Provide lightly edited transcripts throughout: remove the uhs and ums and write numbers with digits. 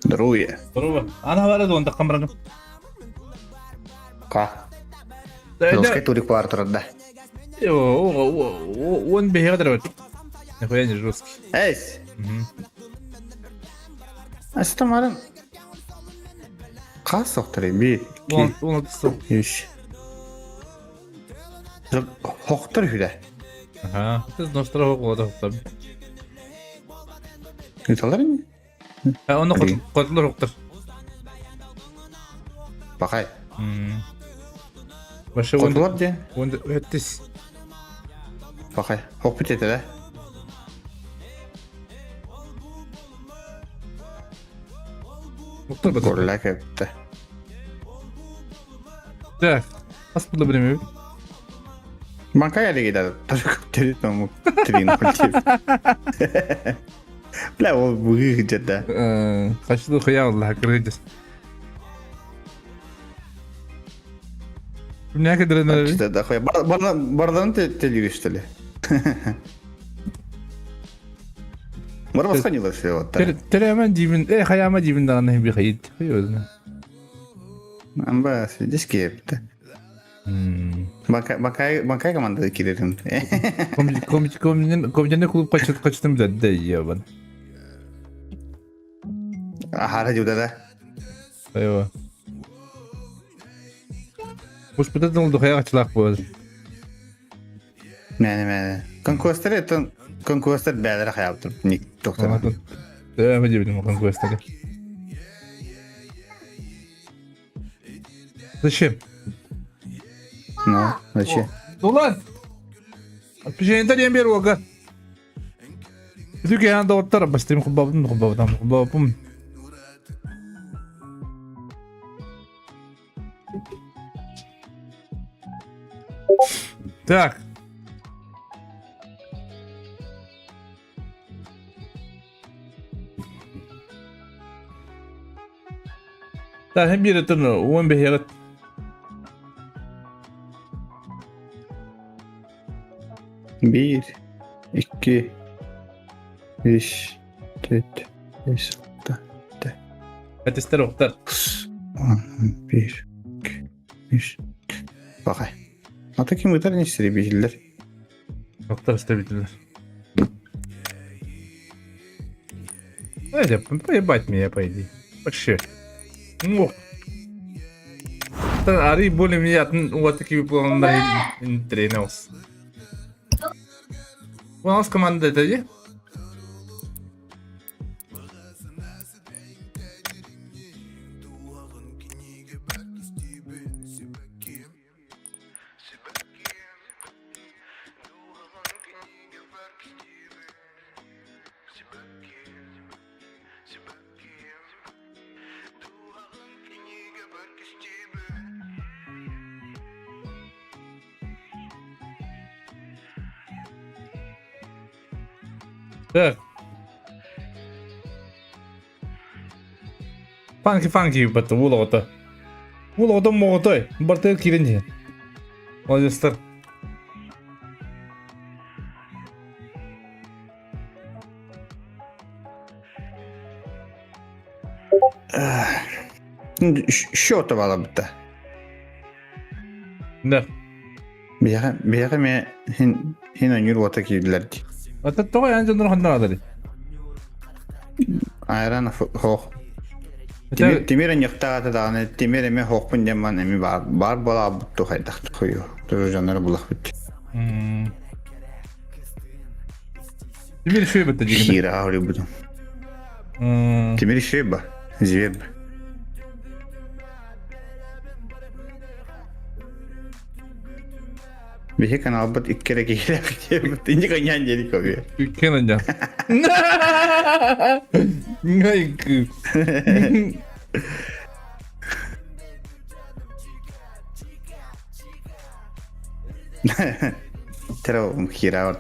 Здоровье. Здорово. Ана бара дуон таххан баран. Ка. Жесткий турик бар турар да. Он беге дырабат. Нихуя не жесткий. Эс. Астамарым. Хас сохтары би. Он отсыл. Үш. Хохтар хүлэ. Ага. Ты ностра хоқлады хоқтар. Ыталар ини? Оны котлар хоқтар. Бакай. Башы Котлар де. Он өттис. Бакай. Хох бит да. Хоқтар бат. Горла кепти. Так. Ас булды билеме. Банкай әлеге да. Только тому трин культив. Бля, ол бугы где-то. Качты хуя Аллах кыргыз. Не кедерен. Да хуя. Бардан телевизор Бар басқа все вот. Теремен дибин, э хаяма дибин даган би хайт. Хайозна. Амба, здесь кепти. Банкай банкай банкай команда кирерин. Ком ком ком ком клуб качыт качтым да да ебан. Ахара жуда да. Айва. Уж бутатын олду хая качылак бол. Мәне мәне. Конкурстар это конкурстар бәлер хаяптыр. Ник доктор. Теремен дибин конкурстар. Зачем? Ну, зачем? Ulan! Печенье диэн биэр уолга. Үтүкээн доҕоттор бастыым хубабын хубабытам хубабым. Так. Так, hem bir etun уон бэһиэҕит. Bir, iki, üç, dört, beş, altı, Этистер охтар. on, bir, iki, üç. Bakay. Ата ким ытар не истери бихиллер. Охтар истебитилер. Эдя, поебать меня, пойди. Вообще. Ну. Ари более меня, вот такие планы тренился. У нас команда это где? Так. Фанки фанки бата уол оҕото. Уол оҕото моҕотой. Бартыгар киирэн иһэр. Молодецтар. Счета балабыта. Да. Биһиэхэ биһиэхэ эмиэ хин хин ойнуур уота киирдилэр дии. Ата тоҕо эн дьоннор ханна баалларый? Айран хоох. Тимир тимир аньыктаата даҕаны тимир эмиэ хоохпун диэн ман эми баар баар буолаабыт ту хайдах хойу туру дьоннору булахпыт. Тимир шөй бытта дигин. Хира аһырыбытым. Тимир шөй ба. Зверь. Биһи каналбыт икки эрэ киһилээх диэбит. Инди каньян диэри көбүө. Икки каньян. Ngайкы. Теро хира.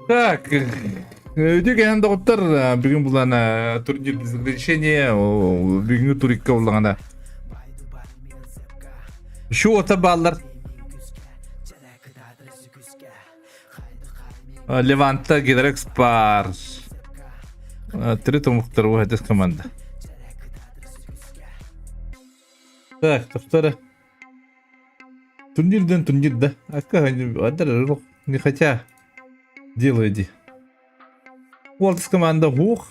Так, өйдүү кэлэн доҕоттор, бүгүн булан турнир без ограничения, бүгүҥҥү турикка буллаҕына Счета бааллар. Леванта Гидрекс баар. Три тумуктар уһатыс команда. Так, тохтора. Турнирден турнир да. А как они не хотя дело иди. Уолтас команда хух.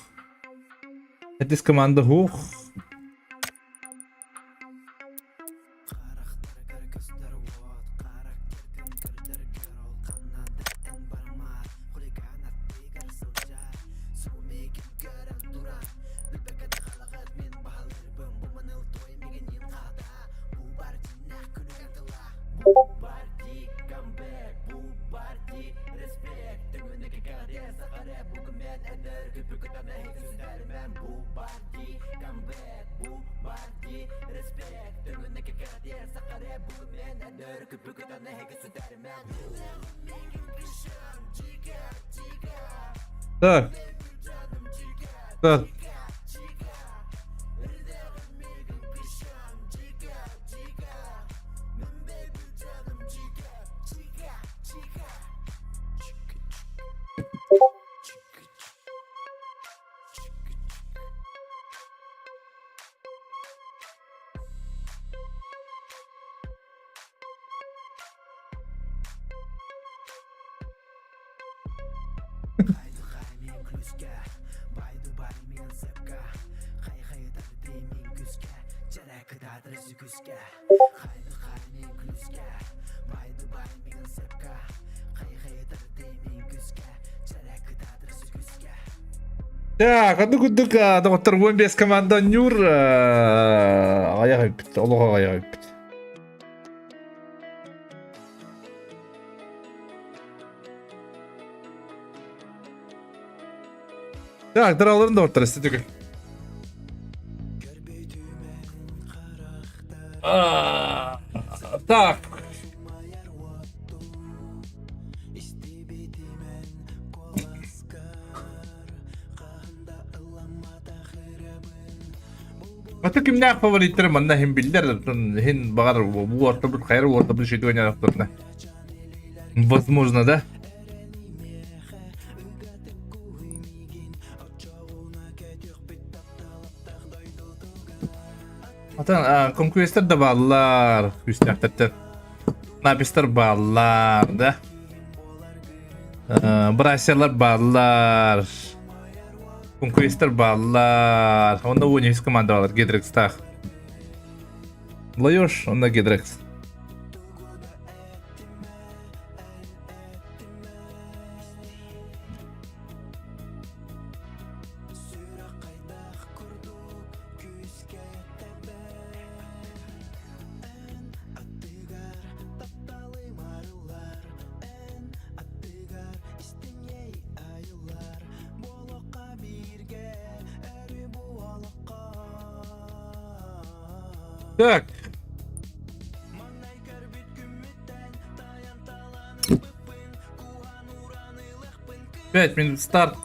Этис команда хух. Так. Так. Так, одну курдук доҕоттор 15 команда Нюр аҕыйах ыйпыт, олох аҕыйах ыйпыт. Так, дыраларын доҕоттор эстетик. Так. Аты кимнээх фавориттары манна иһин биллэр, иһин баҕар бу ортобут хайар уортобут шиту ойнаахтарына. Возможно, да? Атын конкуренттар да бааллар, күүстээхтэртэн. Напистар бааллар, да? Брассерлар бааллар. Конкуренттар бааллар. Онно 13 команда баалар Гидрекстаах. Лайош, онно Гидрекс. Так. 5 минут старт.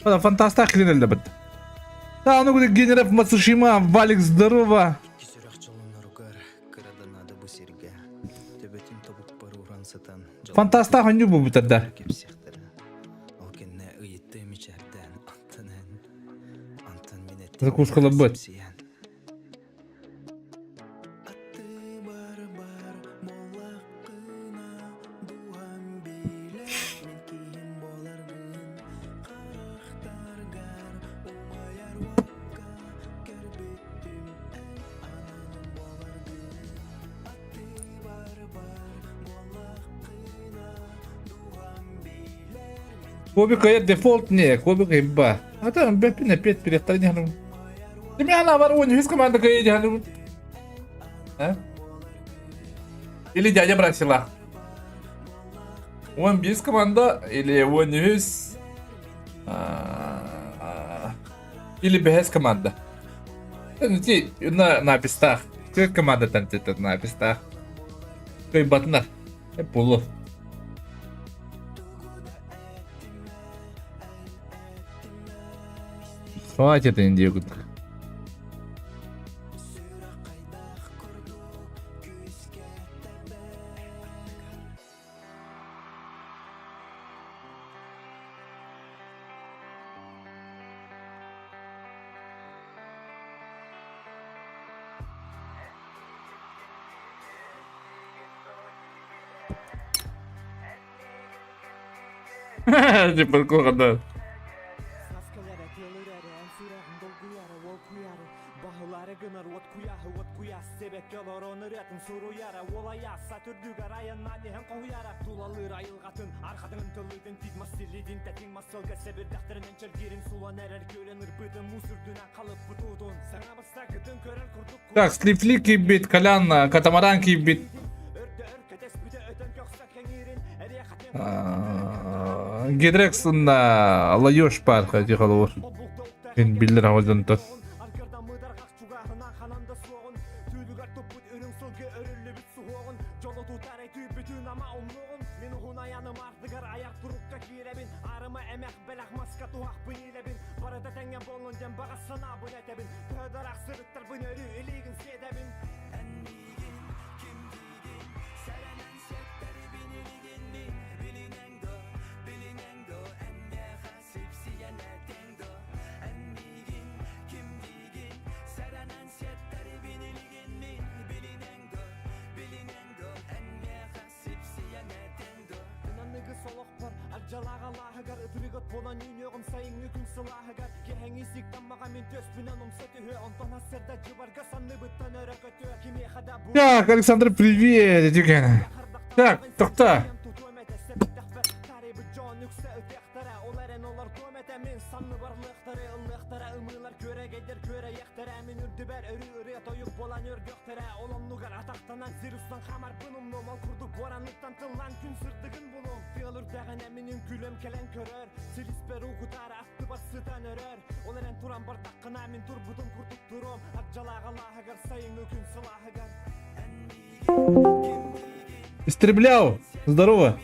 Фантастах кирилде бит. Да, ну генерав Мацушима, Валик, здорово. Фантастах онньу бу бутарда. Закускалабыт. Коби кая дефолт не, Коби кайба. А там бепин опять перехтар не. Ты меня на варвоне, весь команда кая. А? Или дядя бросила. Он без команда, или он весь... Или без команда. На пистах. Команда там на пистах. Кой батнар. Пулов. Хватит индию. Типа, да. Так, слифли кибит, Колян, катамаран кибит. Гидрекс на лайош пар ходи холовор. Мен биллер аваздан тот. Так, Александр, привет, иди. Так, тохта. Истреблял. Здорово.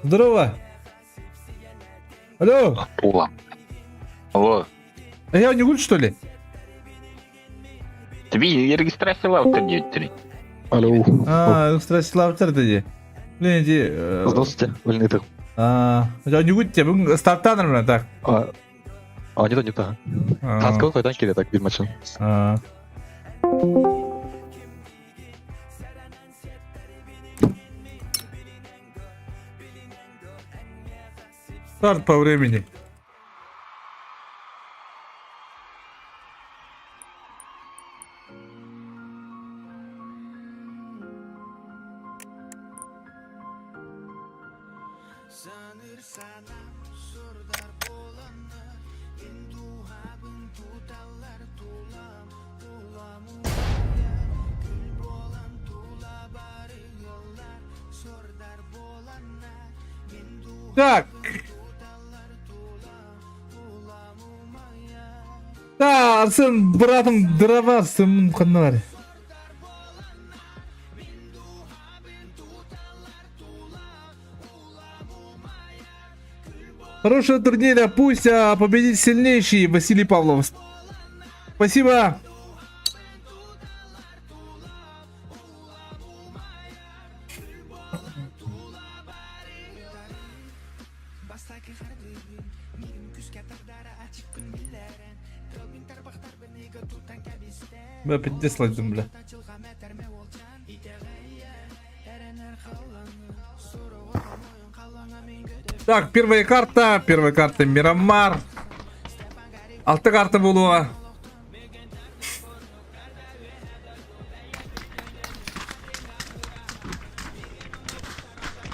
Здорово. Алло. Тула. Алло. А я не гуль, что ли? Тебе регистрация лаутер 9.3. Алло. А, регистрация диye. Блин, иди. Здравствуйте, Блин, это... А, я не гуль тебе, бүгін старттан нормально так. А, не то, не то. Таскал қайдан келеді так bir maçın. А. Старт по времени. Так. Арсен, братым, дрова, Арсен, ханна бар? Хорошего турнира, пусть а, победит сильнейший Василий Павлов. Спасибо. Бля, пиздец лайдым, бля. Так, первая карта, первая карта Мирамар. Алты карта буолуоҕа.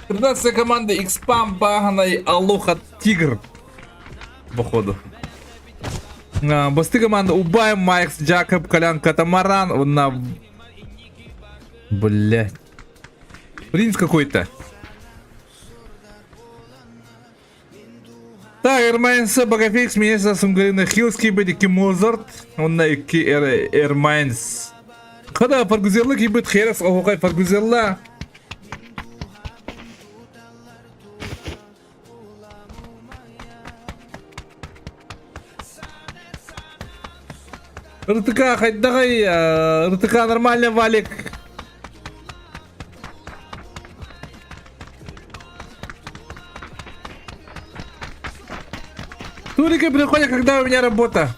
Тринадцатая команда Xpam Баганай Алоха Тигр. Походу. Басты команда Убай, Майкс, Джакоб, Колян, Катамаран. На... Блять. Принц какой-то. Так, Эрмайнс Багафикс, Министр Сунгарина Хилский, Бедики Мозарт, онна икки Эрмайнс. Хада Фаргузелла кийбит Херес Оһукай Фаргузелла. РТК хайдаҕай, РТК нормально валик. Турики приходят, когда у меня работа.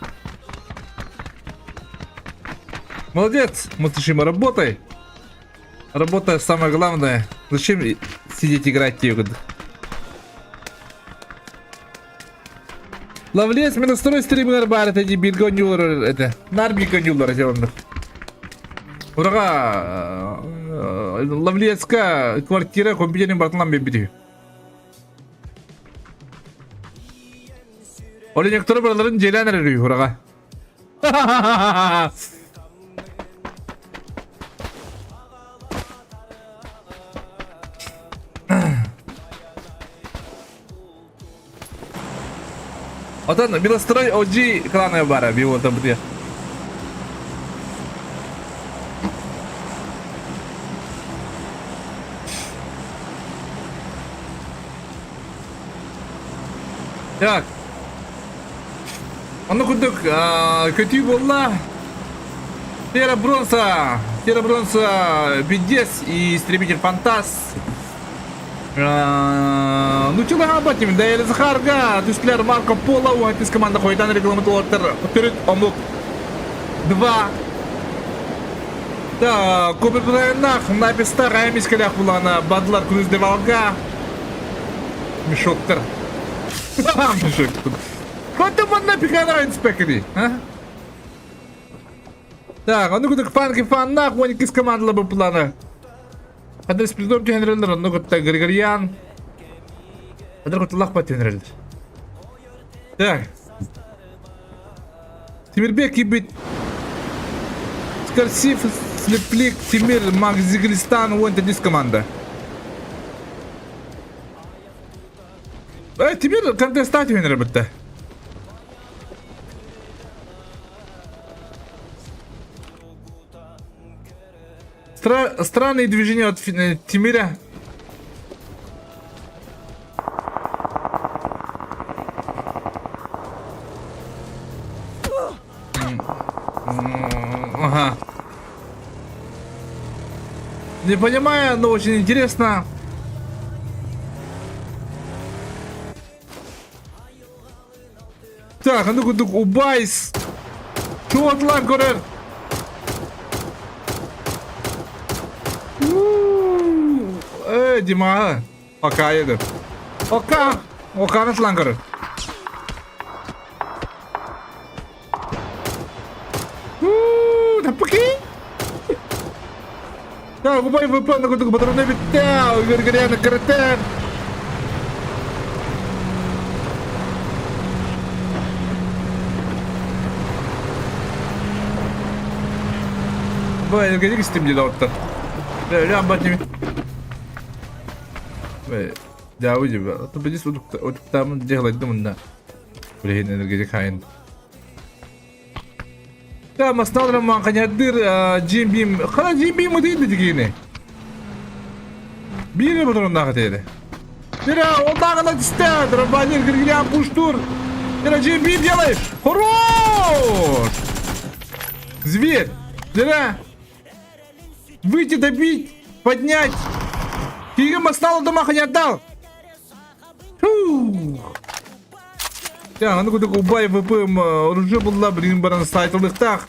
Молодец, Мацушима, работай. Работа самое главное. Зачем сидеть играть тебе? Ловлес минус второй стример бар это не бирге оонньуулар это. Нар бирге оонньуулар этэ Ураға Ловлецка квартира компьютерин бартылан биэрбит Оленекторы бараларын дьиэлээн эрэр үһү ураҕа. Отон Милострой OG клана бара биуотан бутуя. Так. Онно курдук көтүү буолла. Тера Бронса, Тера Бронса, Бедес и Истребитель Фантаз. Ну чулаха батим, да Захарга, түстүлэр Марко Поло, уһатис команда хойутан регламентулаттар төрүт омук 2. Да, Кобер Написта Раймискалях булана Бадлар Круз де Волга. Мешоктар. Мешоктар. Хотя манна пиханара инспектори, а? Так, ону кудук фанки фаннах, уон иккис командала бу плана. Адрес придом түһэнэрэллэр, онно кытта Григорьян. Адрес кутуллах түһэнэрэллэр. Так. Тимирбек киирбит. Скорсив, Слеплик, Тимир, Макс Зиглистан, уон теннис команда. Э, Тимир контестат түһэнэрэ бытта. Странные движения от Тимира. Ага. Не понимаю, но очень интересно. Так, а ну-ка, убайс. Чуотлан көрөр. Э, Дима, пока еду. Ока, Оканы тлан көрөр. Таппыки. Так, убай ВП на кудук патроны биттэ, Григоряна карате. Бай, энергетик истим дии доҕоттор. Бля, батими. Бля, дьаабы дьиба. Ото бидис утуктаамын дьиһалайдым мунна. Билигин энергетик хайын. Да, масналарым маҥханьардыыр Джим Бим. Хара Джим Бим ытыйды дигини. Биир ботурунаах этиэде. Бира, оннааҕына түстэ. Дробанир Григорян пуштур. Бира, Джим Бим делай. Хорош! Зверь. Бира. Выйти добить, поднять. Кигин бастал домаха не отдал. Фух. Дьэ, аны курдук убай ВП-м оружие булла, билигин баран сайтылыктаах.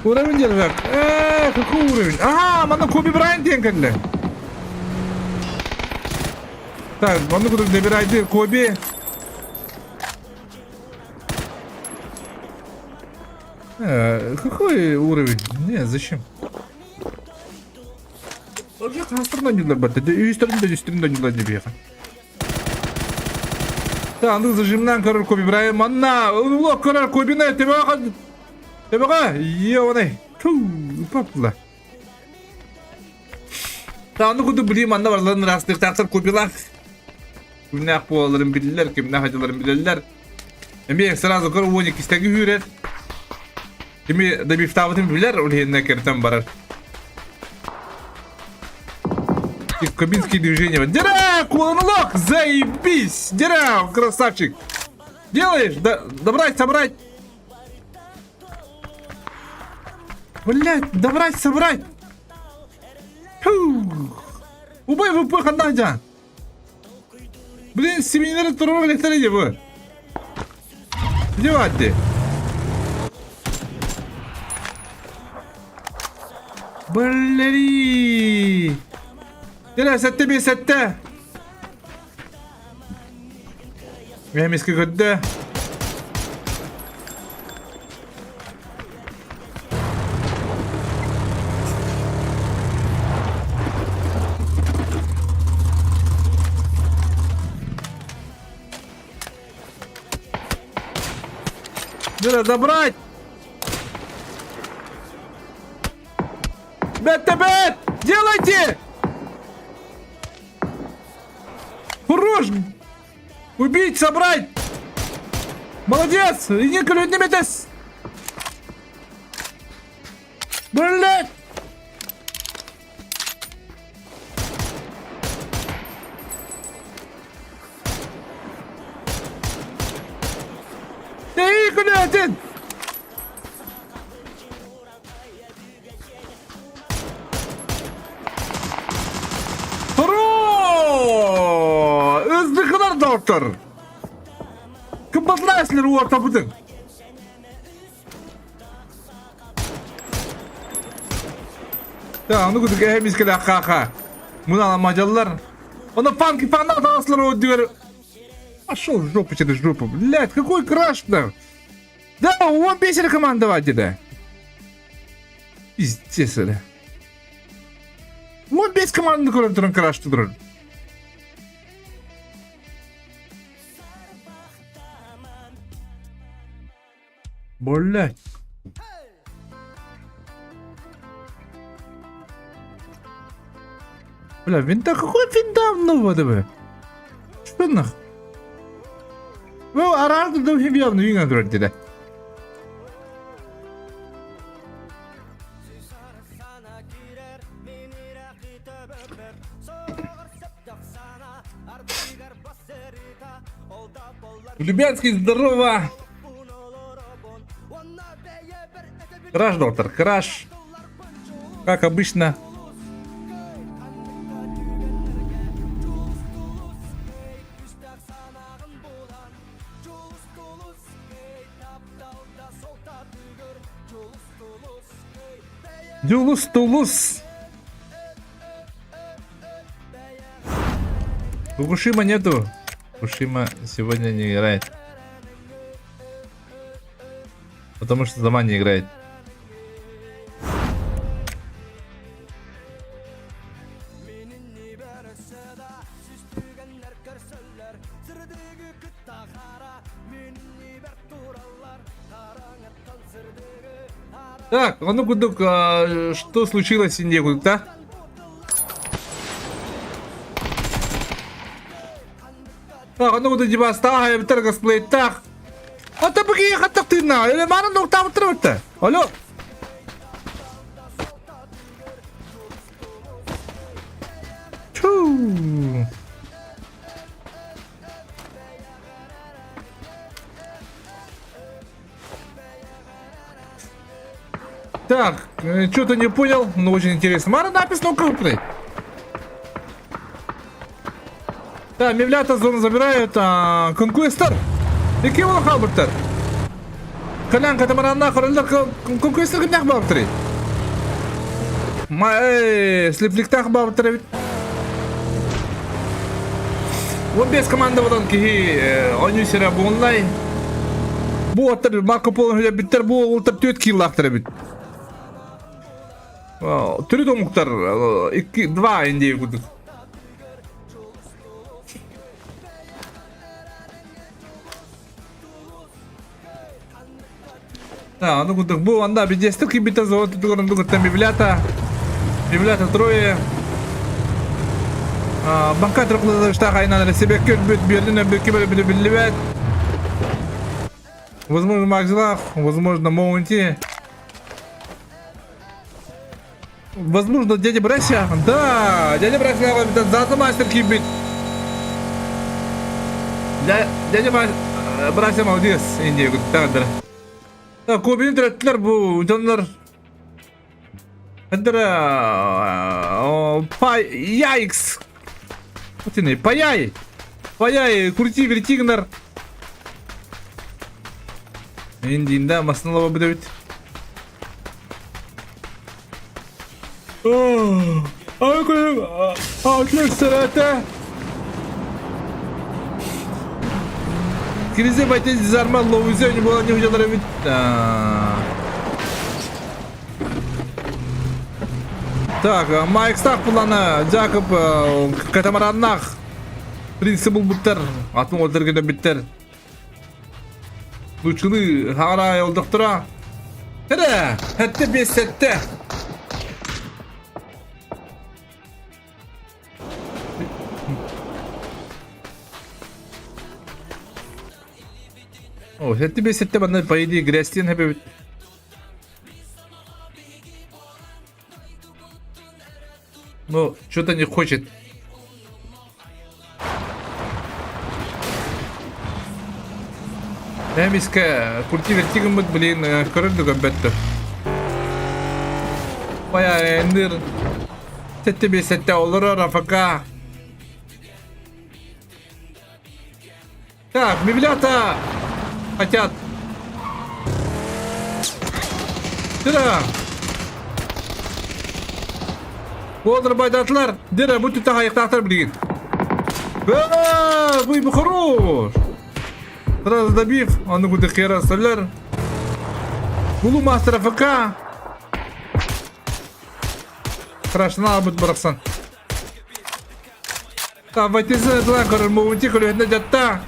Уровень держак. Э, какой уровень? Ага, манна Коби Брайант диэн кэллэ. Так, манна курдук набирайте Коби. Какой уровень? Не, зачем? Уже хастырдан дьулар барда. Үстөрүн да үстөрүн да дьулар дебиэхэ. Та, аны зажимнан көрөр Коби Брайан манна. Улок көрөр Кобина тебеҕэ тебеҕэ ионай. Ту, папла. Та, аны куду билим манна барларын растыктаахтар Кобилах. Кимнээх буолалларын билэллэр, кимнээх дьылларын билэллэр. Эмиэ сразу көр уоник истэги үүрэр. Кими добивтаабытын билэр, ол иһиннэ кэртэн барар. Кубинские движения. Дира, куланлок, заебись! Дира, красавчик! Делаешь? Да, добрать, собрать! Блять, добрать, собрать! Фух. Убай ВП ханна Блин, сибииннэри туруору электэр дии бу. Где баатты? Блэри! Дера сэттэ биэс сэттэ. Эмискэ көрдө. Надо забрать! Бет, бет! Делайте! Хорош! Убить, собрать! Молодец! И не метес! Блять! Эй, күнәтин! Туруо! Өздүкүлэр доктор! Кымбатлаа эслэр уортапытын. Да, ону кудук эһэ мискеле хаха. Муна мадьаллар. Оны фанки фанат аслар өдүгөр. Пошел в жопу через жопу. Блядь, какой краш да. Да, он бесили командовать да. Пиздец это. Он без команды көрөн туран краш турар. Блядь. Бля, винта, какой винта нового дыбы? Что нах? Ну, арарды да хибьявны үйгөн турар деди. Любянский, здорово! Краш, доктор, краш. Как обычно. Дьулус Тулус. Фукушима нету. Фукушима сегодня не играет. Потому что сама не играет. Так, ону курдук, что случилось инде курдук, да? Так, онно куду дибастаах айабыттар косплейтаах. Ата бу киһи хаттах тыыннаах. Эле маанан доктаабыттар бытта. Алло. Чу. Так, что-то не понял, но очень интересно. Мара написано крупный. Да, Мевлята зону забирают, а, Конкуэстер. Икки була хаалбыттар. Калян катамаранна хороллар Конкуэстер кимнээх баабыттарый? Ма слипликтаах баабыттар эбит. 15 команда буолан киһи оонньуу сирэ буоллай. Бу аттар Марко Поло бүттэр бу уолтар түөрт киилаахтар эбит. Төрүт омуктар икки два индия курдук. Да, ону курдук бу анда бидиэстик киирбитэ завод тутугар оннук кытта Мивлята Мивлята трое банка трехлазаштаах айынан себекке өлбүт биэрдин өлбүккэ били биллибэт возможно Макзилах возможно Моунти Возможно, дядя Брася. Да, дядя Брася зазы мастер киирбит. Дядя Брася молодец, Индия куттаҕыдара. Кобини төрөттүлэр бу дьоннор. Эддere пай яйкс. Отини, паяй. Паяй, крути, верти гынар. Индиинда масыналаба бүтэбит. Аты Киризе байтен дизарма ловузе не было не уделали ведь. Так, Майк Стах булана, Джакоб катамараннах. Принцип булбуттар, атын олдыргына биттер. Лучылыы хаара олдохтора. Эрэ, сэттэ биэс сэттэ. О, сэттэ биэс сэттэ манна по идее грязтен хэбэбит. Ну, что-то не хочет. Эмискэ курти вертигыммыт блин көрөр да көрбөттөр. Бая эндир сэттэ биэс сэттэ олорор АФК. Так, меблята хотят. Сюда. Бодр байдатлар. Дера, бу түтә хайыктаахтар билигин. Бу хорош. Сразу добив, он куда хера солер. Булу мастер АФК. Страшно будет барахсан. Таватизы тыла көрөр муунти көлүһүнэ дьатта.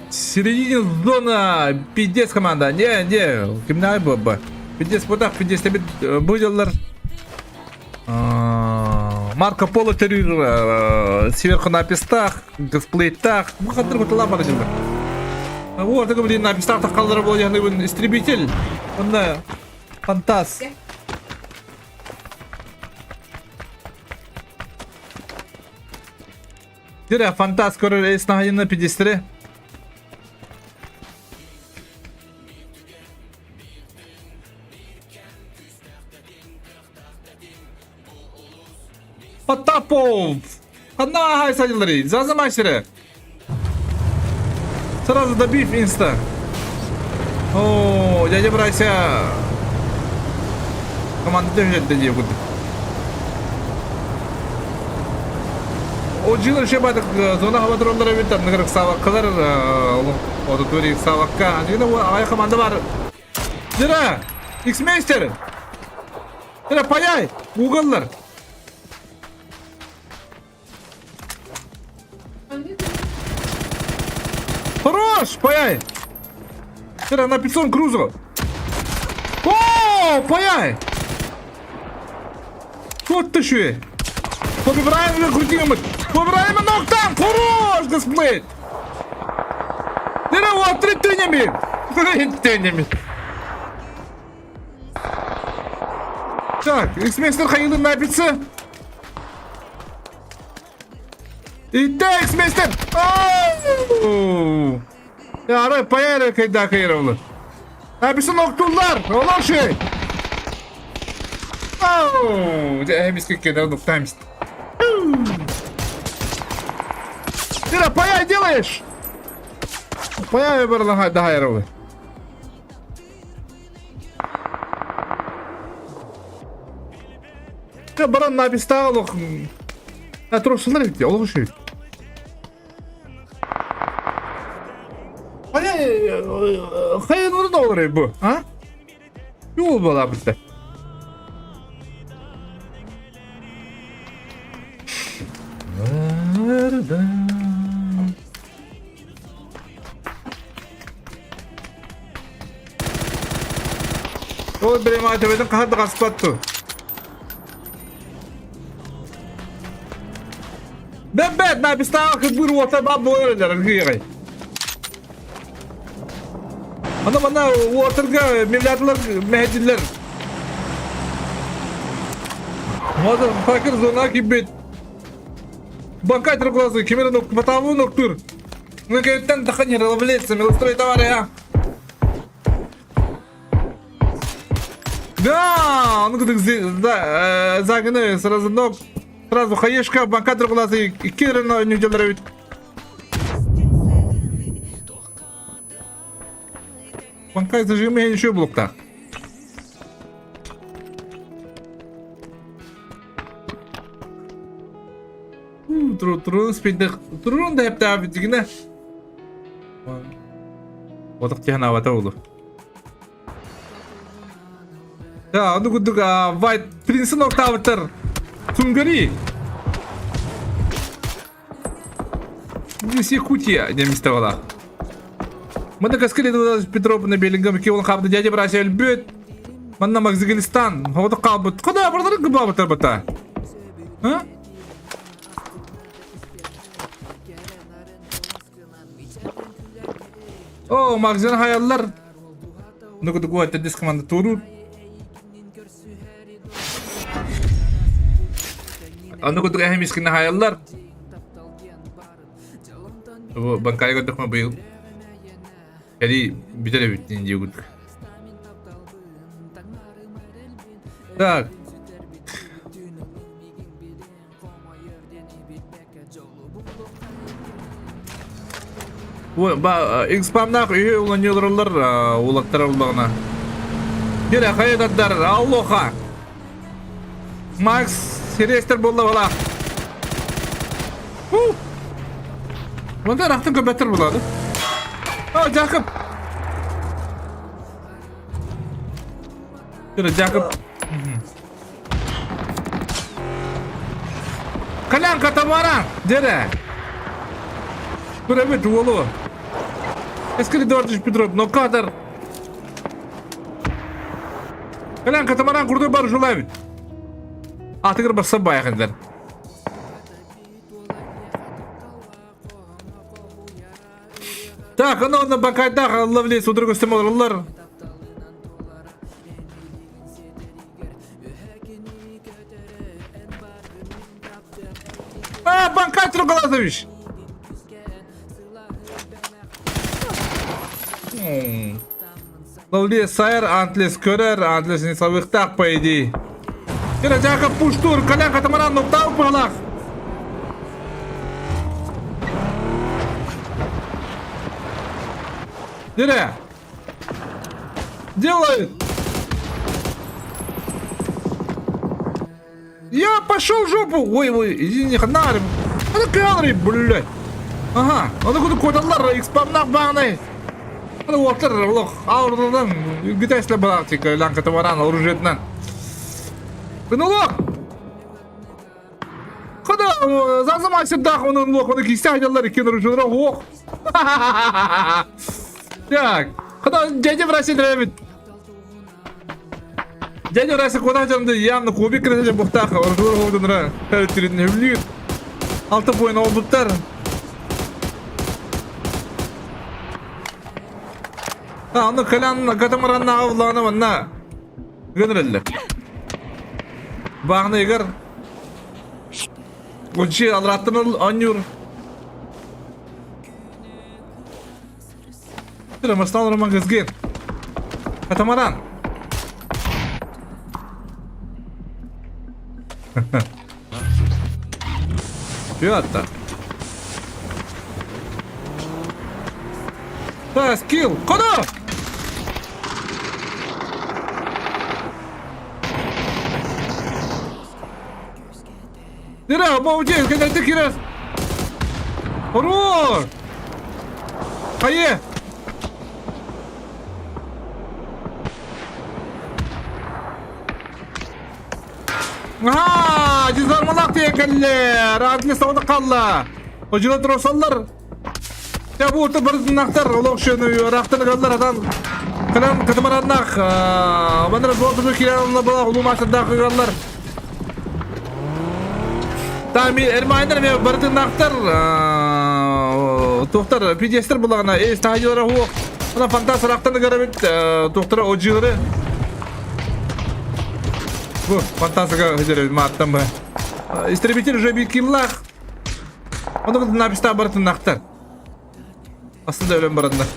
Середине зона пиздец команда. Не, не, кимнай баба. Пиздец потах, пиздец тебе буделлар. Марко Поло төрүүр сверху на пестах, гасплейтах. Бу хаттыр кутала бара жылда. Вот, так блин, на пестах тахкаллара буолан истребитель. Онна фантаз. Диря фантаз көрөр эс нахайына пидестире. Потапов! Ханна садилары, зазымай сире. Сразу добив инста. О, дядя Брайся. Команда төһүлэтте дии курдук. О дьылар шебатык зона хабатыроллар эбит анныгар ыксаабаккалар отутури ыксаабакка. Аҕай команда бар. Дира! X-мейстер! Дира, паяй! Угаллар! Хорош, паяй! Сера на писон Крузо. О, паяй! Вот ты шуе. Побираем крутимы. Побираем ноктан. Хорош, дисплей. Сера, вот три тынями. Три тынями. Так, X-Master хайылын напится. Иттэ X-Master! Оу! Арай паяра кайда кайрылы. Әбісін оқтулар! Олар шей! Оу! Әміске кедар нуктаймыз. Ты паяй делаешь? Паяй барлаға дайрылы. Баран напистаа олох Тросулар бит олох үчүгэй. Хайа хайа да олорой бу, а? Юл була битте. Ол бириэмэ төбөтүн хаһан да хаспат дуу. Бэт-бэт, напистаах кырбыыр уота баар буолар эрэр аргыйаҕай. Аны манна уотарга миллиардылар мэһэйдиллэр. Motherfucker зона киирбит. Банкай трогался, кимер потаву ноктур. Ну, кайттан таханер ловлеется, милострой товарища. Да, он говорит, да, загны сразу ног, сразу хаешка, банкатор глазы, и кирно не делают. Банкай зажимай еще блокта. Турун спидде турун да хепте дигине. Отох тиһэн буолу. Да, ону курдук White Prince ортаабыттар Сунгари. Здесь Якутия, диэн мистэ Мадагаскар Петров на Беллингам кион хабды дядя Братья Альбет. Манна Махзагалистан. Хода калбыт. Хода бардары гыбабыттар бата. А? О, Магзин хаяллар. Нугудугу диск команда турур. Аны курдук эһэ мискинэ хаяллар. Бу банкайга көрдөхмө быйыл кэлии бүтэр эбит дии курдук. Так. X-Spamнаах үһү уланньыларылар улаттара буллаҕына. Дирэ хайадардар аллоха. Макс сириэстэр буолла балаах. Манда рахтын көбөттөр булады. О, Жакып. Дирэ Жакып. Колян катамаран! Дирэ. Көрөбүт уолу. Эскили Дордич Петров, но кадр. Колян катамаран курдук бар жулайбит. Атыгыр барса байахындар. Так, аны онно бакайдаах ловли судургу көстүм олороллор. А, Банкай Тругалазович! Ловли сайр, антлес көрөр, антлес не сабыктаах, по идее. Кира Жаков пуштур, Колян катамаран нуктау палах. Дире! Делает! Я пошел в жопу! Ой, ой, иди не ханарым. Это калри, блядь. Ага, оны куду кодаллар, экспамнах бағнай. Аны уоттар, лох, ауырдан, гитайслы балактика, ланка таваран, оружиетнан. Гынулок! Куда? Заза мастердаах онон луох, оны кисте айдаллар икки оружиялара ох. Так, когда дядя в России нравит. Дядя в России куда жамды явно кубик кіресе бұқтақ, оружиялар хоғдынра, тәріттерін хүллүйір. Алты бойын олбуттар. Аны калян катамаранна авланы манна. Гөнреллер. Баҕына игар Учи алраттан аннюр. Рамастан Роман Газген. Катамаран. Пятта. Да, скилл. Куда? Дира, обалдеть, когда ты кирас. Хорош! Хайе! Аха, дизармалах тиийэн кэллэ. Радли саҕана хаалла. Одьула турсаллар. Дьэ бу орто барытыннаахтар олох шөну ыраахтан ыгаллар атан кынан катамараннаах манна буолтуну киирэн была улуу маастардаах ыгаллар. Тами эрмайнар ме барытыннаахтар туохтар пидестер булаҕына эс таһайылара хуох. Она фантаз ыраахтан ыгарабит туохтара одьыылары Бу фантазияга хыдыр мааттан бу. Истребитель уже бир киллах. Оны написта барытыннахтар. Aslında өлөн бараннар.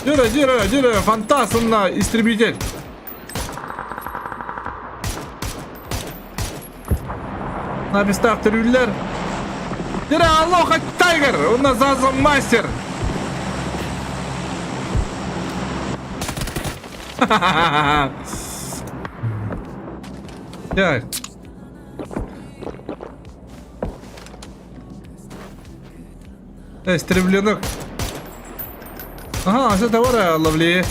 Жүре, жүре, жүре, фантаз онна истребитель. Напистах төрүүллэр. Жүре, алло, Тайгер, онна зазым мастер. Так. Истребленок. Ага, все товары ловли.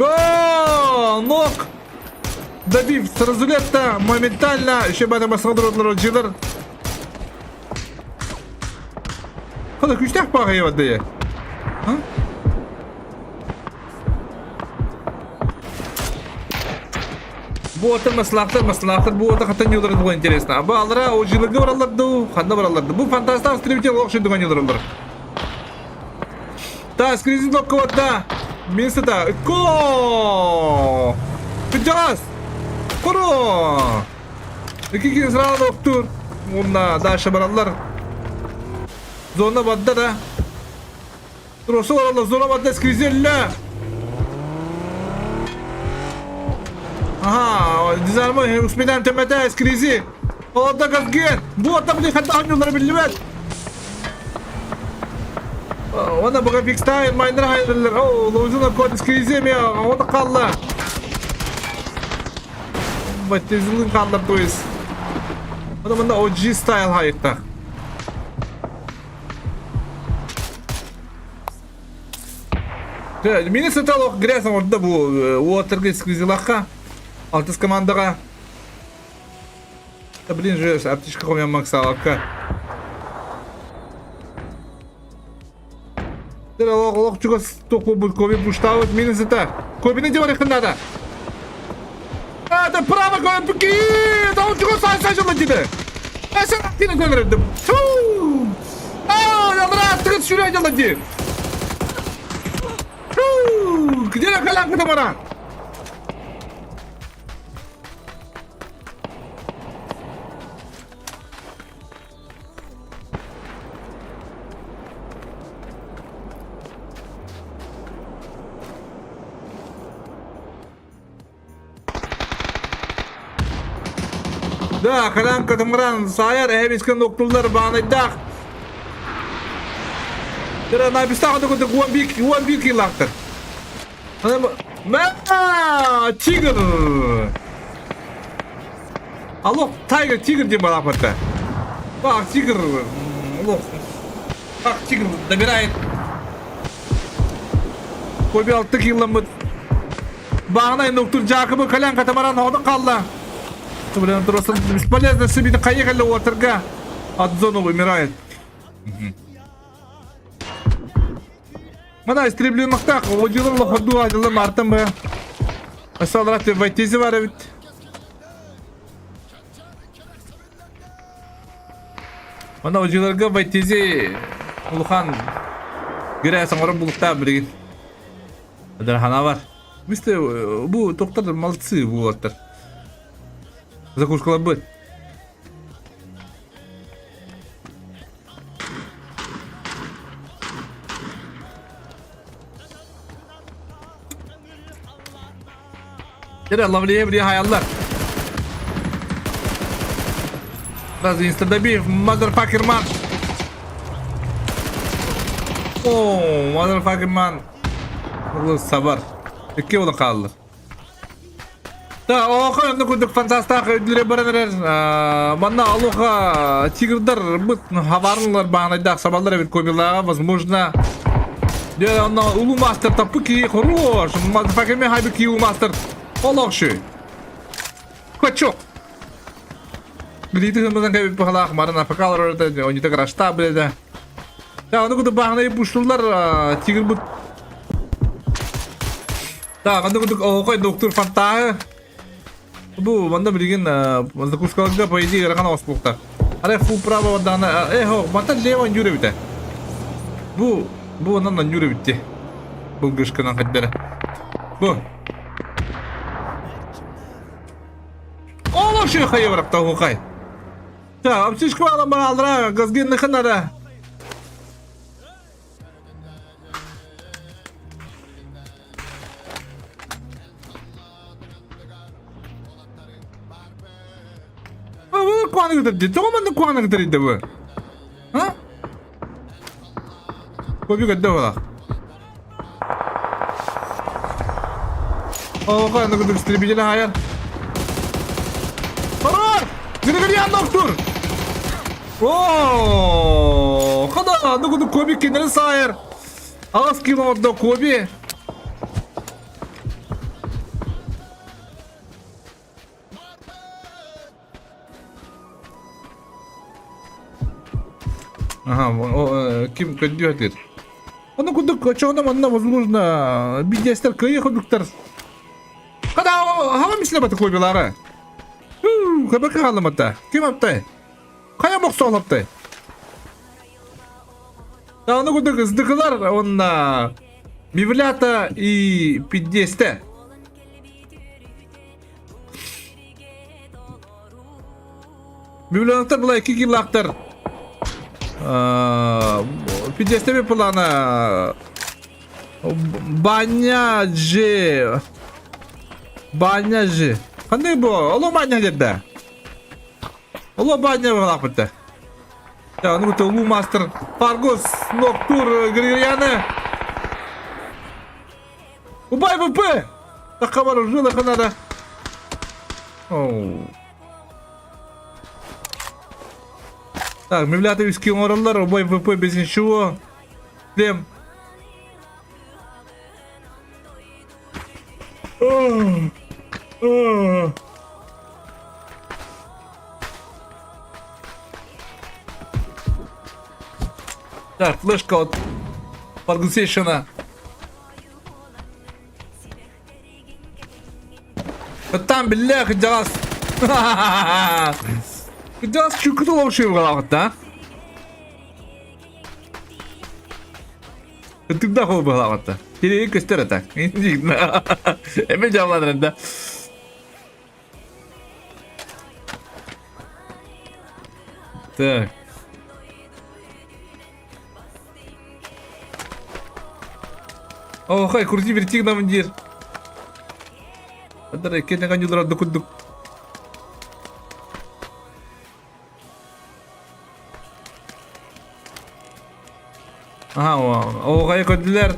О, ног! Добив сразу лето, моментально. Еще бы это джилер. Хада күчтәк багы дие. А? Бу ата маслахтар, маслахтар, бу ата хаттан юлдары было интересно. Бу алра о жилыгы баралар ду, ханна баралар ду. Бу фантастар стрибите лох шин дуган юлдары. Та, скризин локкова Минсета. Ко! Кыдьаҕас! Хоро! Ики кини сразу октур. Уонна дальше бараллар. Зона бадда да. Тросы бараллар, зона бадда скризелле. Ага, дизармы успедан темете скризи. Олда газген. Бу ата били хатта анюлары биллибет. Уонна бага фикстайн майнер хайдыллар. О, лоузуна код скризи ме оны қалла. Баттезилин қаллар то есть. Оны мында OG style хайытта. Мини сатал грязь орда бу уотерге скризилахка. Алтыс командаға. Да блин же, аптечка хомя максалапка. Олох олох чугас тоқу бұл коби буштауыт мини сата. Кобини де бар надо. Это право коби. Да он чугас ай сай жылы дейді. Сен активно көңірдім. Фу! А, алра тыгыз шүрә жылы ди. Фу! Где на коленка тамара? Да, коленка тамаран саяр эмискен доктурлар бағанайдақ. Тера на бистах да куда уан бик уан бик лактыр. Мә, тигр. Алло, тайгер, тигр деп балапатта. Бак, тигр. Лох. Бак, тигр добирает. Коби алты килламыт. Бағанай доктор Жакыбы калян катамаран ходы қалла. Блин, просто бесполезно себе поехали отрга. От зоны умирает. Мана истреблю махтах, одилар лоходу адилар мартан бе. Асалрат вайтези бар бит. Мана одиларга вайтези улахан гирә саңарып булукта билигин. Дархана бар. Бисте бу токтар молодцы буолаттар. Закускаларбыт. Дere лавлие бри хаяллар. Раз инстадаби motherfucker man. Oh, motherfucker man. Ол сабар. Икки ола хаалла. Да, оха онно курдук фантастаах өйдүлэрэ баран эрэр. Манна олуха тигрдар быт хабарылар баанайдаах сабаллар эбит комилааҕа возможно. Дьэ, онно улуу мастер таппы кии хорош. Мазфакеме хайбы кии мастер. Олохши. Качок. Билиити хыммытан кэбит быһалаах маран афакалар орда оньута гаражта биледе. Да, ону кудук баанай пуштулар тигр бут Так, онно курдук оһуохай доктор фантаһы. Бу манна билигин закускаларга по идее ыарахан оҕус Арай фу право бардаҕына э һок мантан лево ньүүр эбитэ. Бу бу онон ньүүр эбитти. Былгышканан хайдара. Бу. Олох шехай барапта оһуохай. Так, аптечка алан баралара газгенныхынара. Бұл қуаны көтерді. Тоғы манны қуаны көтерді бұл. А? Көбі көтті бұла. Оға, аны көтір истребителі хайар. Хорош! Григорьян доктор! Оо, хада, аны көтір көбі кенері сайыр. Аҕыс киилэ оҥордо Коби. Ага, ким көрдүү сатыыр. Ону курдук очоҕуна манна возможно бизнестер кыайыы курдуктар. Хада хаба мислебаты Кобилары. Хабы халамата. Ким аптай? Хайа бохсоолаптай? Аны курдук ыздыкылар уонна Мивлята и Пиддиэстэ. Мивлянаттар была икки килаахтар. Пиддиэстэби плана Баня же. Баня же. Ханнык бу? Оло баня дедда. Оло баня баҕалаахпыт Да, ну это Улуу Мастер Фаргус Ноктур Григорьяны. Убай ВП! Таххабар жила надо. Оу. Так, Мивлята үски оҥороллор, убай ВП без ничего. Шлем. Так, флешка от Паргусейшина. Там, бля, кыдьаҕас. Кыдьаҕас чүкүт олоршуй буолаҕыт да? Ытыгдаах ол быһалаабат да. Тириги көстөр это. Эме дьаалланар да. Так. Охай, крути верти нам диир. Адар кенега ньулара дукундук. Аха, оҕайы көрдүлэр.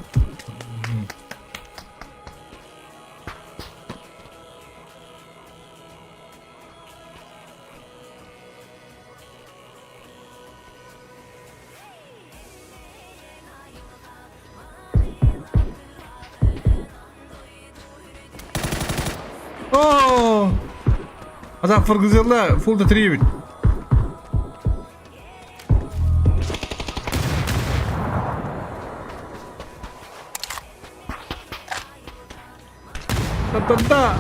Оо! Ата Фаргузелла фул да требит. Та-та-та!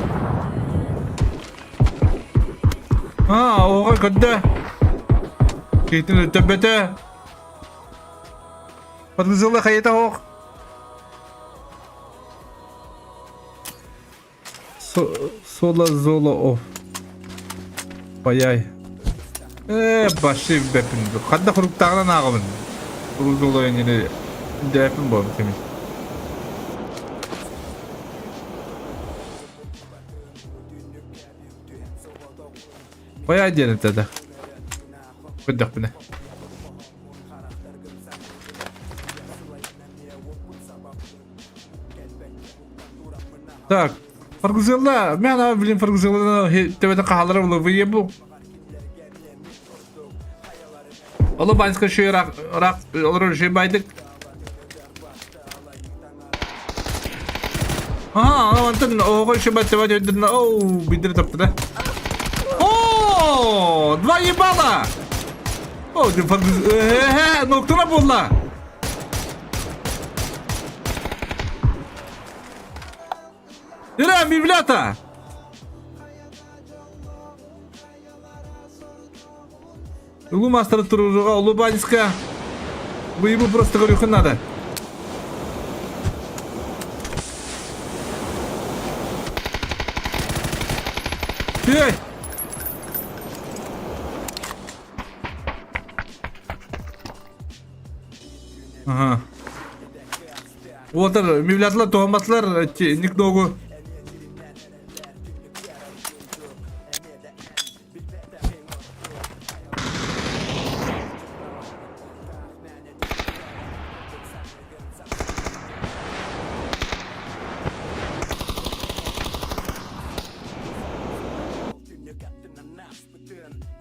Аа, оҕо көрдө. Киһитин өлтөрбөтө. Фаргузелла хайата оһох. Соло золо оф. Паяй. Ээ, баши бэпин. Ханна хуруктааҕынан ааҕабын. Золо эҥини дээпин буолбут эми. Паяй диэн этэ да. Көрдөхпүнэ. Так, Фаргузелла, мен ана блин Фаргузелланы төбөтө хаалара булабы бу. Оло банска шүй рак рак олорор шүй байдык. Ага, антон ого шүй бат төбөтө өйдүрнө. Оу, бидир тапты да. О, два ебала! О, Фаргуз, ноктуна буолла. Ира, Мивлята! Улуу мастера туруруга Улуу Баньска выебу просто говорю надо. Эй! Ага. Уолаттар мивлятылар туһамматылар никногу.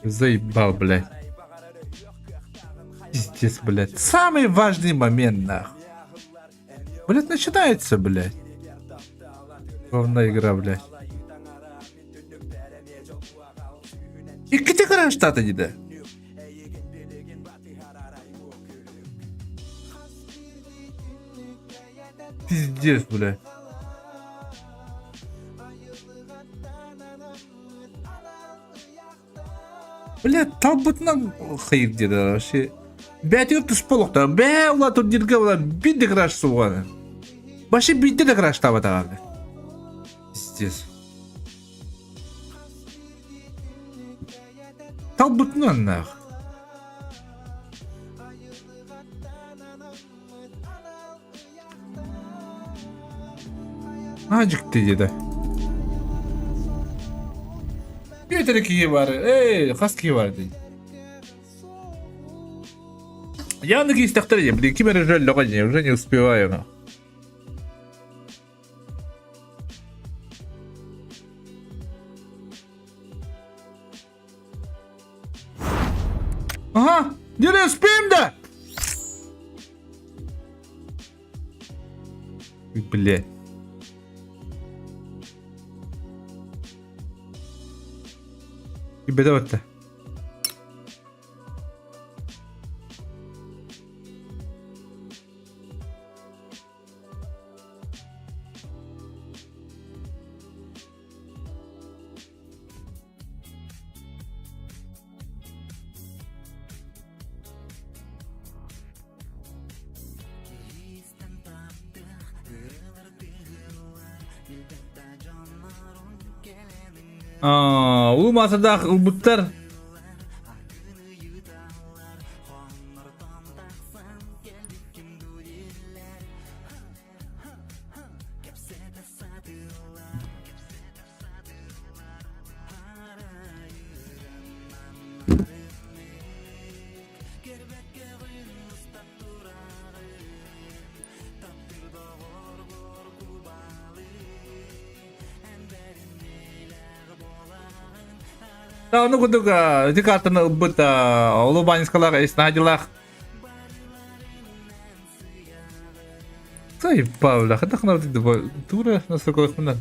Заебал, блядь. Пиздец, блядь. Самый важный момент, нахуй. Блядь, начинается, блядь. Главная игра, блядь. Иккити Кронштадта диде. Пиздец, блядь. Бля, талбытынан хайыр диэри вообще. Бээтигэр туспа олохтоох. Бээ ула турнирга ула биир да краш суоҕа. Вообще биирдэ да краштаабатаҕа. Пиздец. Талбытынан нах. Аа дьикти диэтэ. Бүөтэрэ киһи бар. Эй, хас киһи бар дии. Явно киистэхтэр дии. Блин, ким эрэ уже өллөҕө дии, уже не успеваю. Ага, не успеем да? Блядь. Беде батта. Улуу маасардаах ылбыттар Ону курдук ити картаны ылбыт Улуу Банискалаах Эснадилаах Заебал, бля, хата хана тура настройкалахпынан.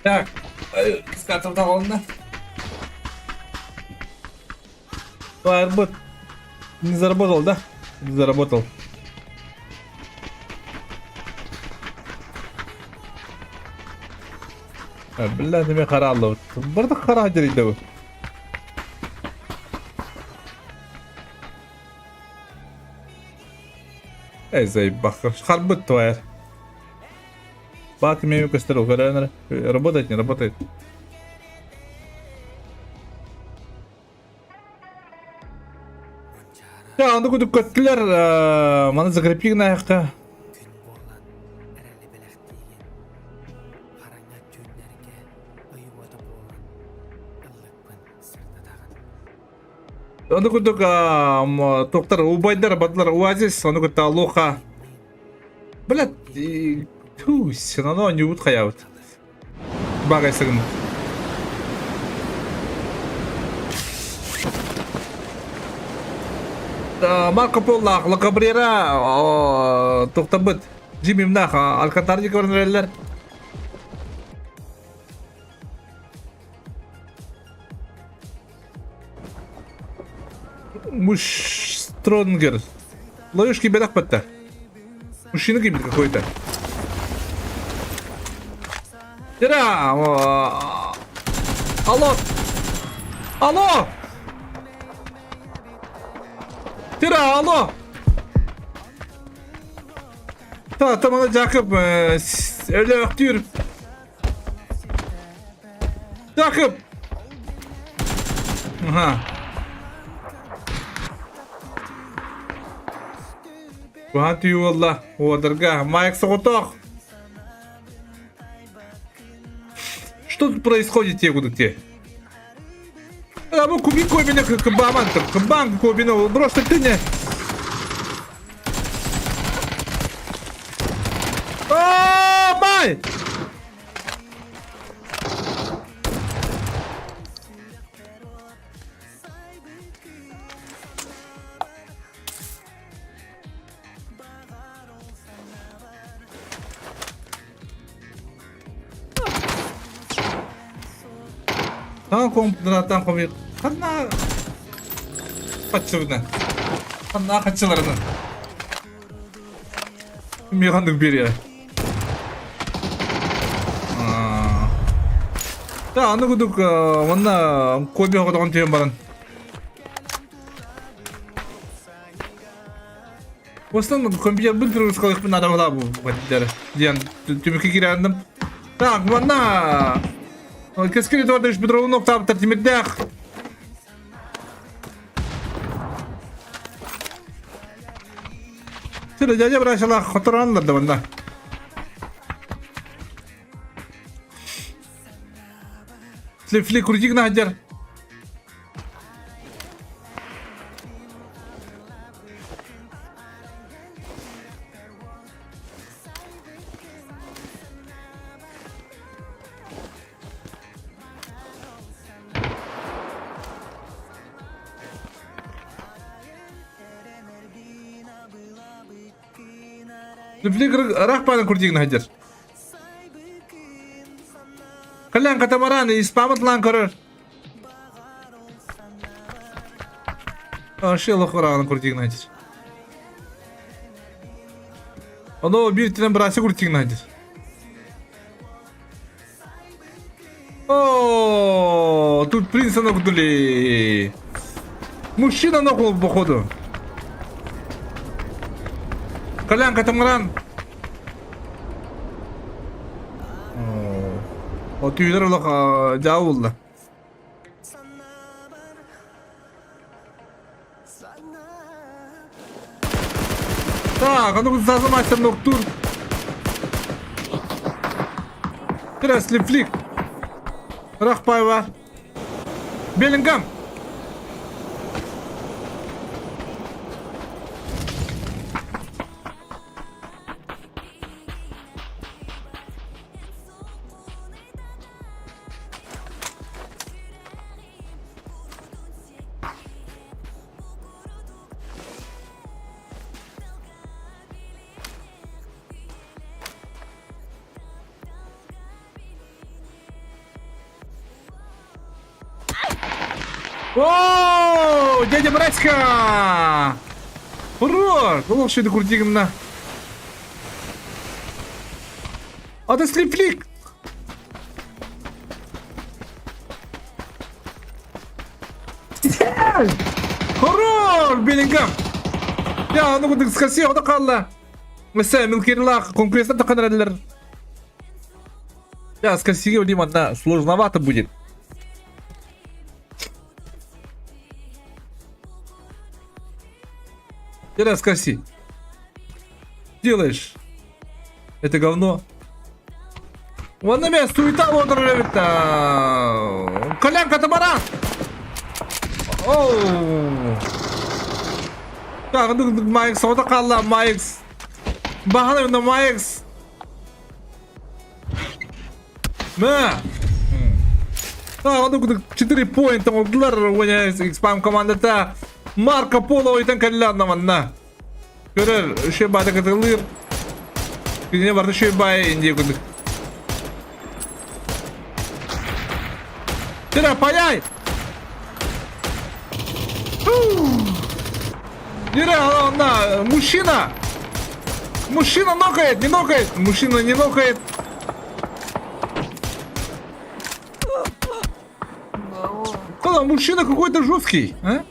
Так, кыскатым таҕылынна. Барбыт. Не заработал, да? Не заработал. Бля, неме харааллыбыт. Бардак хара дьэрийдэбит. Эй, заебах. Харбыт тварь. Бак имею костеру, Работает, не работает. Да, ону кудук көттүлэр, маны закрепи гынаахха. Ону курдук туохтар убайдар бардылар Оазис, ону кытта Лоха. Блядь, ту, синано оонньуубут хайаабыт. Багайсыгын. Марко Поллаах, Ла Кабрера, туохтарбыт, Джиммимнаах, Алькантарник көрүнэрэллэр. Муштронгер. Лоюшки бедах батта. Мужчина гибель какой-то. Ира! Алло! Алло! Тира, алло! Та, там аны Жакып өлөктүүр. Жакып! Аха. Куһаан түйүү буолла. Уодарга. Майк соҕотох. Что тут происходит те куда те? А бу кубик кобина кыбаман кыбан кобина просто ты не. А, бай! Таң компьютераттан хомуйук ханна хаччыбына ханна хаччыларына миганнык берия. Да, аны кудук манна Коби хоҕотоҕун түһэн баран. Бастан компьютербын перегрузкалыахпын наада буолаа бу диэн түмүккэ киирээндим. Так, манна Кэскил Эдуардович Петровын октаабыттар тимирдээх. Сире дядя Брашалаах хоторооннор да манна. Фли крутик наһадьар. Ыраах баарын курдигин сылдьар. Кэлэн катамаран испамыт лаан көрөр. Шелох ыраҕын курдигин сылдьар. Оно биир тинен бырасы курдигин сылдьар. О, тут принца нокнули. Мужчина нокнул, походу. Колян, катамаран. О, түүлэр олох дьаа булла. Так, а ну зазымайся ноктур. Кресли флик. Рахпаева. Беллингам. О, дядя Братька! Ура! Олох шүйді курдигімна. Ата слип-флик! Хорош, Беллингем! Я, ну кудык скаси, ода қалла. Мәсә, Милкерлах конкуренция таққан әділер. Я, скасиге деймін, одна сложновато будет. Теперь скаси. Делаешь. Это говно. Вон на меня суета вот Колян катамаран! Оу! Так, ну Майкс, вот қалла Майкс. Бағана мына Майкс. Мә! Так, ну 4 поинта олдылар Экспам командата. Марко Поло ойтан кэллэ манна. Көрөр, үчүгэй баата кытылыыр. Кинини барыта үчүгэй баай индия курдук. Тира, паяй! Тира, она, мужчина! Мужчина нокает, не нокает! Мужчина не нокает! Кто мужчина какой-то жесткий, а?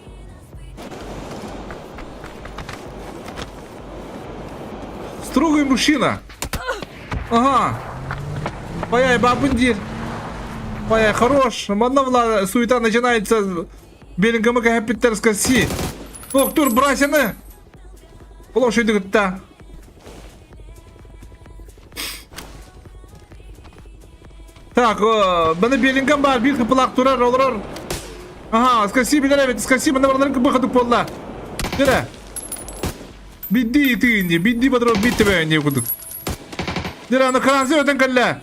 Строгий мужчина. Ага. Паяй, бабундир. Паяй, хорош. Манна суета начинается. Беллингема кэһэппиттэр си. Доктор Брасины. Площади кытта. Так, баны Беллингем бар, биир кыпылаах турар, олорор. Ага, скаси билэр эбит, скаси мана бараларын кыбыхадык буолла. Дere. Бидди итиинни, бидди патрон битти бэйни кудук. Дere, аны крансы өтөн кэллэ.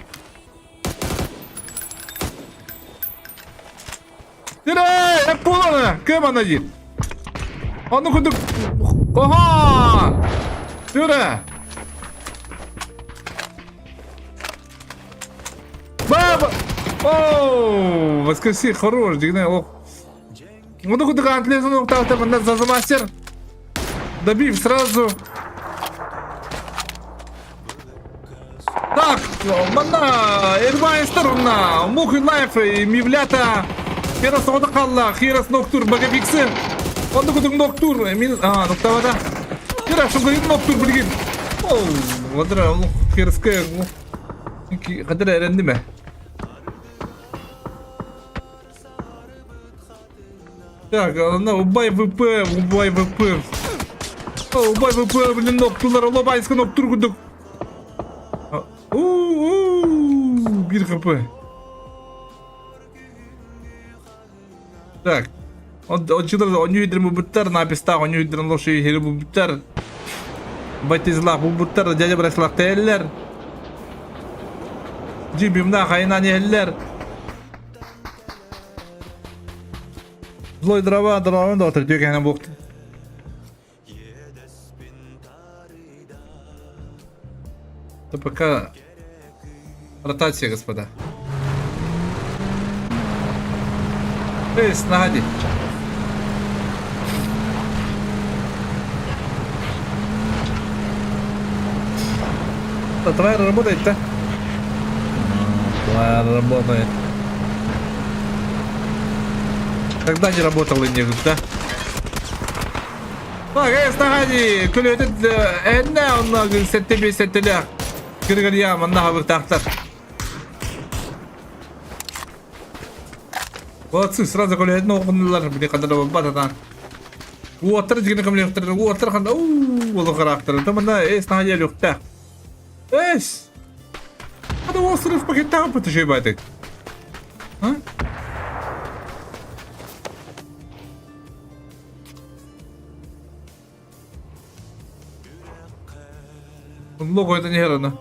Дere, эп буоланы, кем ана диир. Аны кудук. Ага! Дere. Баба! Оу, воскреси, хорош, дигне, ох. Ну куда отлезу, ну там там за мастер. Добив сразу. Так, Манна Эрвайстар онна Мухин Лайф Мивлята Херас оҕото хаалла Херас Ноктур Багабиксы Онно кутук Ноктур Мин а ноктавата Херас шугырин Ноктур билигин Ол Вадра ол Хераска Хадыр эрэнним Так, ана убай ВП, убай ВП. Убай ВП, блин, ноктулар, Лобайска ноктур курдук. У-у-у, биир ХП. Так. Оччолор онньуу иһдэрин булбуттар, напистаах онньуу иһдэрин лоши иһири булбуттар. Батизлаах булбуттар, дядя Браслав тэйэллэр. Дьибимнаах айынан иһэллэр. Злой дрова, дрова, доктор, дьүөкэһинэ буолуохтун. Это пока ротация, господа. Эй, снади. Тварь работает-то? Тварь работает. Когда не работал и не да? Так, эй, снади, күлөтүт энне онно сетте бир сеттелер. Кыргырья манна хабыртаахтар. Молодцы, сразу көлөһүн оҕуннулар, били ханна да буолбат атаан. Уоттар дьигини көмөлөөхтөр, уоттар ханна уу олох ыраахтар. Тамана эс наһаа өлүөхтээх. Эс! Ада остров пакеттаах путешествовать. А? Много это не рано.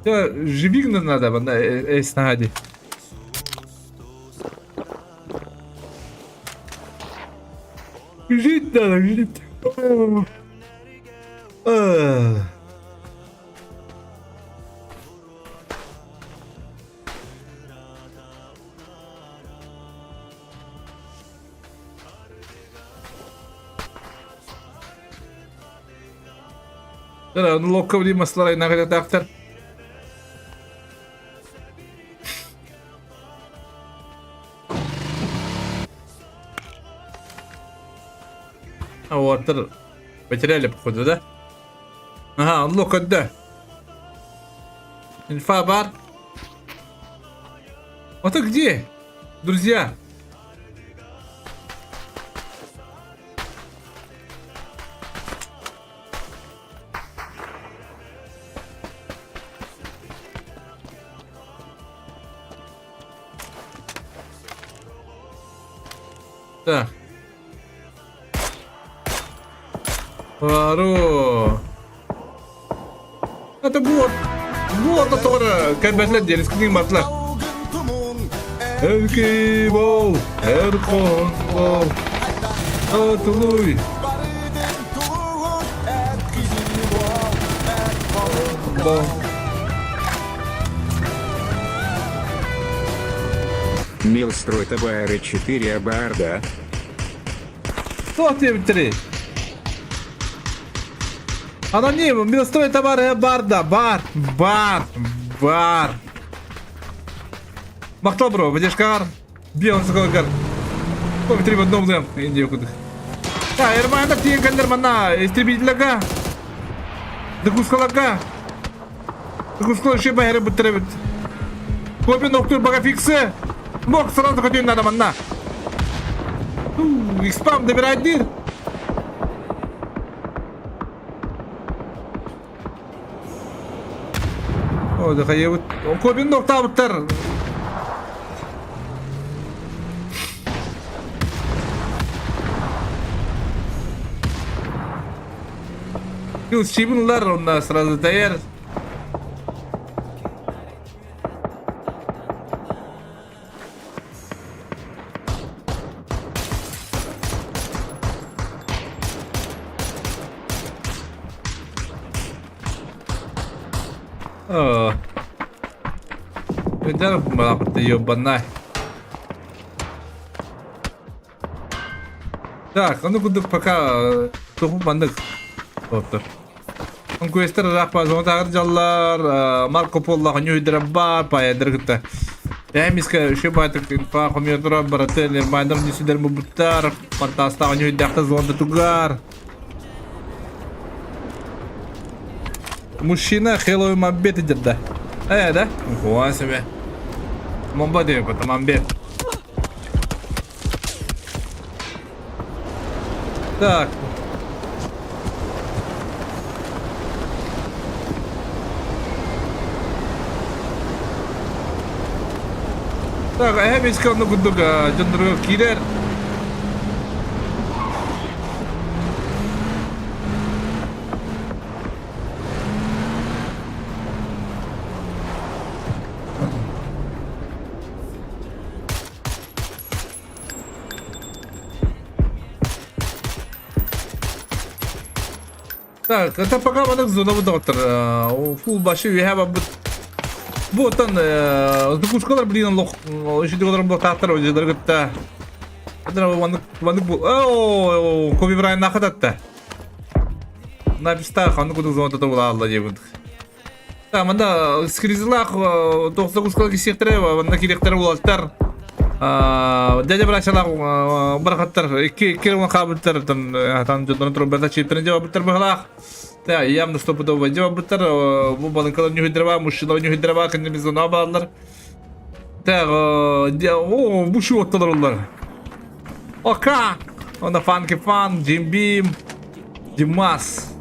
Живигна надо, манна эс наһаа Жить надо, жить. Локка билим маслар айнаҕытаахтар. Уолаттар потеряли, походу, да? Ага, онно көрдө. Инфа бар. А ты где? Друзья? Так. Паро. Это вот. Вот который кәбәтләр дерескінің батлар. Эрки бол, эркон бол. Атылуй. Бол. Милстрой ТБР 4 Абарда. Туох диэбиттэрий? Аноним, милострой товары бар да, бар, бар, бар. Махтал бро, выдержкар, бион соколгар. Кофе в одном лэм, индия кудых. Да, Эрмана тиен кандер мана, истребителяга. Докускалага. Докускала шеба хәрі бұттырабыт. Кофе ноктур бага фиксы. Мог сразу хотел надо манна. Экспам добирать дир. О, да хайыбыт. Кобин ноктаабыттар. Кыл онна сразу даяр. Оо. Ёбанай. Так, ону курдук пока тугу маннык доктор. Конкуэстер ыраах баар, зонатааҕар дьаллар, Марко Поло хоньуйдара баар, паайдары кытта. Эмискэ үчүгэй баайтык инфа хомуйа барыты нермайдар нүсүдэр мубуттар, партаастаах хоньуйдаахта зонда тугар. Мужчина хеловый мамбет идет да. Э, да? Нихуя себе. Момба деп, это мамбет. Так. Так, эһэ мискэ онно курдук дьонноругар киирэр. Так, это пока маннык зонабыт доҕоттор. Фул башы үөһэ барбыт. Бу оттон дукушкалар блин лох үшүдүк олорон буолтаахтар одьулары кытта. Маннык маннык бу оо Коби Брайан нахататта. Написта ханнык кудук зона тото булаалла диэбит. Манна скризлах тоқса кускала кисиэхтэрэ, манна кириэхтэрэ уолаттар. Дядя Брачалаах барахаттар икки икки уон хаабыттар там дьоннорун турбата чиптэрин дьабабыттар быһалаах. Та явно стопудово дьабабыттар бу балынкалар ньүһүдэрэ мужчиналар ньүһүдэрэ баа кинини зона бааллар. Так, о, бу шу оттолор олар. Ока! Онно Фанки Фан, Джим Бим, Димас.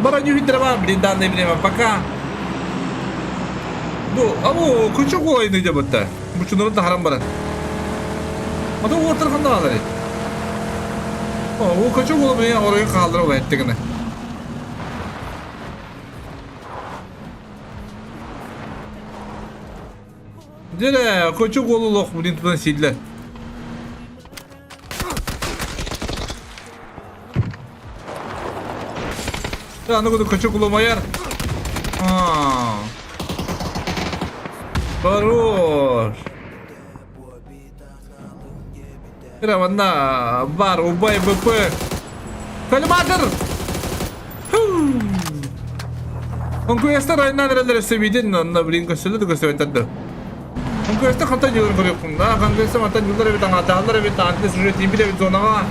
Баранью дрова, блин, данное время пока. Бу, а бу күчү кулайны деп өттө. Бу чунурун тахаран баран. Ата уортар ханна балар. О, бу күчү кулы мен оройун хаалдыра бу Дьэ, кочук уол олох блин тутан сииллэр. Аны куду кочук улумайар. Хорош. Кыра манна бар убай БП. Коллиматор! Конкуренттар айынан эрэллэр өссө виден, онно блин көстөлө да көстөбөттөр да. Конкуренттар хантан дьылын көрүөхпүн да, конкуренттар мантан дьыллар эбит, аҥаатааллар эбит, аантын сюжет тиийбит эбит зонаҕа.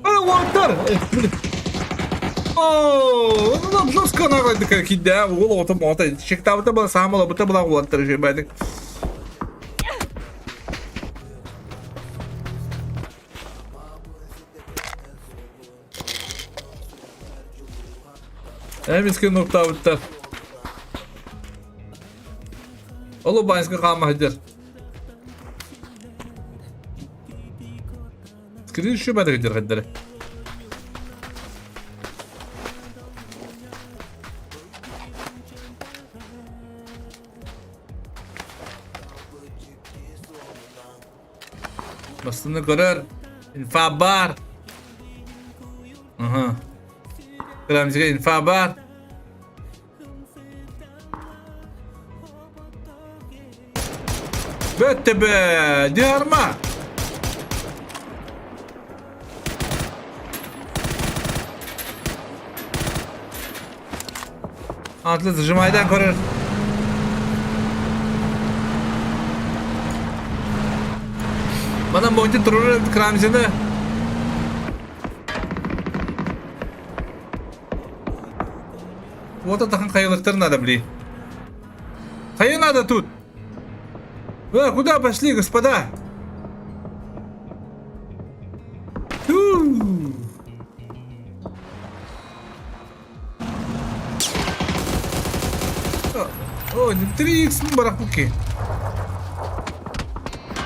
Уолаттар! Оо, ну жестко нахуй кидэ, уол оҕото моҕото чектаабыта была саама олобута была уолаттар үчүгэй Эмискэ нуктаабыттар. Олу байска хаама сылдьар. Скрин şu бары дыргыдыры. Бастыны көрөр. Инфа бар. Ага. Кырамзыга инфа бар. Бөттө бе, диарма. Атлы зажимайдан көрөр. Манан бойынша тұрыр Крамзины. Вот это хайылыктар надо, бли. Хайы надо тут. Э, куда пошли, господа? Фу. О, 3х барахуки.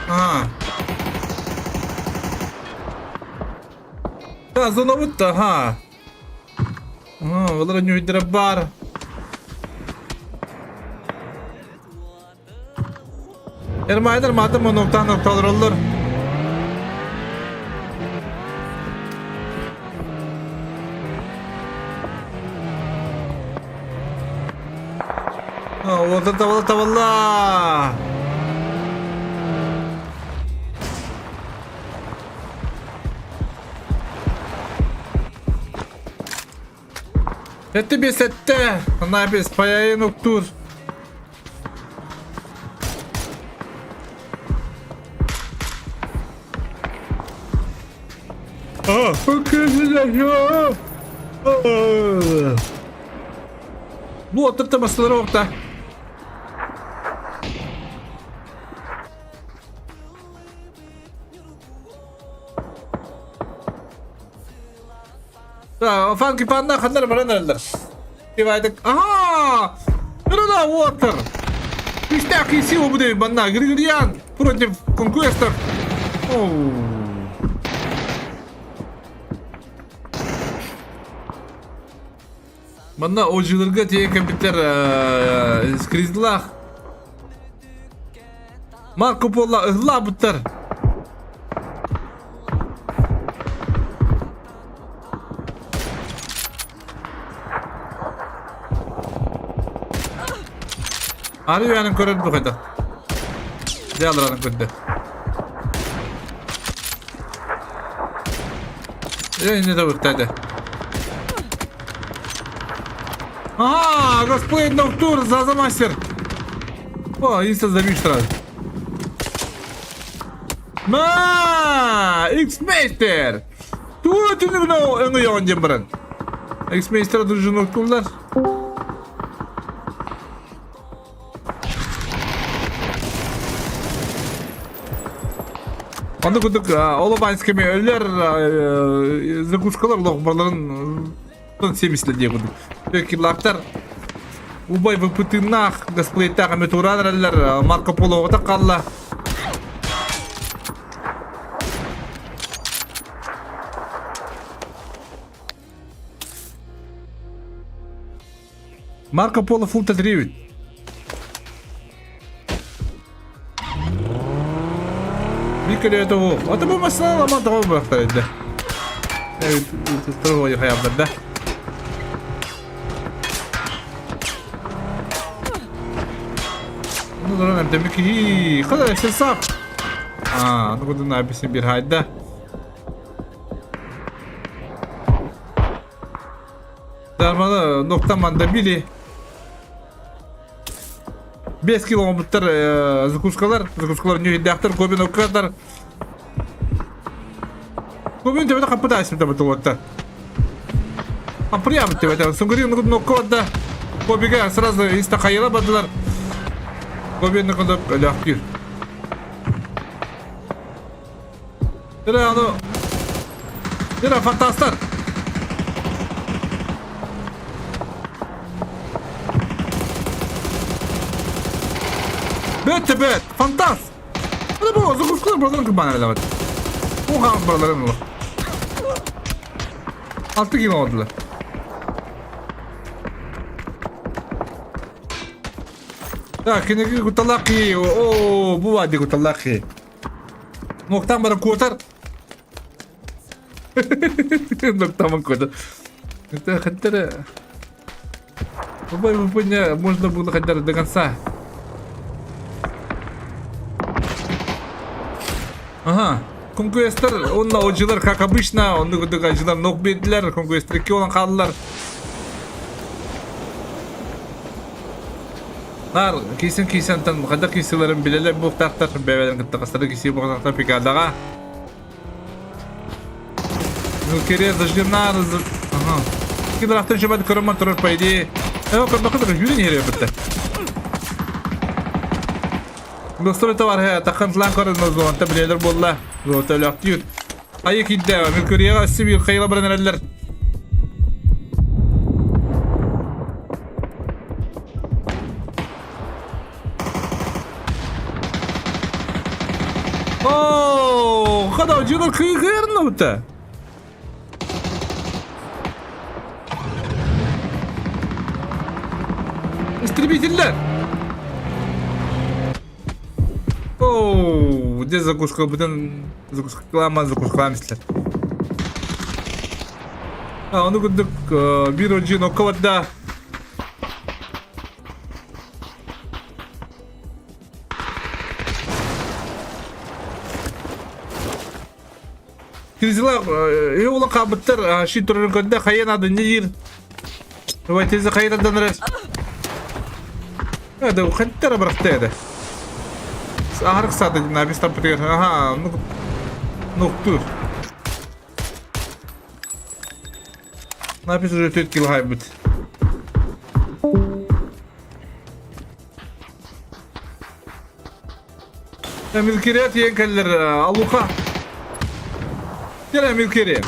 А. Да, зона ага. Олор ньүһүйдэрэ баар. Эрмайдар маатын монуктаан ортолороллор. Уота табалла табалла. Эти бес этте. Набис паяйын уктур. Бу оттор бастылар оҕта. Фанки панна ханнар баран эрэллэр. Кивайдык. Ага! Руда Уотер! Кистях и силу буде банна. Григорьян против конкуэстов. Оу. Манна ожылырга тиийэн кэлбиттэр скризлах. Марко Поло ыһлаабыттар. Ары үөнүн көрөр бу хайдах. Дьэ алырарын көрдө. Э, не табыктады. Ага, Госплей Ноктур, Заза Мастер. О, инста забишь сразу. Ма, X-Мейстер! Тура түнүгүнө өҥөйөҕүн диэн баран. X-Мейстер дружиноктууллар. Онно курдук Олобанскими өлөр закускалар лоҕбаларын семисле диye курдук. Киллаактар убай выпытыннаах дисплейтаах эме тураан эрэллэр Марко Полоҕа қалла. Марко Поло фул тэтриэбит. Биир көлүөтэ уу. Ата бу массыына ламан тоҕо бырахтар эрдэ. Туругу хайаабдар да. Ну, дорон эмтэммит киһи. Хада сап. Аа, ну кудун абисин бир хайда. Дарманы ноктан манда били. 5 кило оҥорбуттар закускалар, закускалар ньүһүйдээхтэр, кобин оккатар. Кобин төбөтө хаппыта айсымта бутулуотта. А прямо төбөтө. Сунгырин ноккода Кобига сразу иста хайыла бардылар. Кобин кодоп өлөктүр. Дere аны Дere фантастар. Бөттө бөт, фантаст. Hadi bu закускалар бардарын кыбан элебет. Бу хаан барларын улар. Алты кило oldular. Так, кинеги куталаки. О, бу вади куталаки. Нуктан баран куотар. Нуктан куотар. Это хотя По-моему, можно было хотя до конца. Ага. Конкуэстер, онно одьылар, как обычно, оннук курдук одьылар нок биэрдилэр, конкуэстер икки буолан хааллылар. Наар кисэн киисэнтэн хайдах киисэлэрин билэлэр буолуохтаахтар, бэйэлэрин кытта хастары киисии буолуохтаахтар пикадаҕа. Ну, кире заждена, ага. Кидрафтан шабат көрөмөн турар, по идее. Э, көрбөккө да жүрүн иһэр эбиттэр. Достор товар таххан тылаан көрөн зонта билелер буолла. Зонта өлөктүүр. Айы киирдэ, Меркурияга өссө биир хайыла баран эрэллэр. Оо, хада дьылар кыыһырныбыта. Истребителлэр. Оу, где закуска бүтэн закускалаама закускалаам истилэр. А, ону курдук биир одьин окко барда. Кризила үһү буолан хаалбыттар ши турарын көрдө хайа наада не диир. Давай тезі хайырдан эрэр. Это хаттара бырахта это. Аһарык саата набис таппытыгар. Аха, ну нуктур. Напис уже 4 кило хайбыт. Милкире тиийэн кэллэр Алуха. Кэлэ Милкире.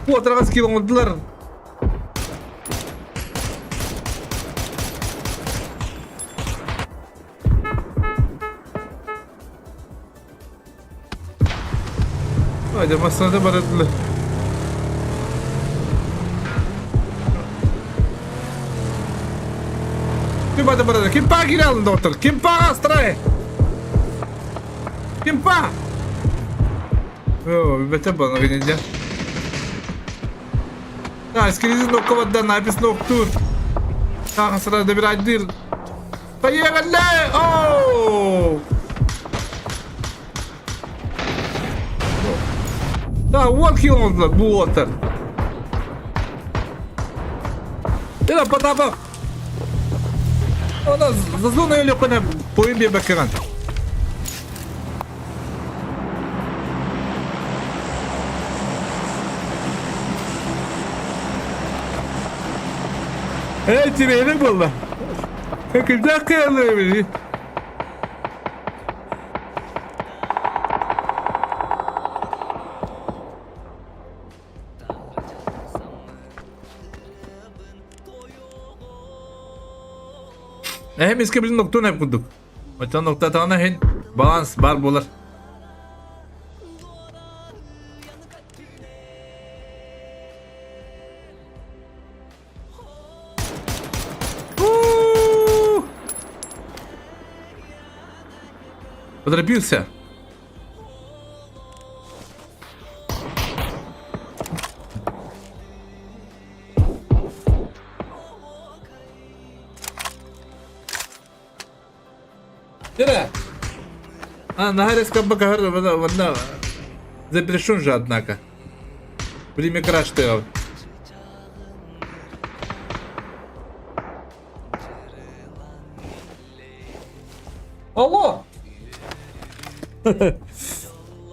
Куотарга скилл оҥордулар. Hadi masada baradılar. Ким бата барады? Ким па кире алын доктор? Ким па астрай? Ким па? О, бete bana генеде. Да, скризин нокка напис ноктур. Тахасра добирать дыр. Поехали! Оу! Да, вот хил он, буотер. Ила Потапов. Она за зону или куда поимби бакеран. Эй, тебе буолла. Кырдьаах кыаллар Эһэм искэ билин ноктуон эп курдук. Оттон ноктатаҕына иһин баланс баар буолар. Поторопился. Тире. А, на резко манна запрещен же, однако. Время краш ты. Алло!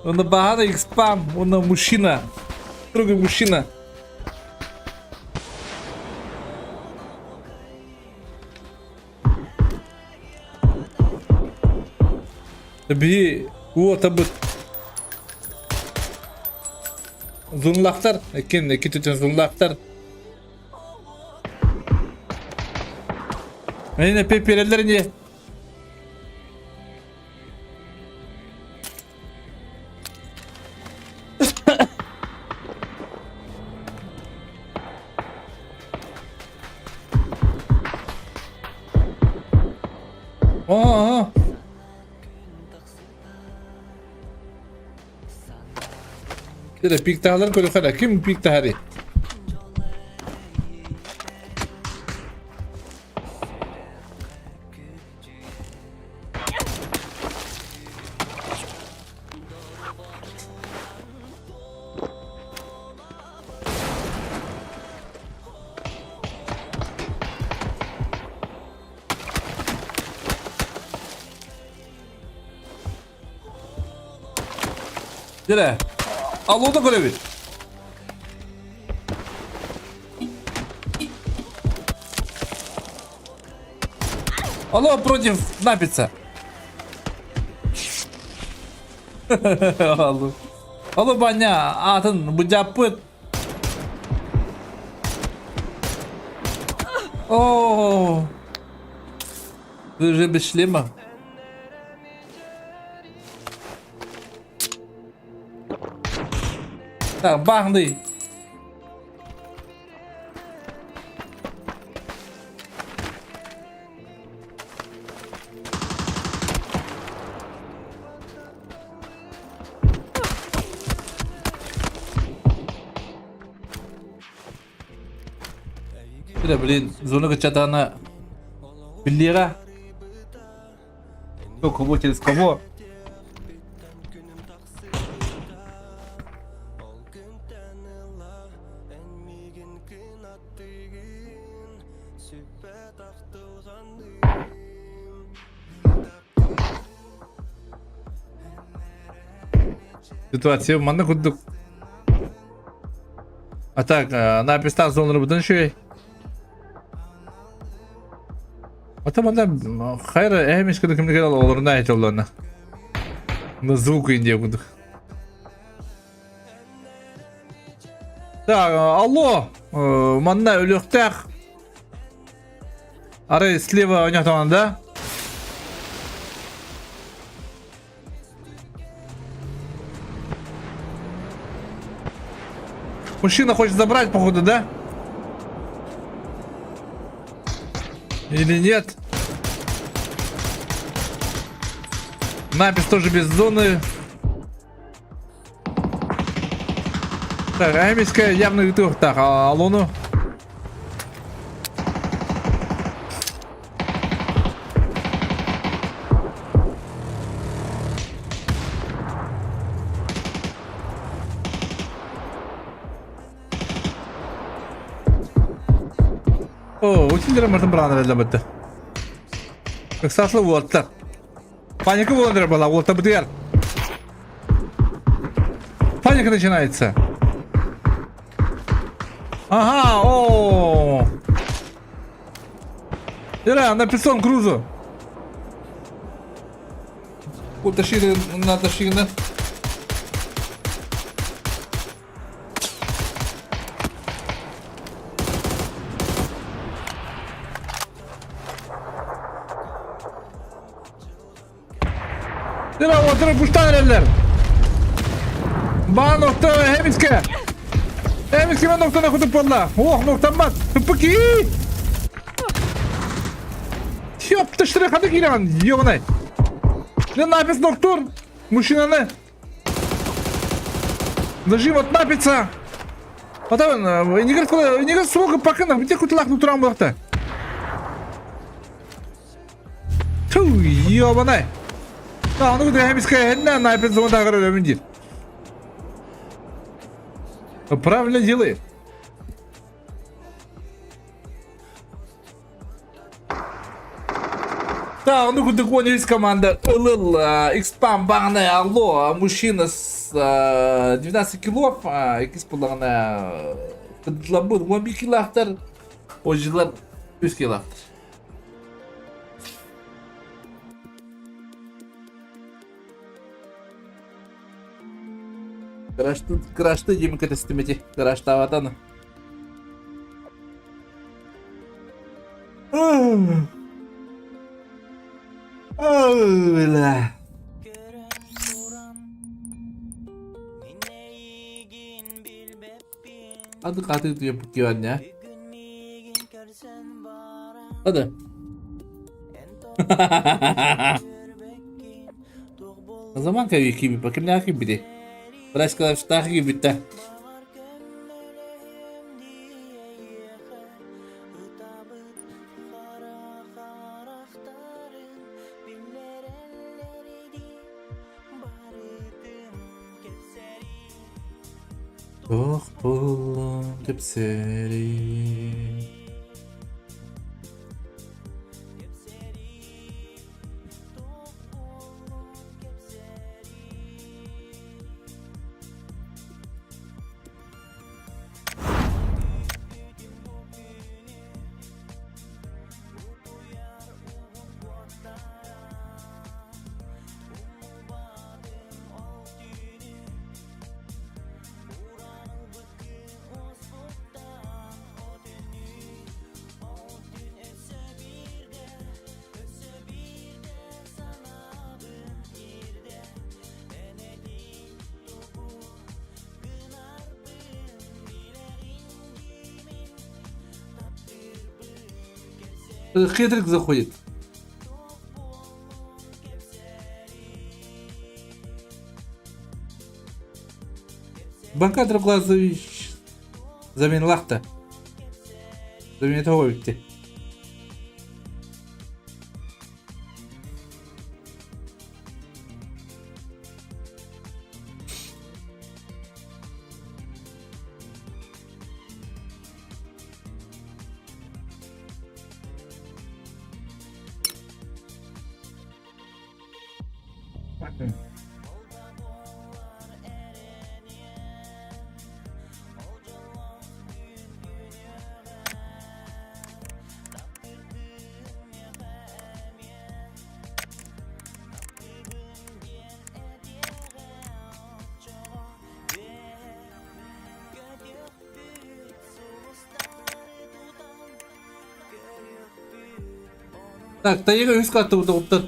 Он багана экспам, он мужчина. Другой мужчина. Биһи уотабыт зунлахтар, иккин икки түтүн зунлахтар. Мені пепперелер не? Aa. Дьэ, пиктаһаларын көрүөххэ ким пиктаһарый? Дьэ, аллота көрөбүт. Алло против Напица. Алло. Алло, баня, атын будяппыт. О, Вы уже без шлема. Так, бахны. Бля, блин, зона кычатана биллиэҕэ. Кто кого через кого? Ситуация манна курдук. А так, напистан зонрыбытын үчүгэй. Ата манна хайра эһэмис кыды кимдик олорунаа этоллона. На звук индия курдук. Так, алло, манна өлүөхтээх. Арай слева ойнотоҕун да? Мужчина хочет забрать, походу, да? Или нет? Напис тоже без зоны. Так, Аймиская явно ыытыахтаах алону. О, учитель мартын браанар эллэбэтте. Ыксаслы уоттар. Паника буолан была, уолта бытыгар. Паника начинается. Ага, о. Ира, на писон грузу. Утащили, натащили. Ира, отырып пуштан эрэллэр. Баан охто эмискэ. Эмискэ мен охтона кутуп буолла. Ох, нохтаммат. Туппуки. Ёпта, что хады киирэн, ёбаный. Не напис нохтур. Мужчинаны. Зажим от напица. Потом, инигер суга пакына, где кутлах нутрам буолта. Ту, ёбаный. Аны эмискэ эннэ напис зондагар өлөмүн диир. Правильно делает. Да, ну куда есть команда ЛЛ, Xpam бағана алло, мужчина с 12 килов, X бағана кыдлабыр 11 килохтар, ожилар 3 килохтар. Крашты, крашты деймін кәтестімете, краштаватаны. Бля. Ады қаты деп киған, Hadi. O zaman kabi bakayım ne gibi Başka gibi de. Туох буоллум кэпсэри. Хитрик заходит. Банкатор Глазович заменлахта. Заменит битти. Так, Таига үс каттыбыт оҕуттар.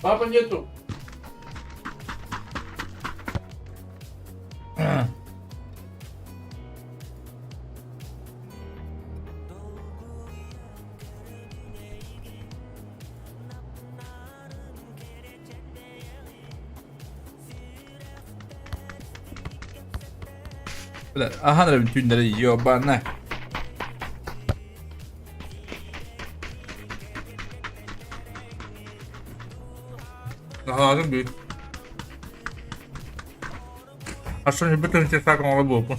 Папа нету. Ахан эрэ түүннэри ёбана. Наһаатын бүй. Асан бүтүн чесак оҥоро буолбун.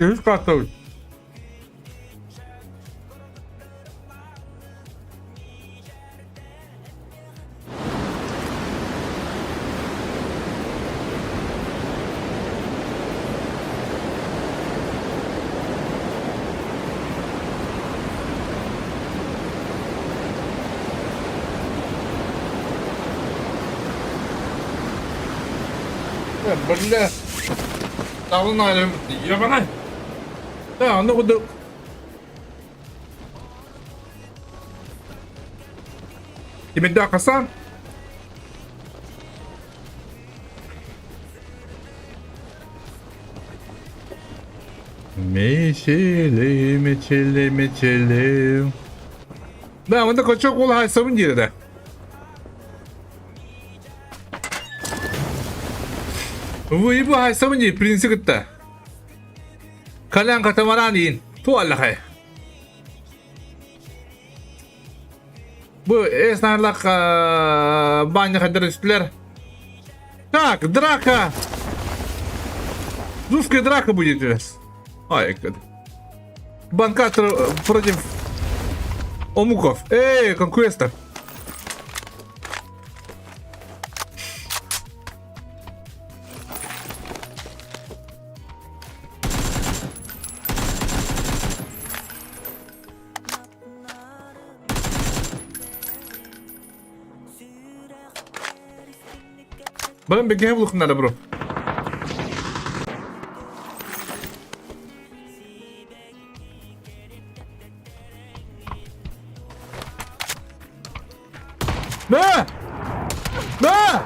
Үһүс каартабыт. Бля, Талын ебанай. Да, ону курдук Тимирдээх Хасан. Мечели, мечели, мечели. Да, онда кочок ол хайсабын диир да. Выебу хайсабын диир принци кытта. Калян катамаран иин. Ту аллахай. Бу эс наарлах баня хадыр үстүлэр. Так, драка. Русская драка будет у вас. Ай, Банкатор против Омуков. Эй, конквестер. Баран бэгэһэ булухуннара бро. Да!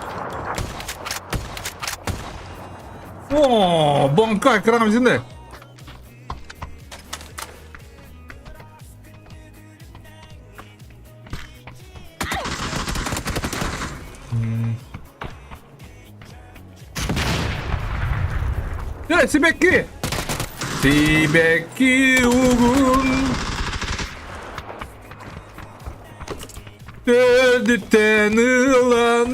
О, бонка Крамзины! Дьэ, сибэкки! Сибэкки угун Төрдүттэн ылан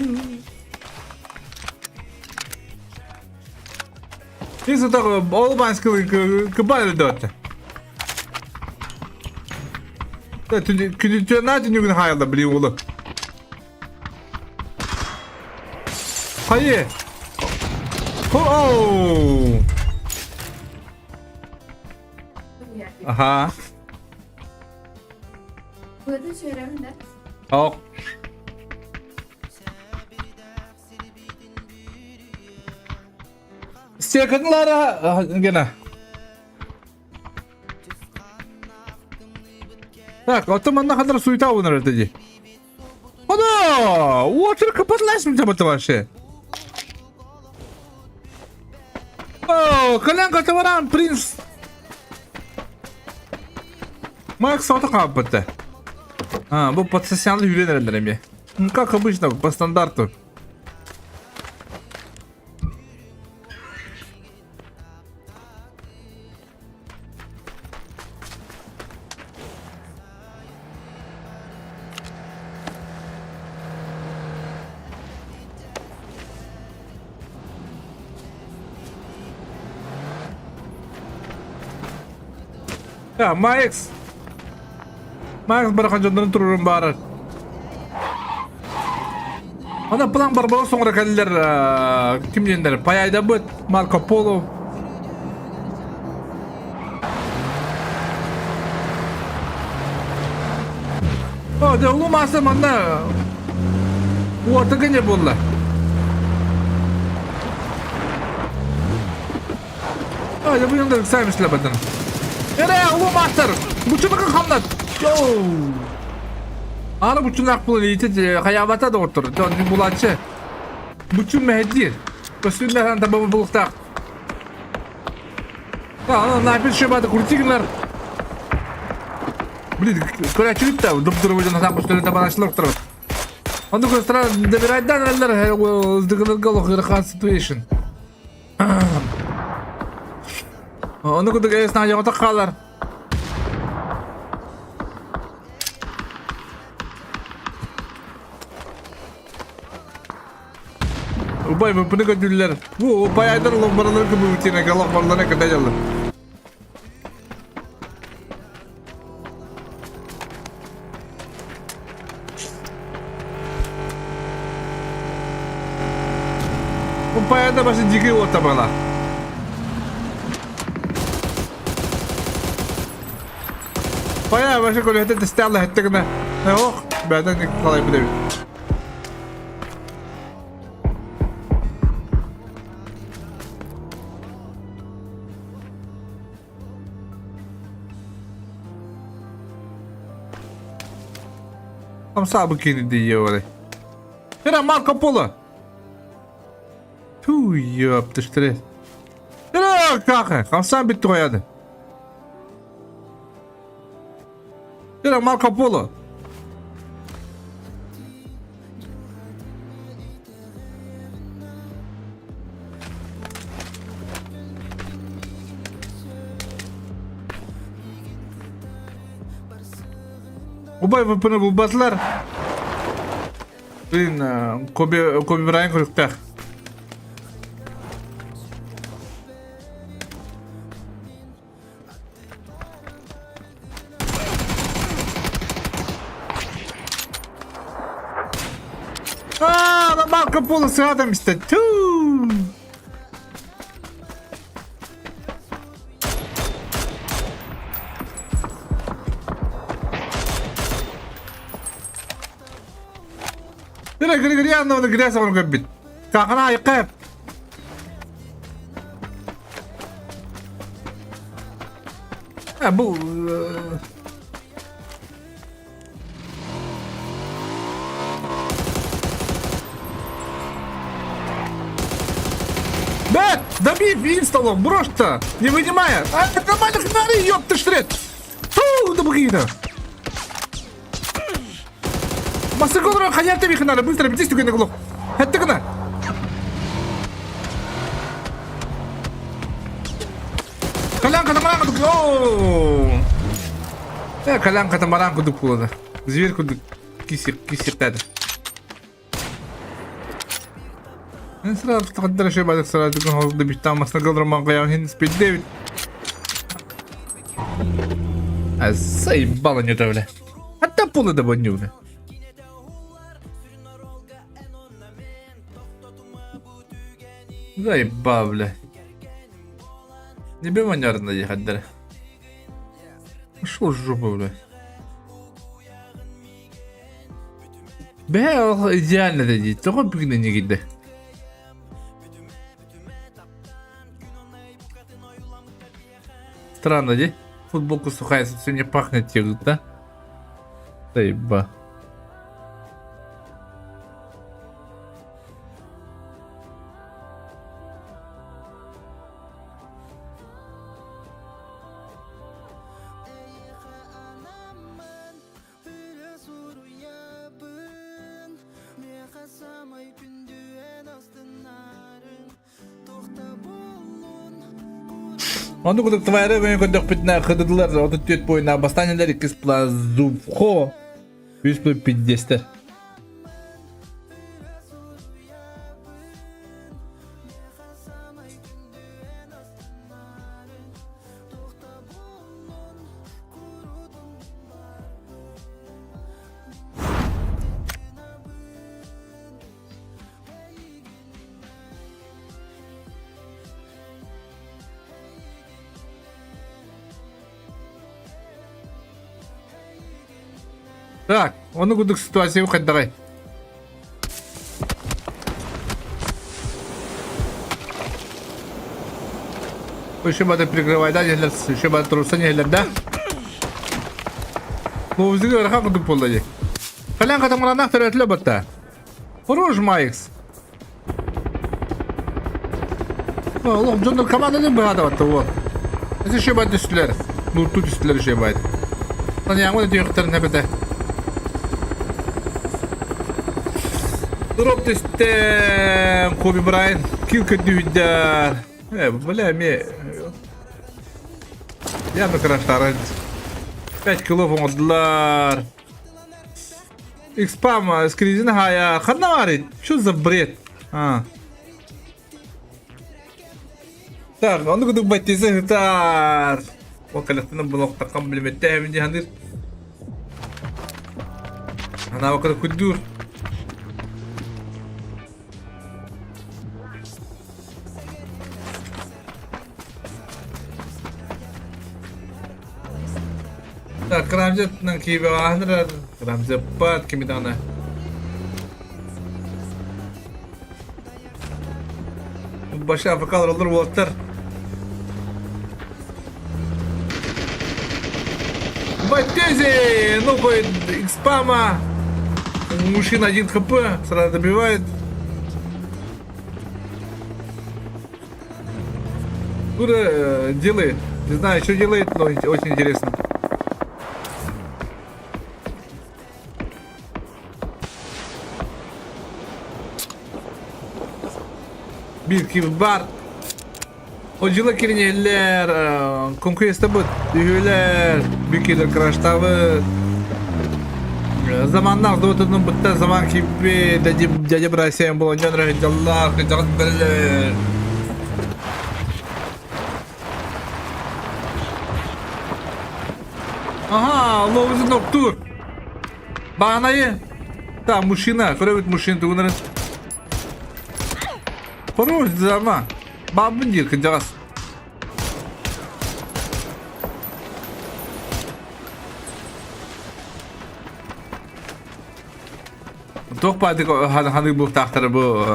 Ис утах ол банскылы кыбар өлдөттө. Күнүтүнаа түнүгүн хаайылда били уолу. Хайы! Оу! Аха. Ок. Стекатлара гена. Так, оттон манна хандар суета унар дии. Ана! Уотер капатлашмын табата вообще. О, коленка таваран, принц. Макс ото каппыта. А, бу потенциалды үйренерлер эми. Как обычно, по стандарту. Я, Макс. Макс барахан дьоннорун туруорун баарар. Ана план Барбарос оҥоро кэллэр ким диэннэр Паяйдабыт, Марко Поло. О, дьэ, улуу маастар манна уота гене буолла. А, я буду сами шлепать. Эрэ, улуу маастар! Бучунука хамнат! Йоу! Аны бучунак булан ити хайаабата доҕоттор. Дьон булааччы. Бучун мэһэдиир. Көстүүннэхэн табабы булуктаах. А, напис шебаты крутигнар. Блин, көрәчүлүк да дуп-дуру выжан хасан көстөрүн табаначлар турар. Онду көстөрө добирайдан эллер ыздыгылырга лохырхан situation. Ону кудук эс наайоҕото хаалар. Убай мөппүнү көдүллэр. Бу убай айдар ломбаралар кыбыбытина галах барлана кыда жаллар. Убай башы дикий ота бала. Бая башы көлөһөтө тесталла хеттегіне. Ох, бәден қалай білемін. Хамсаабы кини дии Era Marco Polo. Ту ёптыштыры. Era каха, хамсаан бүттү кояды. Era Marco Polo. Убай ВП-ны булбатылар. Блин, Коби, Коби Брайан күрүктэх. А, Марко Поло сыгадам истэ. Ту. Гри гри гри анна грязь он көрбүт. Кахана айкап. А бу Бэт! Добив инсталом, брось-то! Не вынимая! А, нормально хнары, ёпта штрет! Фу, да бгина! Масыргол хайар тебе хнары, быстро, битись түгенде глух. Хәтте гына! Колян катамаран кудук. Ооо! Э, колян катамаран кудук булады. Зверь кудук кисик кисиктәде. Мен сразу тақдыр шей бадық сразу күн холды биттан масна гылдырман қаян хин спидде бит. А заебало не то, бля. Hatta pulu da bonyu бля. Заебал, бля. Не бемонярно ехать, да. Шо жопа, бля. Бээ идеально да дии. Тоҕо бүгүн иннигидэ? Странно, дии. Футболка сухая, совсем не пахнет тебе, да? Заеба. Оннук курдук твайры көйөн көрдөхпүтүнэ кыдыдылар 34 буойна бастаанньалар иккис плазухо үс пиддестер. Так, ону курдук ситуация хайдаҕай? Еще бада прикрывай, да, нелер, еще бада труса нелер, да? Бу үзүгө ырахан курдук буолла дии. Кэлэн катамаранах төрөтүлэ батта. Хорош Майкс. Олох дьоннор команданы быһаата батта вот. Эти еще бат түстүлэр. Нурту түстүлэр еще бат. Таняңы өтүөхтэрин эбэтэ. Дроп түстэн Коби Брайан кил көрдүүдэр. Э, бля, эмиэ явно краштары. 5 килов оҥордулар. Экспам, скризин хая. Ханна барый? Что за бред? А. Так, ону кудук баттиса хытар. Ол калахтынан булоқтаққан билиметтээбин дии Анаабакка куддуур. Так, Крамзетынан киибэҕэ Крамзеппат кими даҕаны Баша АФК-лар олор уолаттар. Батези! Ну, экспама! Мужчина 1 хп, сразу добивает. Дура делает. Не знаю, что делает, но очень интересно. Биир киһи баар. Одьула киринэллэр, конкурестабыт, үһүөлэр, бүкилэр краштабыт. Заманнаах дуотунун бытта заман киппи дядя Брасиан болонньон рахидаллах дьаҕыт бэрэлэр. Ага, ловызын октуур. Баанайы. Та, мужчина, көрөбүт мужчина тугунарын. Хорош зама. Бабын диир кырдьаҕас. Туох баадык ханнык буолтаахтара бу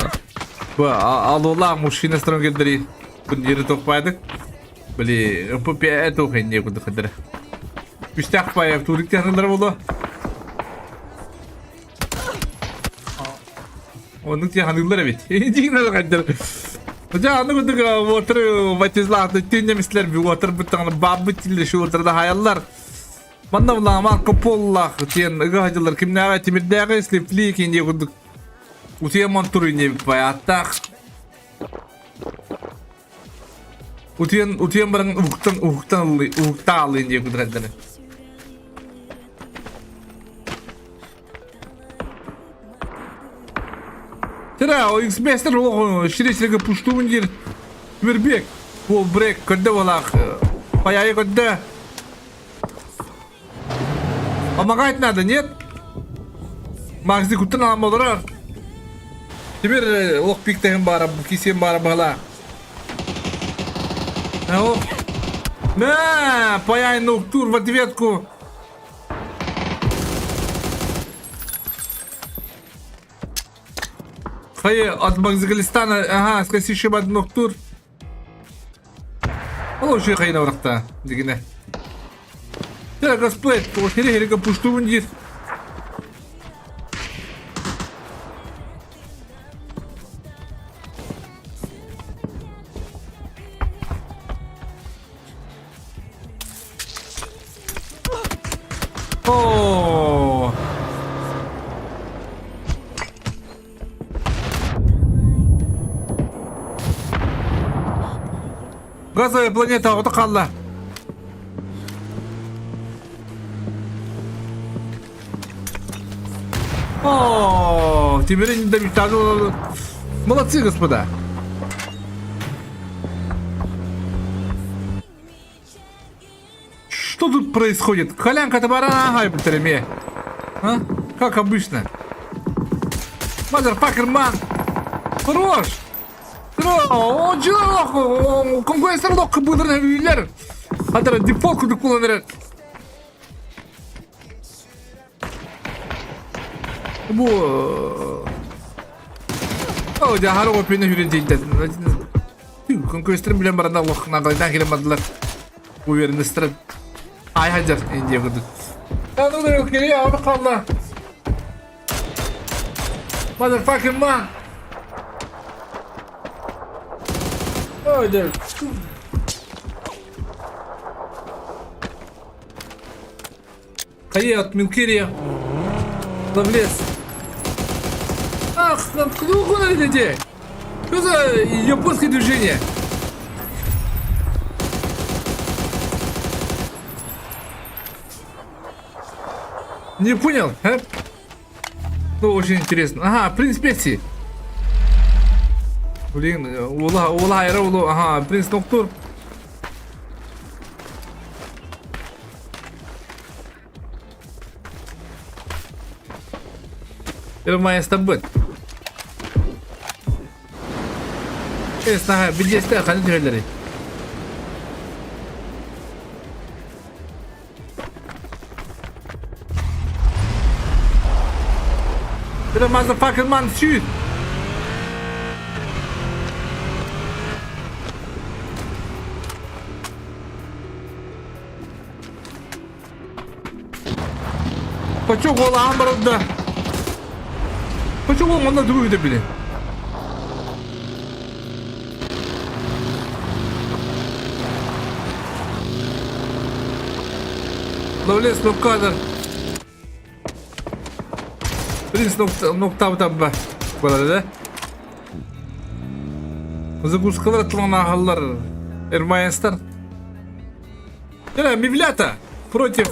бу алуулаах мужчина сторон кэлдэри күндири туох баадык били МПП туох инниэ курдук кэлдэрэ Үстээх баайа туурик тиһаныллара буолуо Оннук тиһаныыллар эбит. Дьиҥнэр хайдар. Дьэ, аны курдук уотары ватизлааты түннэмислэр уотар буттаҕына баабыт тилле шуурдары хаайаллар. Манна булаҕа Марко Поллаах тиэн ыга хадьылар кимнээҕи тимирдээҕи слепли кинди курдук утуйа монтуруй диэбит байааттаах. Утуйан утуйан баран уһуктан уһуктан ыллый уһуктаалыын диye курдук эрдэрэ. Тира, о X-Master олох шире-ширеге пуштуун диир Тимирбек. Пол брек көрдө болаах. Паяйы көрдө. Помогать надо, нет? Макси куттан алан болорор. Тимир олох пиктehen баара, кисиэн баара баһала. На, паяй нуктур в ответку. Хайы, от Макзагалистана, ага, скасиши бад нуктур. Ол уже хайына барахта, дигине. Тера косплей, хири хириге пуштубун диир. О! Газовая планета оҕото хаалла. О, теперь не добить. Молодцы, господа. Что тут происходит? Колянка табара, ай, бутареме. А? Как обычно. Motherfucker, man. Хорош. О, дьылах, конкуренция лох быдырын үйлер. Хатара дефолт курдук буолан эрэр. Бу О, дьаһар опины хүрен тиийдэ. Конкуренттарын билэн баран олох наҕайдаан кэлэн бардылар. Уверенностьтара ай хадьар индия курдук. Ану кири аҕа хаалла. Motherfucking man. Ой, да. Хайа, от Милкирия. Ловлес. Ах, ну куда идете? Что за японское движение? Не понял, а? Ну, очень интересно. Ага, принц Персии. Блин, ула, ула, ула, ага, принц Ноктур. Ырмайастарбыт. Эс наһаа билиэстээх ханна түһэллэрий? Бля, motherfucker man, shoot! Хочу уолаан барда. Хочу уол манна тугу бүтэ били. Ловлес кадр. Принц ноктабы Барар да. Загрузкалар атылган ахаллар Эрмаянстар. Э, Мивлята против...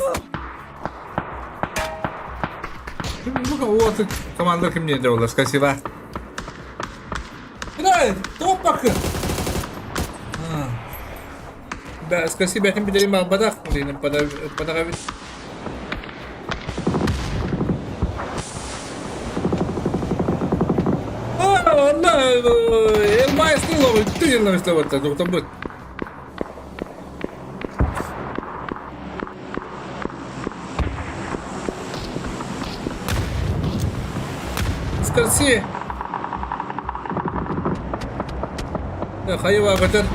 Ну, вот команда ко мне делала, спасибо. Да, топак. Да, спасибо, я тебе бадах, блин, подавить. Онно Элмайстын түннү Скорси. Хайыва көтөр.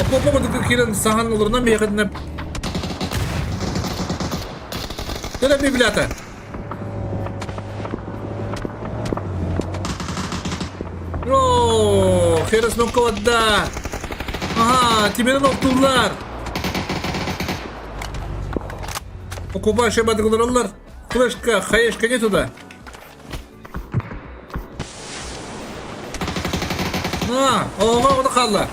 Опопо курдук киирэн саһан олорунан миэхэтинэ Төлө библиата. Херес нокколодда! Ага, Тимирин охтуллар! Окуба шебадыгылараллар. Флешка, хаешка не туда. На, оҕо оҕо хаалла.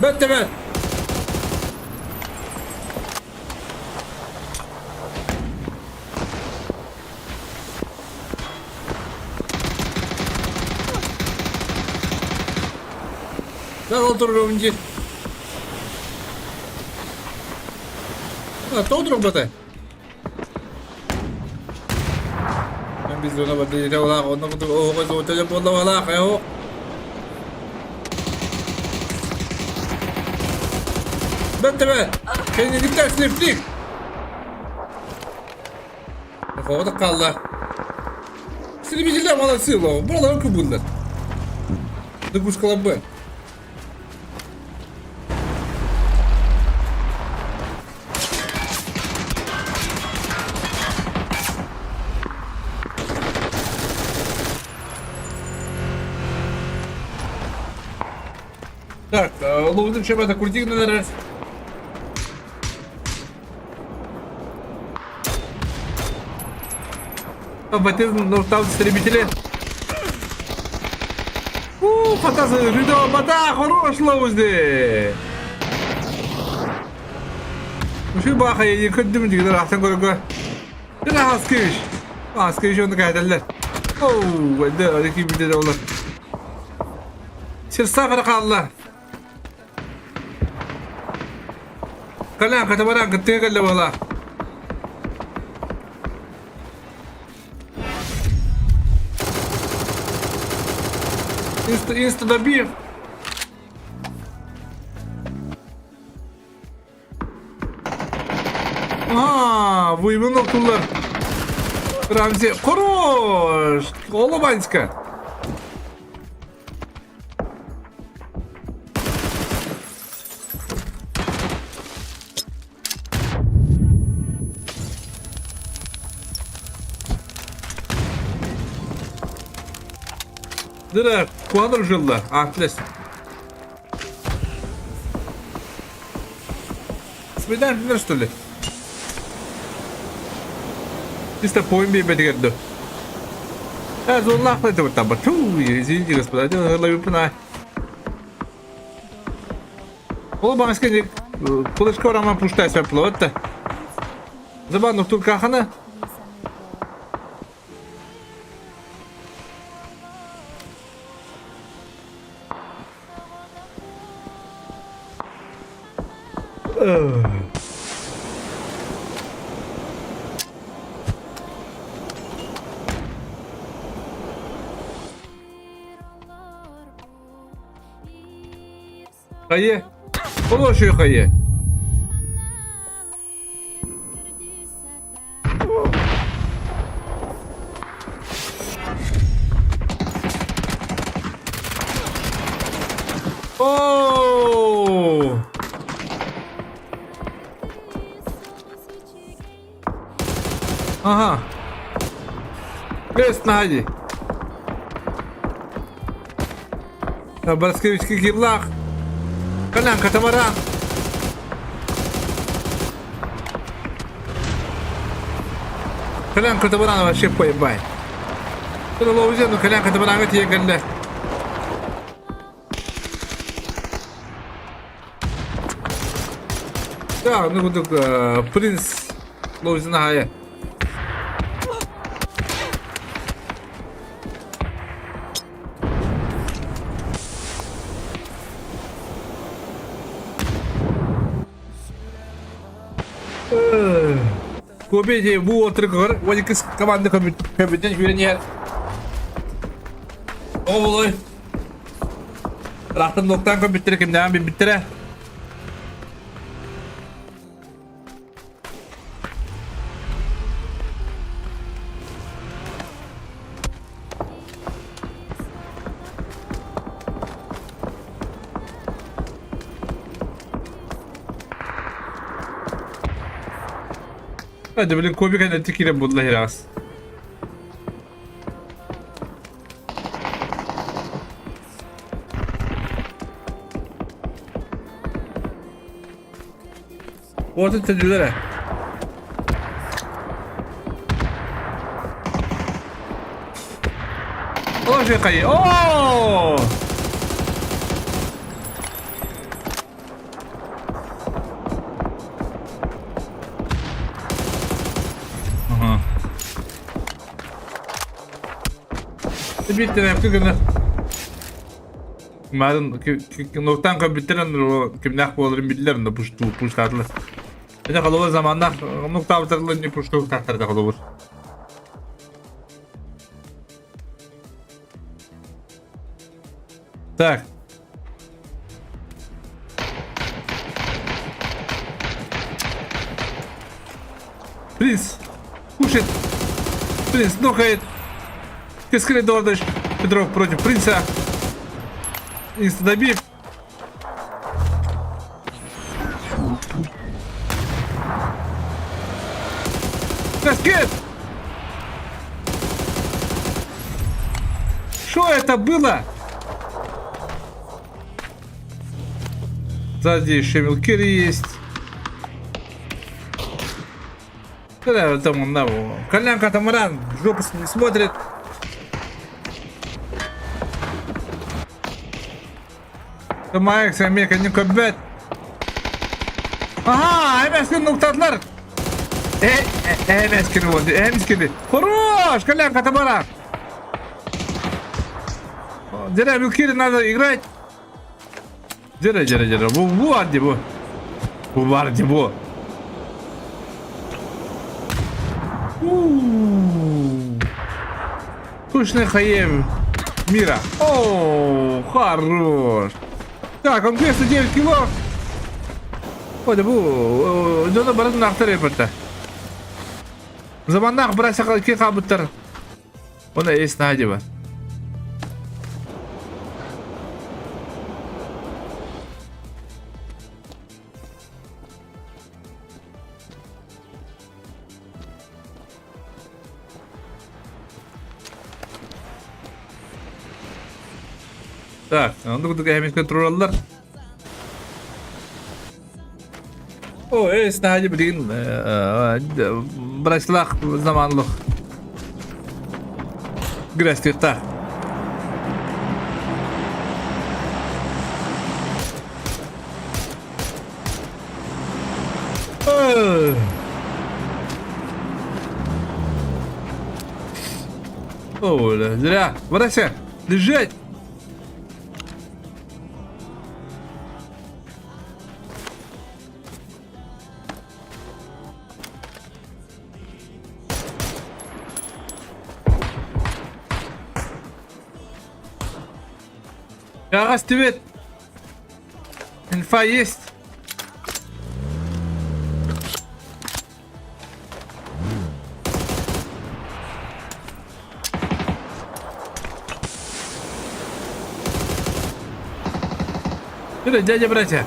Бэт бэт. Да, ол турбун дии. А, то турбата. Хаалла. Истребителя молодцы, бралар кубыллар. Дыгушкалабы. Так, ловдын шебата курдигнелер. Батыр истребители. У, фатаз рюдо бата хорош лоузди. Үчүгэй баха көрдүм дигилер ахтан көргө. Дена хаскыш. Хаскыш оны кәдәлләр. Оу, эдде аки билде олар. Сир сафар қалла. Калан катабаран кыттыга кэллэ буола. Инста, инста добив. Аа, вуймун оттулар. Рамзи, хорош! Олобанська. Дыра, куаныр жылла, Атлес. Свидан что ли? Чисто поим бебе до. А, зонлах это вот там. Ту, извините, господа, ловю пна. Ол баңыска кулышка ораман пуштай сәп Забан тур кахана. Хайе. Хороший хайе. Оу! Ага. Крест нади. Барскевички кирлах. Колян, катамаран. Колян катамаран вообще поебай. Это лоузе, ну колян катамаран это егелле. Да, ну кудук принц лоузина хая. Кобеде бу отыргыр, 12 команда көбүтен хүрен О, Рахтым ноктан көбүттер кимнән биттере. Hadi блин, кубик это кире булла хирас. Уотун төлүүлэрэ. О, хайы. О! Ага. Биттен гына. Марын нуктан көбүттэрэн кимнээх буоларын биллэр но пушту пуштаатылар. Это холобур заманнах нуктаабытарлар не пушту тахтарда холобур. Так. Принц кушает. Принц нокает. Кескин Эдуардович Петров против принца. Инстадобив. Каскет! Что это было? Сзади еще мелкири есть. Да, там он, да, Колян катамаран в жопу смотрит. Маекс Америка не көббөт. Ага, эмэскин нуктатлар. Э, эмэскин вот, эмэскин. Хорош, Колян катамаран. Дерэ, Милкири надо играть. Дерэ, дерэ, дерэ. Бу, бу арди, бу. Бу арди, бу. Точно хаем мира. О, хорош. Так, он 209 кило. Ой, да бу, дьоно барытын ахтар эпэртэ. Заманнаах бырасака ки хаабыттар. Оны эс наадиба. Так, оннук курдук эһэмискэ тураллар. О, эс наадьа билигин бырачылаах заманлых күрэстиэхтээх. О, зря. Варася, лежать! Раз тебе инфа есть. Дядя братья.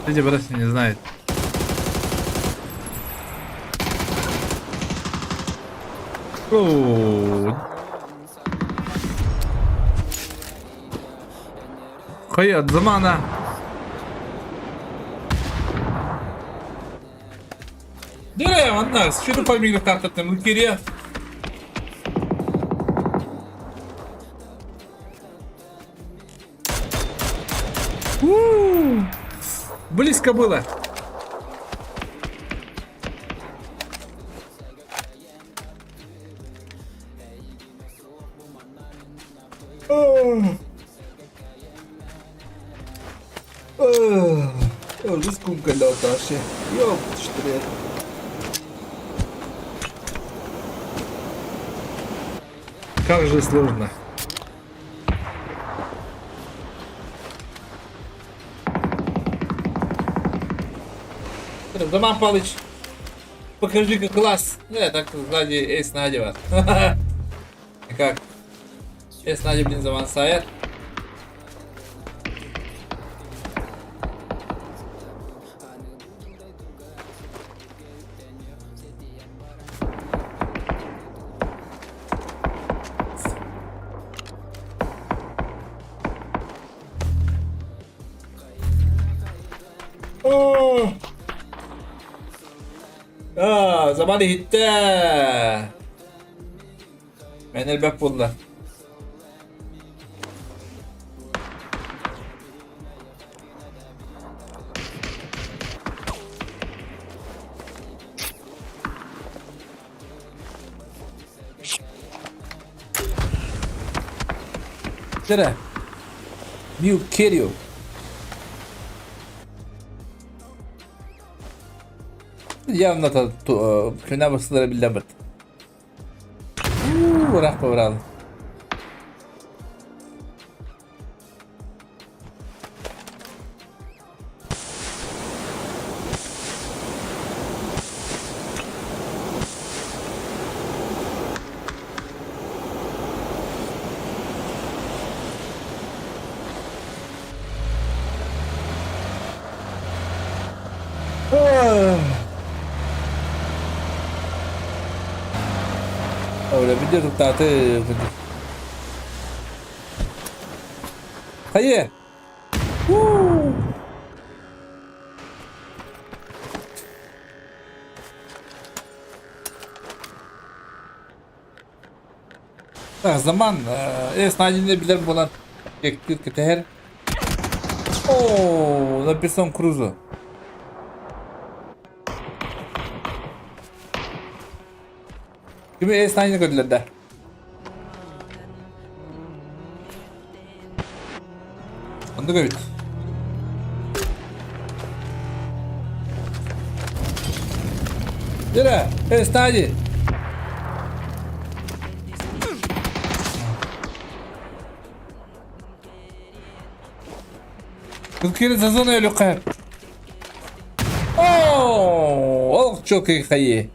Дядя братья не знает. О, Хайа, замана. Дere, манна, что фамилия тартаттым, Лукерия. Близко было. Олус кумкалааташы. Ёптштырет. Как же сложно. Роман Павлович, покажи-ка класс. Не, так сзади Эйс Надева. Как? Эйс Надя, блин, заман сайт. Заман иһиттэ. Мен элбэх буолла. Дere. New Kirio. Явно күнә басылара биллэн бит. Урақ бабыралы. Öyle bir de tuttı. Хайа! Так, заман э билэр буолан кэтэһэр. Оо, написан Крузо. Кими эс көрдүлэр да? Оннук эбит. Дere, Естади. Кыркыры сезон өлүккэ. Оо, ол çok iyi хайы.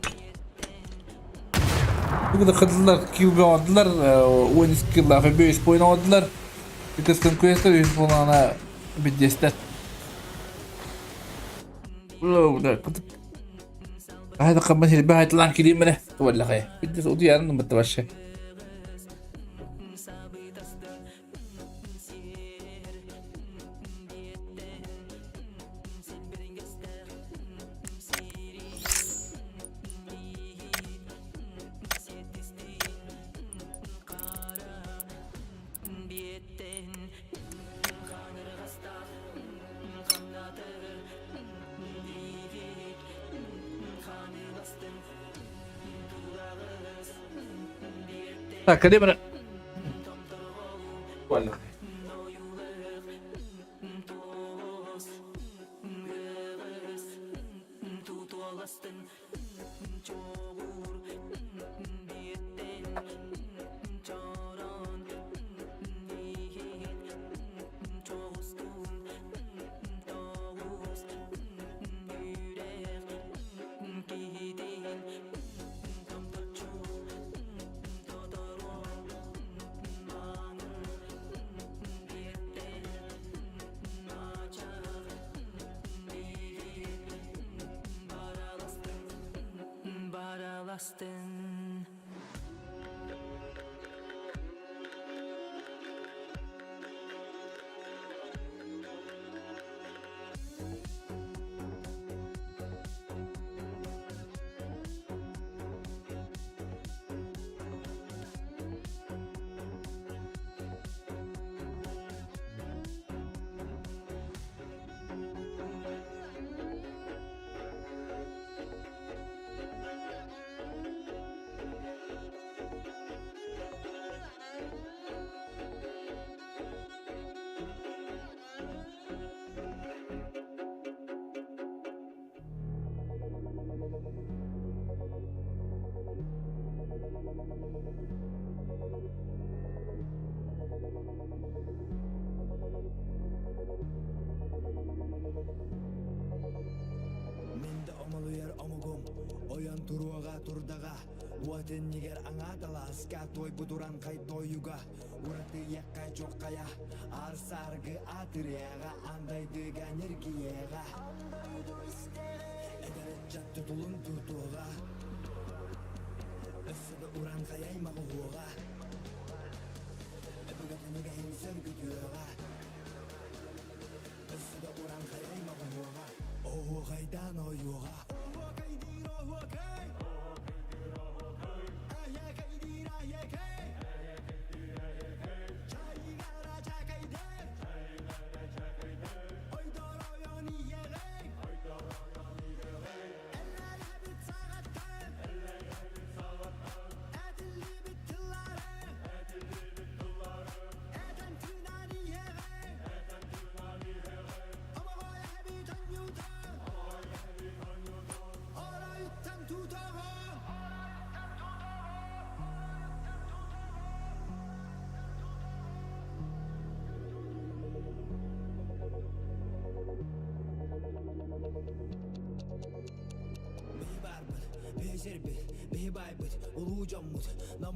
Бүгүн кыдылар килби алдылар, 12 килла 5 бойын алдылар. Битескен куестер үс болана биддестер. هذا قمة الباهي طلع كريم منه ولا خير بدي سعودية أنا متوشى. Так, калибр. Прикольно.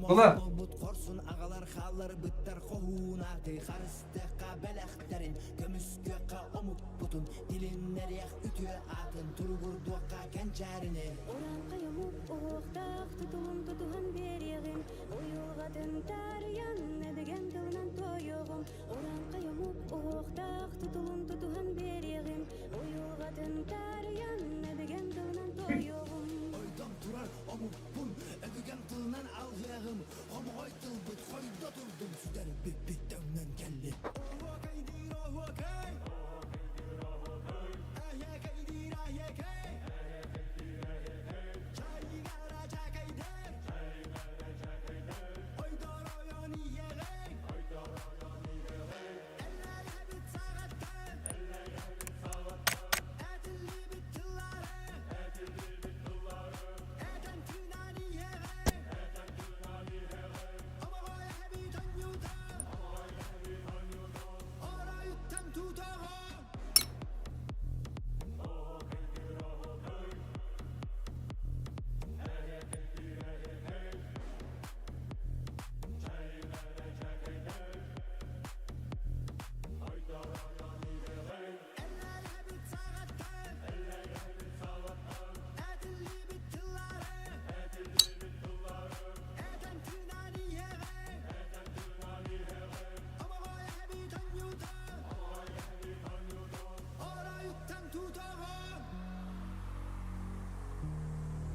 Була.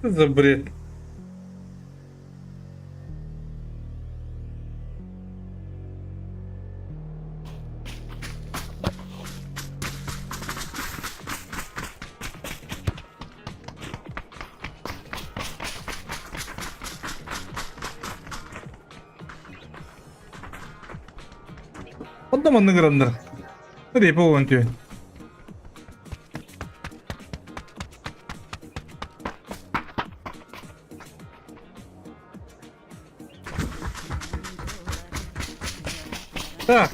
Что за бред? Онно маннык ыраннар. Репа буолан түһэн. Так.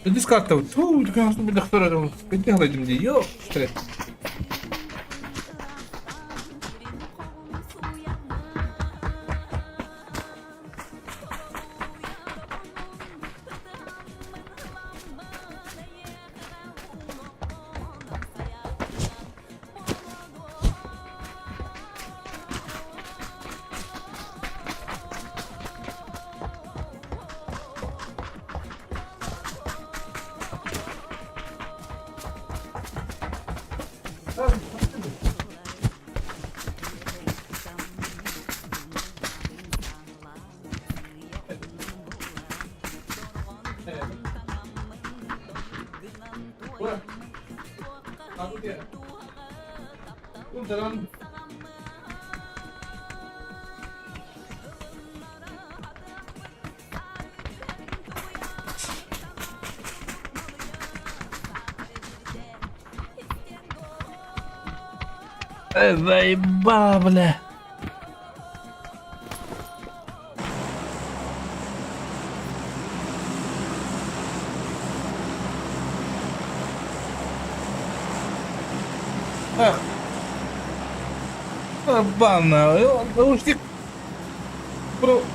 Дискарта. Туу, билэхтэр дии. Йо, Заебала, бля. Ах. Банна. Наушник.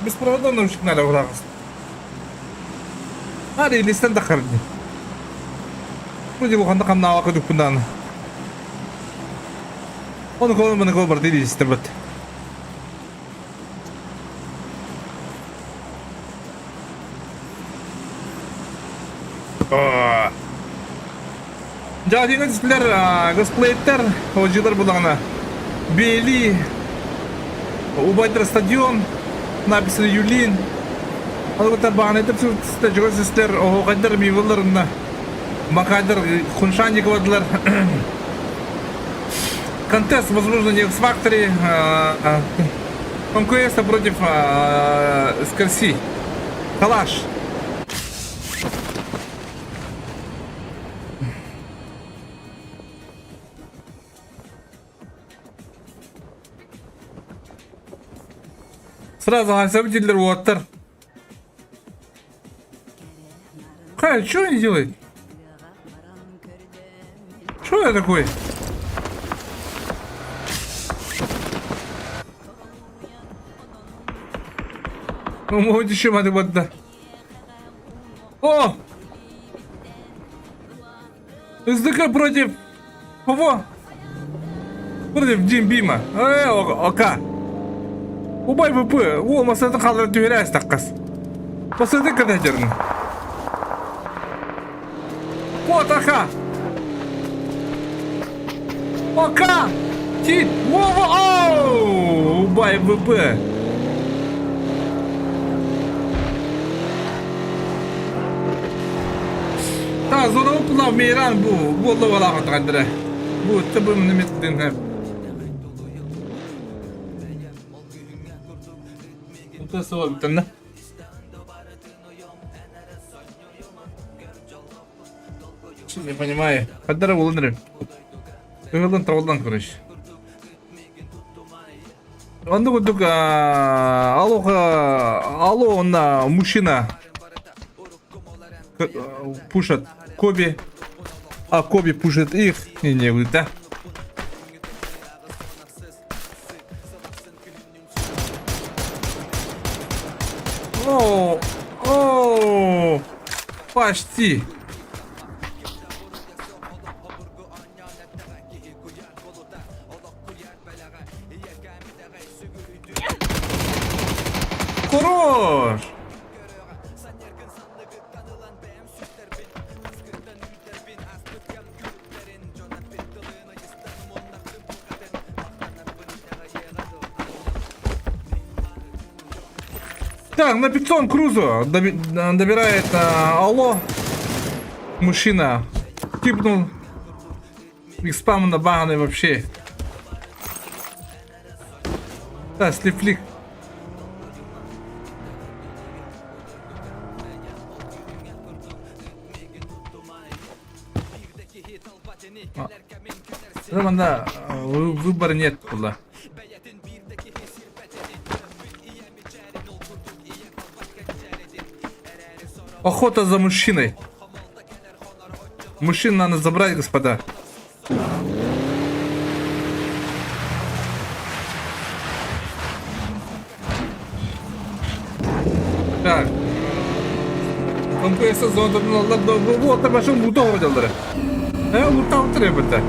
Беспроводной наушник надо урагас. Hadi listen таххарди. Вроде ханна хамнаава кудукпундааны. Ону колон маны кол барды истебет. Дьаатыҥа түстүлэр косплейтер, ожидар булаҕына Бели, убайдар стадион, написано Юлин. Алгыта баанайдар чугас систер, оһуохайдар мивылларына Макайдар Хуншанниковадылар. Контест, возможно, не X Factory, Конкуренция против Скорси. Калаш. Сразу хасабдиллер уоттар. Хай, что они делают? Кто это такой? Ну, еще мады да. О! СДК против кого? Против Дим Бима. Ока. Убай ВП. О, масады қалдырып түһэрээс таққас. Масады кададерін. Вот аха. Ока! Тит! Вова! Оу! Убай ВП. Та зона уплав мейран бу. Буолла балаҕатаҕандара. Бу табым неметтин Тэннэ. Не понимаю. Хаддара булан Ыгылын табылдан короче. Онно курдук алло алло онна мужчина пушат Коби, а Коби пушит их. Не, не, да. О, о, почти. Хорош! Так, на питон Крузо добирает алло. Мужчина типнул. Их спам на баганы вообще. Да, слифлик. Да, выбора нет было. Охота за мужчиной. Мужчин надо забрать, господа. Так. Компрессор зондырын башын лутау одалары. Лутау требует.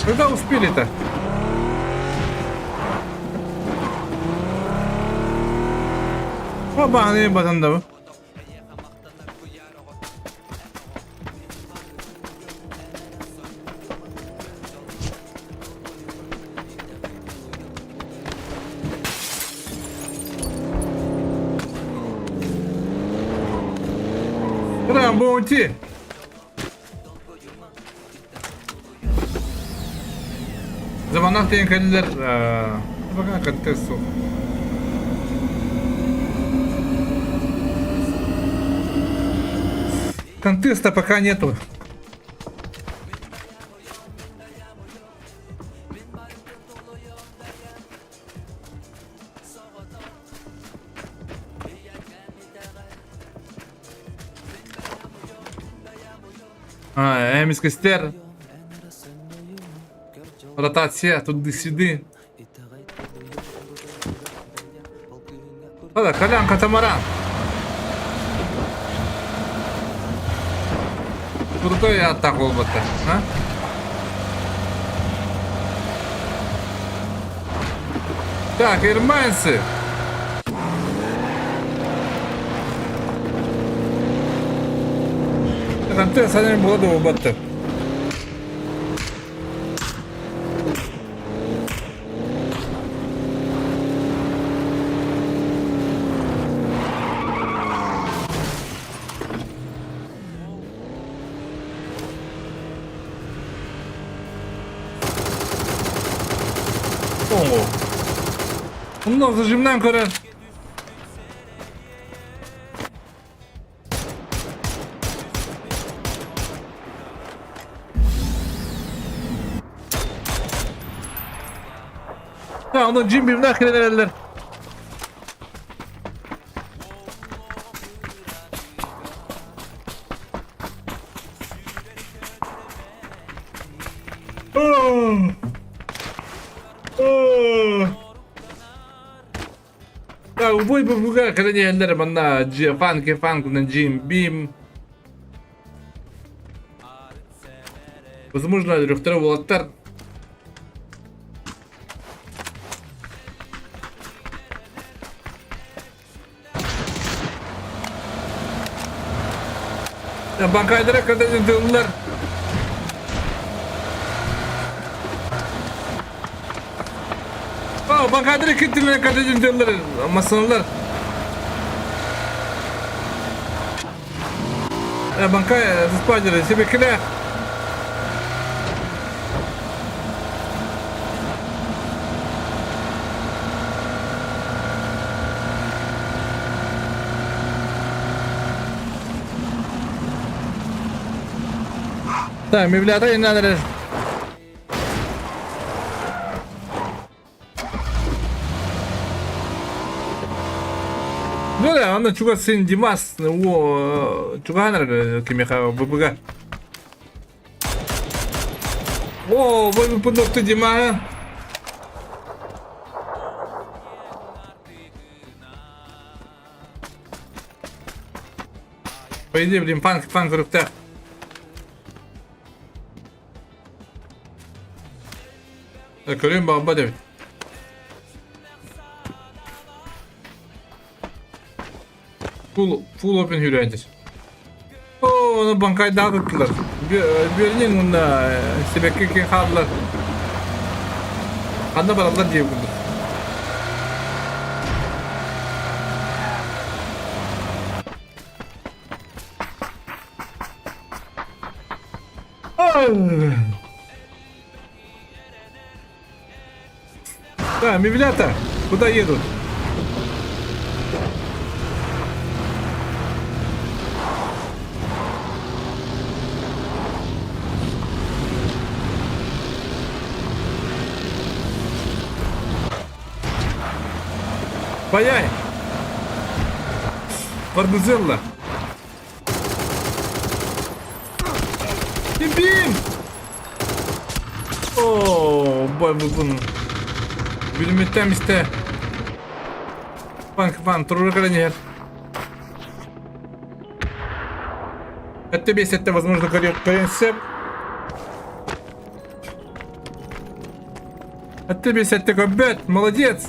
Когда успели-то? Оба, не батанда. Прям бонти. Заманах диэн кэллэр пока контест суох. Контеста пока нету. А, Эмискестер. Ротация туды-сюды. Ладно, Колян катамаран. Крутой атак болбатта, а? Так, ирманцы. Контест санем болады болбатта. О. Онно зажимнан көрөр. Да, онно Джим бимнах киренеллер. Так, убой бубуга кэлэн иһэллэр манна фанки фанкунан Джим Бим. Возможно, өлөрөхтөрө уолаттар. Банкайдара кытта тыллар. Банкайдара киттилер кытта тыллар масыналар. Банкай спадеры себекеле. Так, меблята не надо. Ну да, аны чугас сын Димас, о, чугаһан кимиэхэ ВПГ. О, вы пункты Димаһы. По идее, блин, панк, панк рукта. Көрүм баҕа эбит. Full, full open hürriyettir. Оо, ону банкайдаах ыттылар. Бүөрүнэн уонна сибэкки киэн хааллар. Ханна бараллар диye курдук. Да, меблята, куда едут? Паяй! Варгузелла! Бим! Оо, бай бүгүн бүлүмүттэн истэ Панк пан турура кэлэн иһэр. Өттө бес өттө возможно көрүөн сөп. Өттө бес өттө көрбөт, молодец!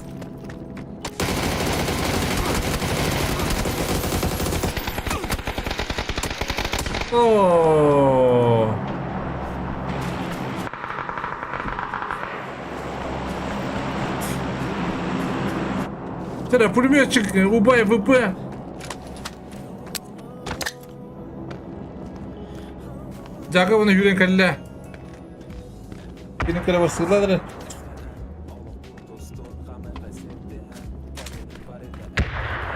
Оо. Тара, пулеметчик, убай ВП. Жага оны жүрен кэллэ. Кини кэлэ барсыылар.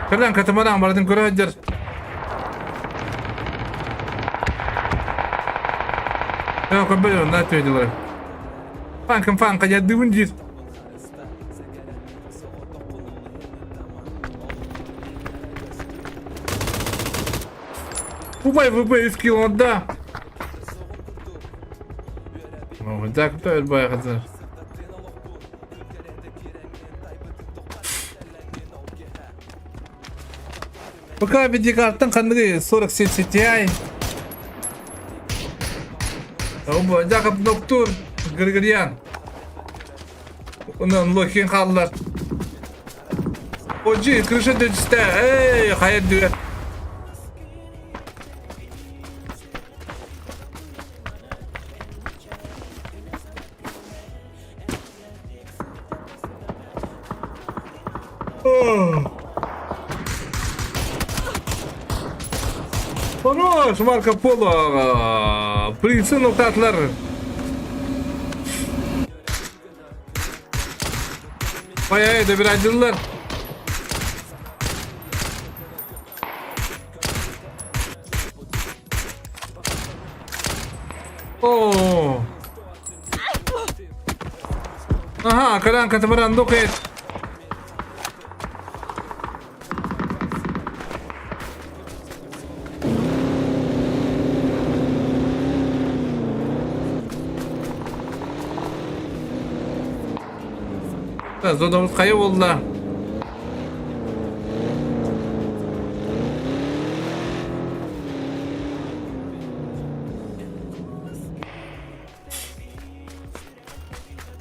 Кэлэн катамаран бардын көрө сылдьар. Ээ, көрбөт онно түөдүлэр. Фанкын фанка дьаддыбын диир. Убай ВП үс кило да. Так, кто это Пока видеокартан ханныгы 47 CTI. Жакып Ноктур, Григорьян. Онон Лохин хааллар. Ожи, крыша дөчүстэ. Эй, хайа дүө. Хорош, Марко Поло. Принцы нуктатлар. Bayağı da bir acılılar. Оо. Аха, кэлэн катамаран дукает. Зонабыт хайа буолла?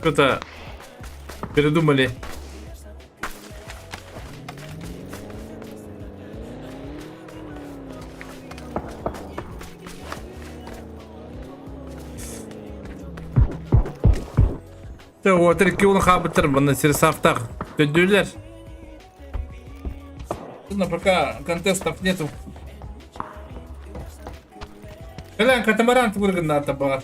Что-то передумали. Отыр киулы хабыттар бұны серсафтақ төндүлер. Но пока контестов нету. Кэлэн катамаран тугургыннаата баҕар.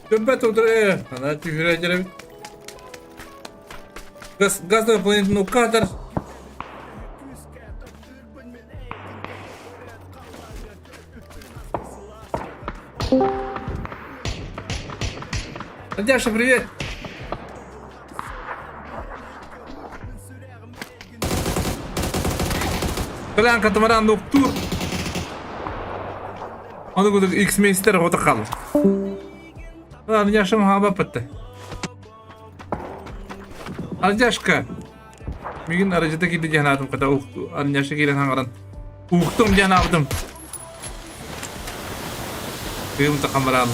Көмпөт утары, ана түһүрэ дьэрэбит. Газ, газовый планетный катер. Надяша, привет! Кэлэн катамаран доктор. Оны кудук X-мейстер ота кал. Надяшам хаба пытты. Надяшка. Мигин арыжыта киирдэ диэн аатым хата Арняша киирэн хаҥаран Уктум диэн аабытым. Кыым тахамараан.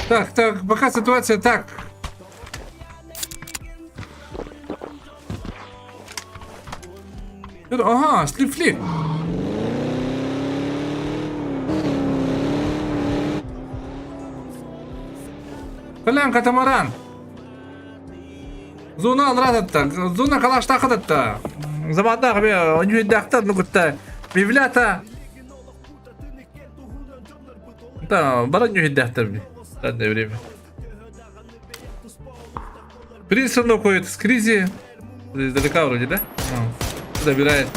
Так, так, пока ситуация так. Ага, слип-флип. Кэлэн катамаран. Зона алраататта, зона калаштаахататта. Заманнаах бе оньюйдаахтар нукутта. Бивлята. Да, баран ньюйдаахтар би. Данное время. Принц равно ходит с кризи. Издалека вроде, да? Забирает.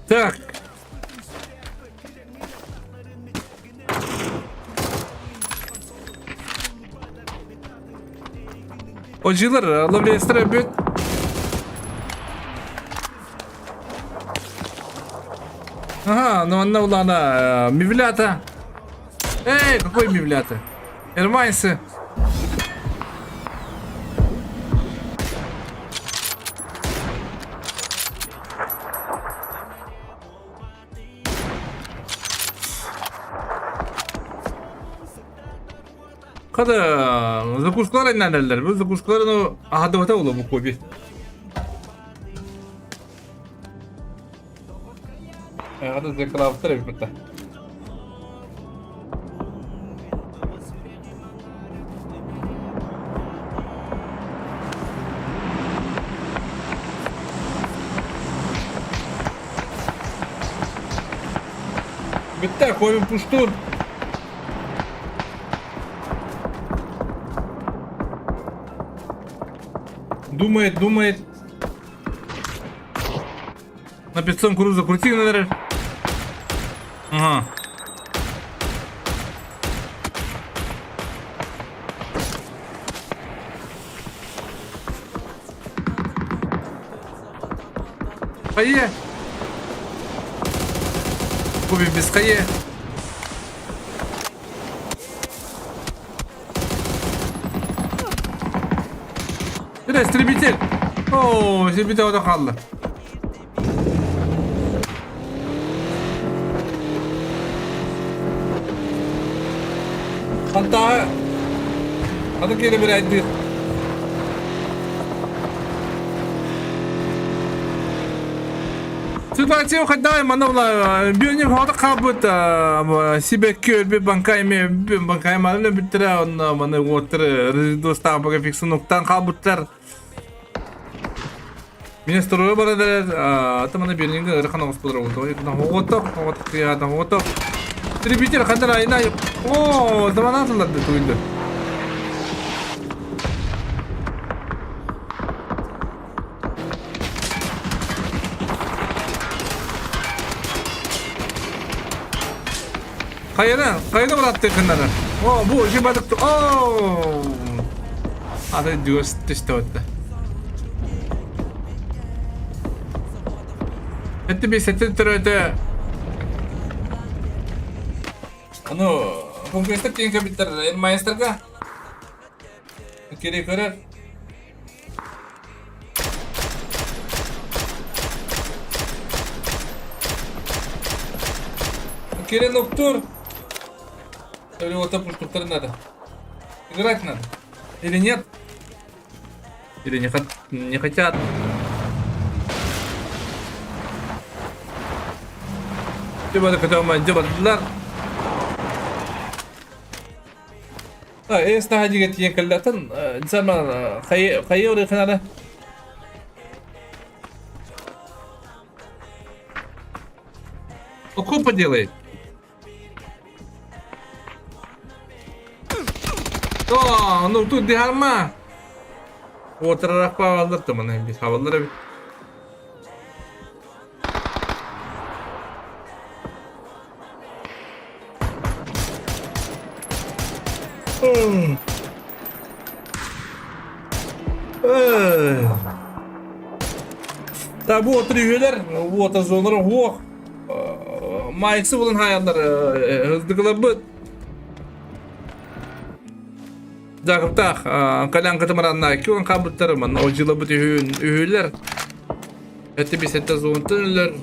Так. Одьилар, ловлестер бүт. Ага, ну анна улана мивлята. Эй, какой мивлята? Эрмайсы. Хата закускалар иннэнэллэр. Бу закускаларын аһадыбата буолуо бу коби. Хата закалаабыттар эбит бытта. Бүттэ, коби пуштур. Думает, думает. На пятьсот круг закрутил, наверное. Ага. Хайе! Кубик без хайе. Бля, истребитель! О, истребитель ода хаалла. Хантаа аты киирэ бирайдыыр. Ситуация хайдай манна була бүйөнүк хода хаалбыт сибэкки өлбүт банкай эми банкай маны бүттэрэ онно маны уоттар Рождествостаах фиксунуктан хаалбыттар. Меня строю барар ата маны бүйөнүгө ырахан оҕус болор оҕотох оҕотох тыаата оҕотох Трибитер хандар айна о заманатыларды туйду. Хайана, хайана бараттыхыннара. О, бу жи бадык. О! Аты дюс түстө отта. Этти би сеттен төрөтө. Аны конкурстар тиен кэбиттер эн маэстрга. Кири көрөр. Кири нуктур. Или вот так надо. Играть надо. Или нет? Или не, хот не хотят? Дебаты көтөмө дебаттылар. Эс наһаа дьигэ тиийэн кэллэхтэн сама хайы орыхынара. Окопа делает. О, ну тут диharma. Отырарак баалар тымына бис хабаллар эбит. Та бу отыр үһүлэр, бу отыр зоналар уох. Майксы булан хаяллар ыздыгылабыт. Дагыптах калян катамаранна кион кабыттар манна одьылабыт үһүлэр. Эти бисетте зонтын үлэр.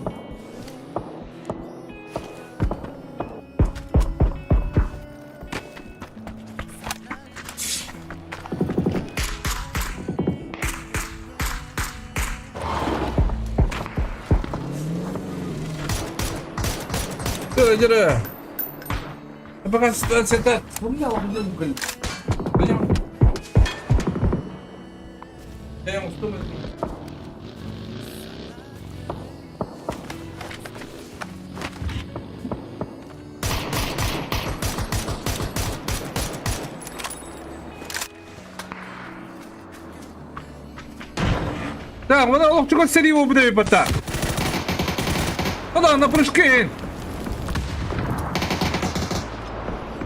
Дөрө, дөрө. Пока ситуация так. Вспоминал, Пойдем. Пойдем, Так, вона ловчого сиріву буде випадати. Вона на прыжки.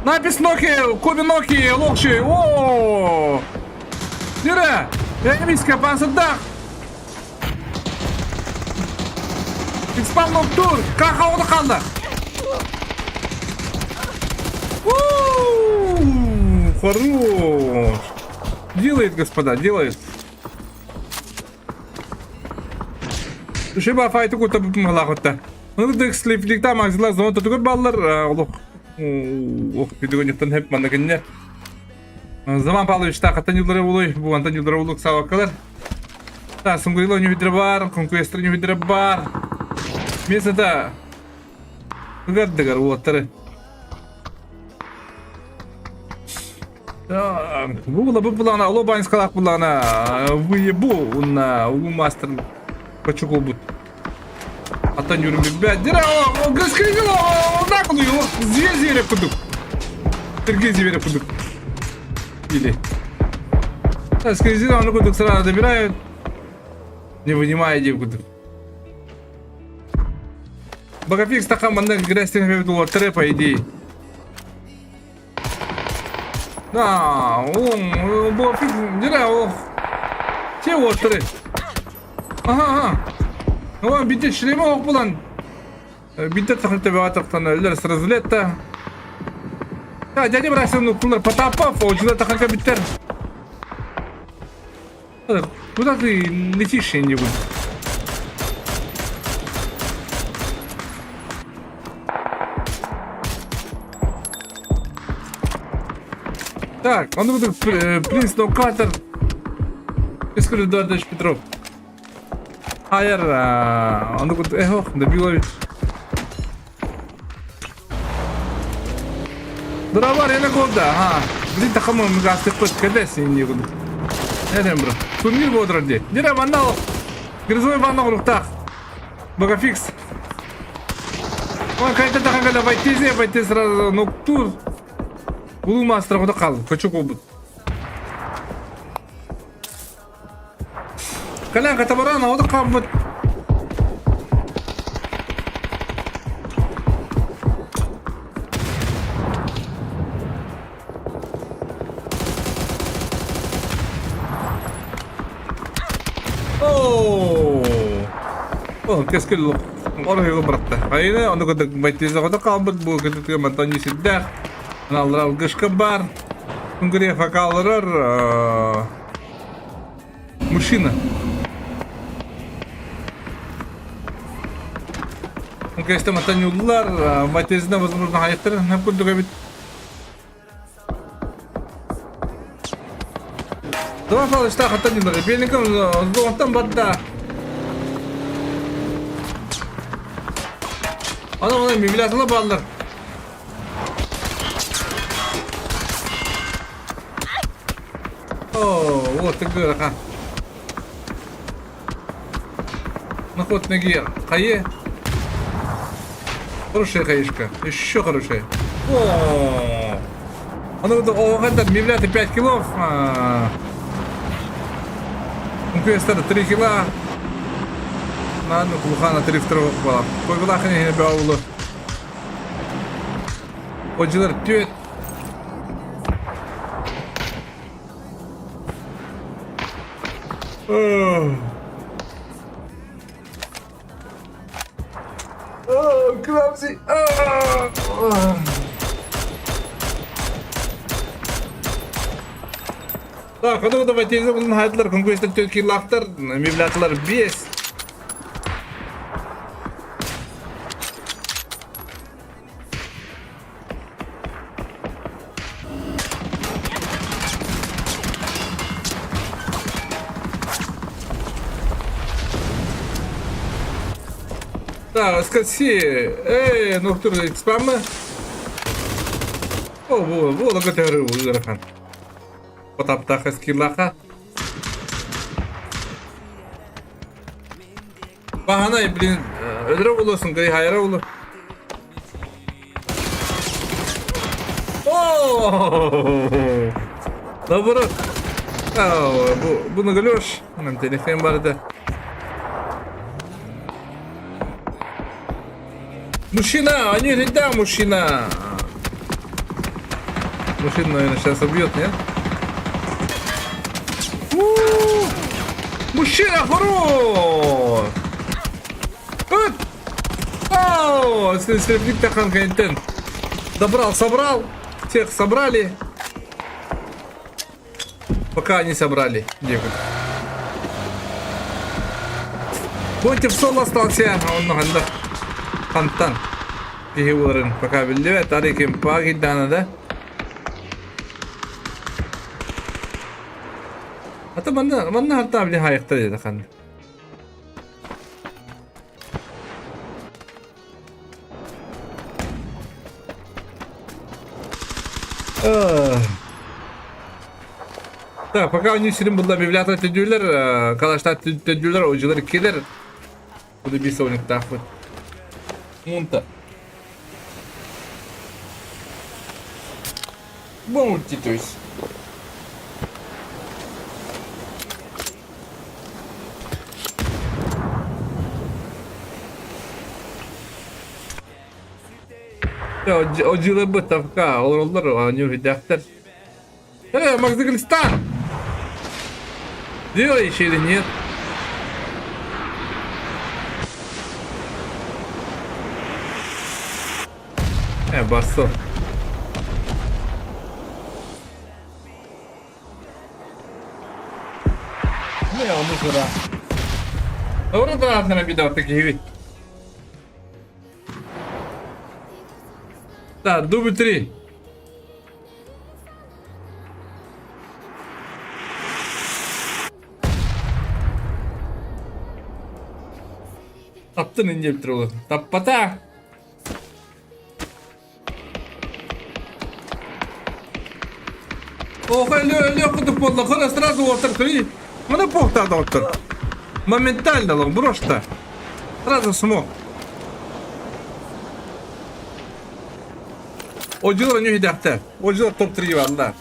Напис ноки, Коби ноки, локши. О! Дира! Эмиска пансадах! Испан тур! Каха оды қалды! Хорош! Делает, господа, делает. Шеба файты кута бумалахотта. Ну дык слипликта макзила зон тутугур баллар олох. Ох, бидугуньтан хеп манна Заман Павлович та хаттан юлдары улуй, бу антан юлдары улук саваккалар. Та сунгуйло нюхидре бар, конкуэстр нюхидре бар. Место Гардыгар уоттары. Бу бу булана, оло банскалак булана, выебу на у мастер кочугул бут. Аттан юрум бит. Дира, о, гыскригил, накулу, зие зире кудук. Тирге зире кудук. Или. Так, скризил, он кудук сразу добирают. Не вынимая девку. Багафикс такам манна грязь тре по идее. Да, он Багафикс, дира, ох. Те оттыры. Ага, ага. Оған бите шлемі оқ булан. Бите тахырты бәтақтан өлер сразу летта. Да, дядя бросил, ну, кулар Потапов, о, тахырка биттер. Куда ты летишь, я не буду? Так, он будет принц Ноукатер. Искры Эдуардович Петров. Хайр, он будет эхо, Добилович. Дравар, я на года, ага. Блин, тахамы мгасты пыт, когда с ним не буду. Это бро. Турнир будет ради. Дира вандал. Грызовой вандал рухтах. Багафикс. Он какая-то такая, войти, войти сразу, ну тур. Улуу мастер куда кал, хочу кубут. Калян катамаран, а вот кабыт. Оо! Ол кэскил ороһуйга бырахта. Айына ону кытта байтизаҕа хаалбыт бу кытытыга мантан сирдээх. Аналлар алгышка бар. Күнгүрэ факалларар мужчина. Кэстэ мантан юллар, байтизна возможно хайыттар курдук эбит. Два фалыштаах аттан дьыллары. Биэлиҥкэ онтон барда. Ана она мебелятыла бааллар. О, вот ты гыраха. Наход ноги хае. Хорошая хаишка. Еще хорошая. О! Аны оҕо мивляты 5 килов. Куестар 3 кила. Нааны кулхана 3 второго была. Койгулахын ихine баулу. Ожилар түөт. Oh, clumsy. Oh. Так, ну давайте хайдылар конкурстар төркилахтар, меблятылар 5. Так, скотси. Эй, ну кто спамы? О, во, во, логотары ыарахан. Потаптаха скиллаха. Баһанай, блин, өлөрө булуосуҥ, хайара булу. О! Наоборот. Бу, буну галёш. Нам телефон барды. Мужчина, они же да, мужчина. Мужчина, наверное, сейчас убьет, нет? Мужчина, хорош! О, Сергей Тахан Добрал, собрал. Всех собрали. Пока не собрали. Девок. Против сол остался. Он ханда. Хантан. Киһи буоларын пока биллибэт. Арай кимпаа киирдэҕинэ да. Ата манна манна хантаа били хаайыктар деді хан. Так, пока они сирин булла библиотека төдүүлэр, калаштар төдүүлэр, ожылар келер. Буду бисовниктаахпыт. Мунта. Бомульти, то есть. Одьылыбыт тавка олороллор оонньуур үрдээхтэр. Э, Магдагастан! Делаешь или нет? Э, бассо. Не, он сюда. Добро, на беда, такие ведь. Так, дубль 3. Таптын инде бүтүр Таппата. Ох, өлө кутуп болла. Кара сразу отыр кыри. Мына похтарды отыр. Моментально лон, брошта. Сразу смог. Одьылар ньүһүдэхтэр. Одьылар топ-3 барла.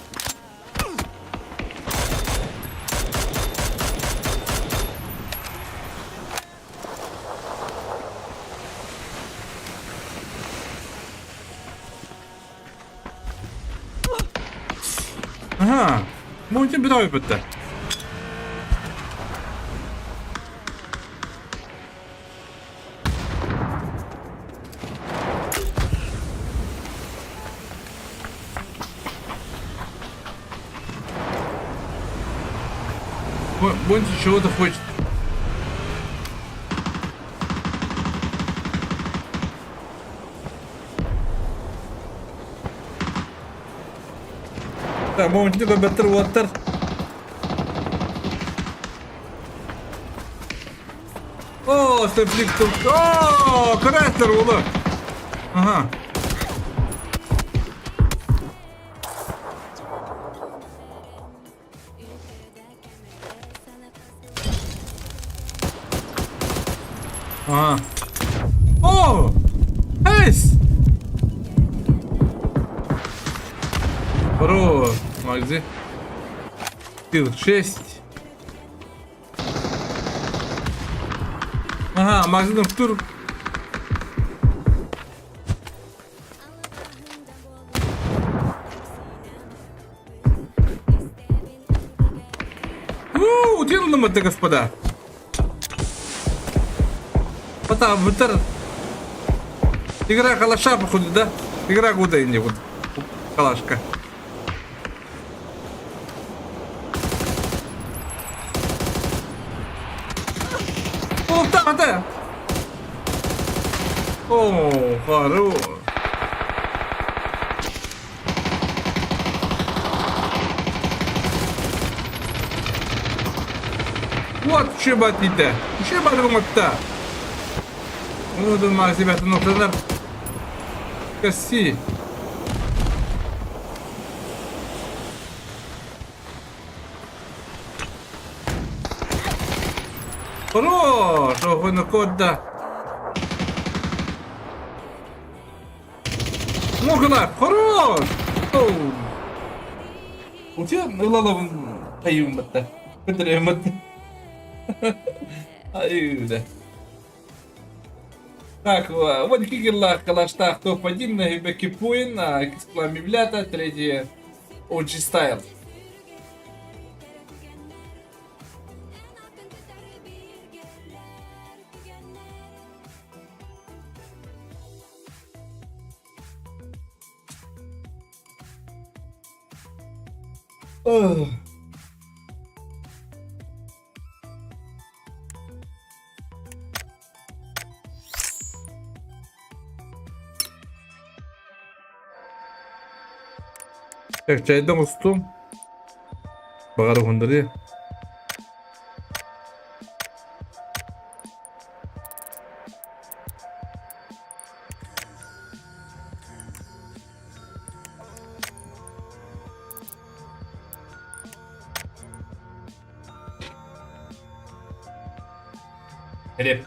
Аха. Мультик бүтэ бүттэ. Бонти чего-то хочет. Так, Бонти көбөттөр уоттар. О, конфликт. О, кратер ула. Ага. Ага. О! Эйс! Хорош, Макзи. Тир 6. Ага, Макзин тур. У, делаем это, господа. Потом, бутер. Игра калаша, походу, да? Игра года не вот. Калашка. О, да, да. О, хорош. Вот чебатите. Чебатите. Онудун Максиматын ортанар. Касси. Хорош! Огонь кодда. Мохна, хорош! Оу. Утя ылалабын айым батта. Көтөрөйүм батта. Айыда. Так, вот Кигерлах, Калаштах, топ-1, на Бекипуин, Кисплами третье OG Style. Ugh. Так, чайдан устум. Баҕар уһуннарыа. Хлеб.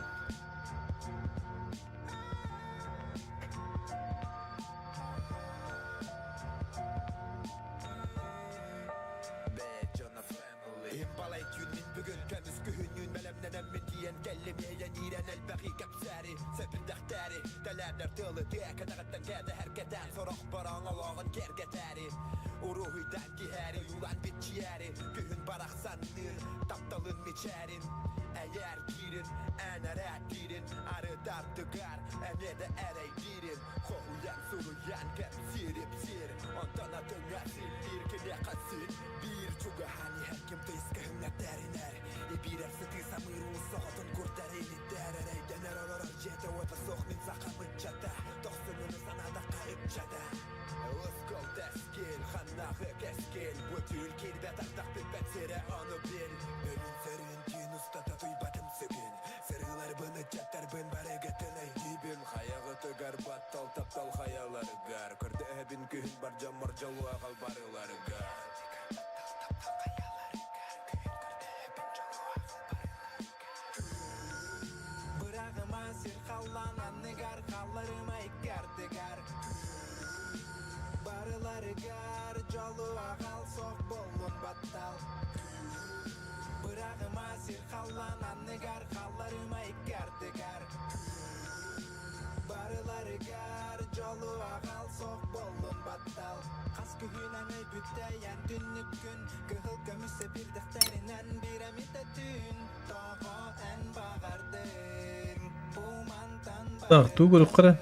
Так, туу көрүөххэ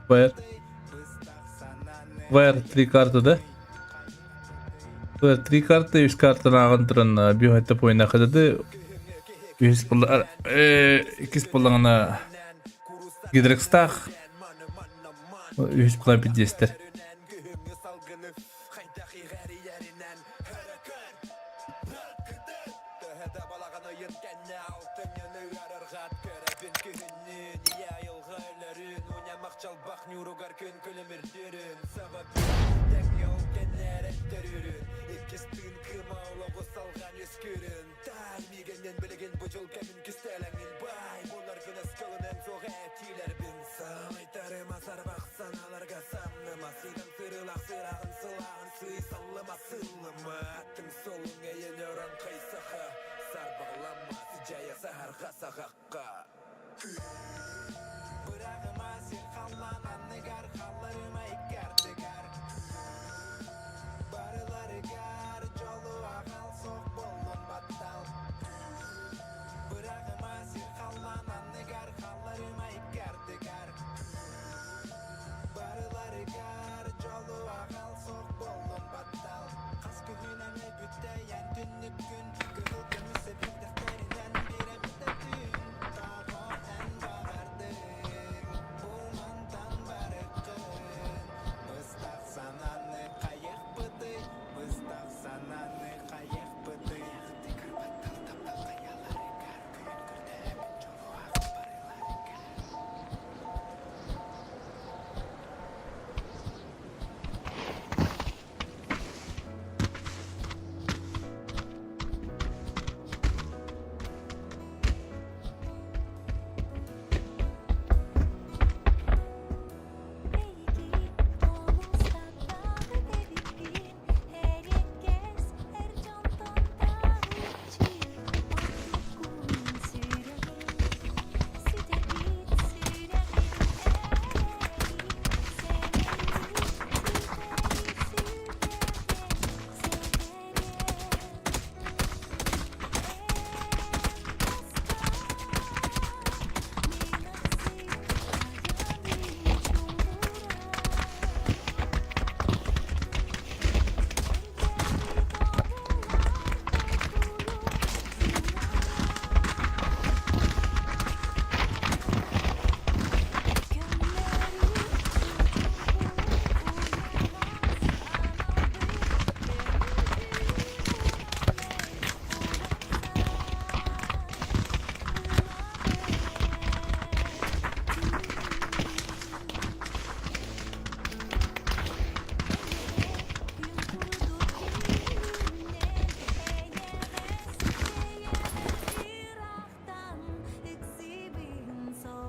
Wire. Wire 3 карта, да? Три карта, үс картаны ааҕан туран биоһэтэ поина хатады. Үһүс буолла иккис буоллаҕына Гидрекстаах үһүс буолан пиздецтэр.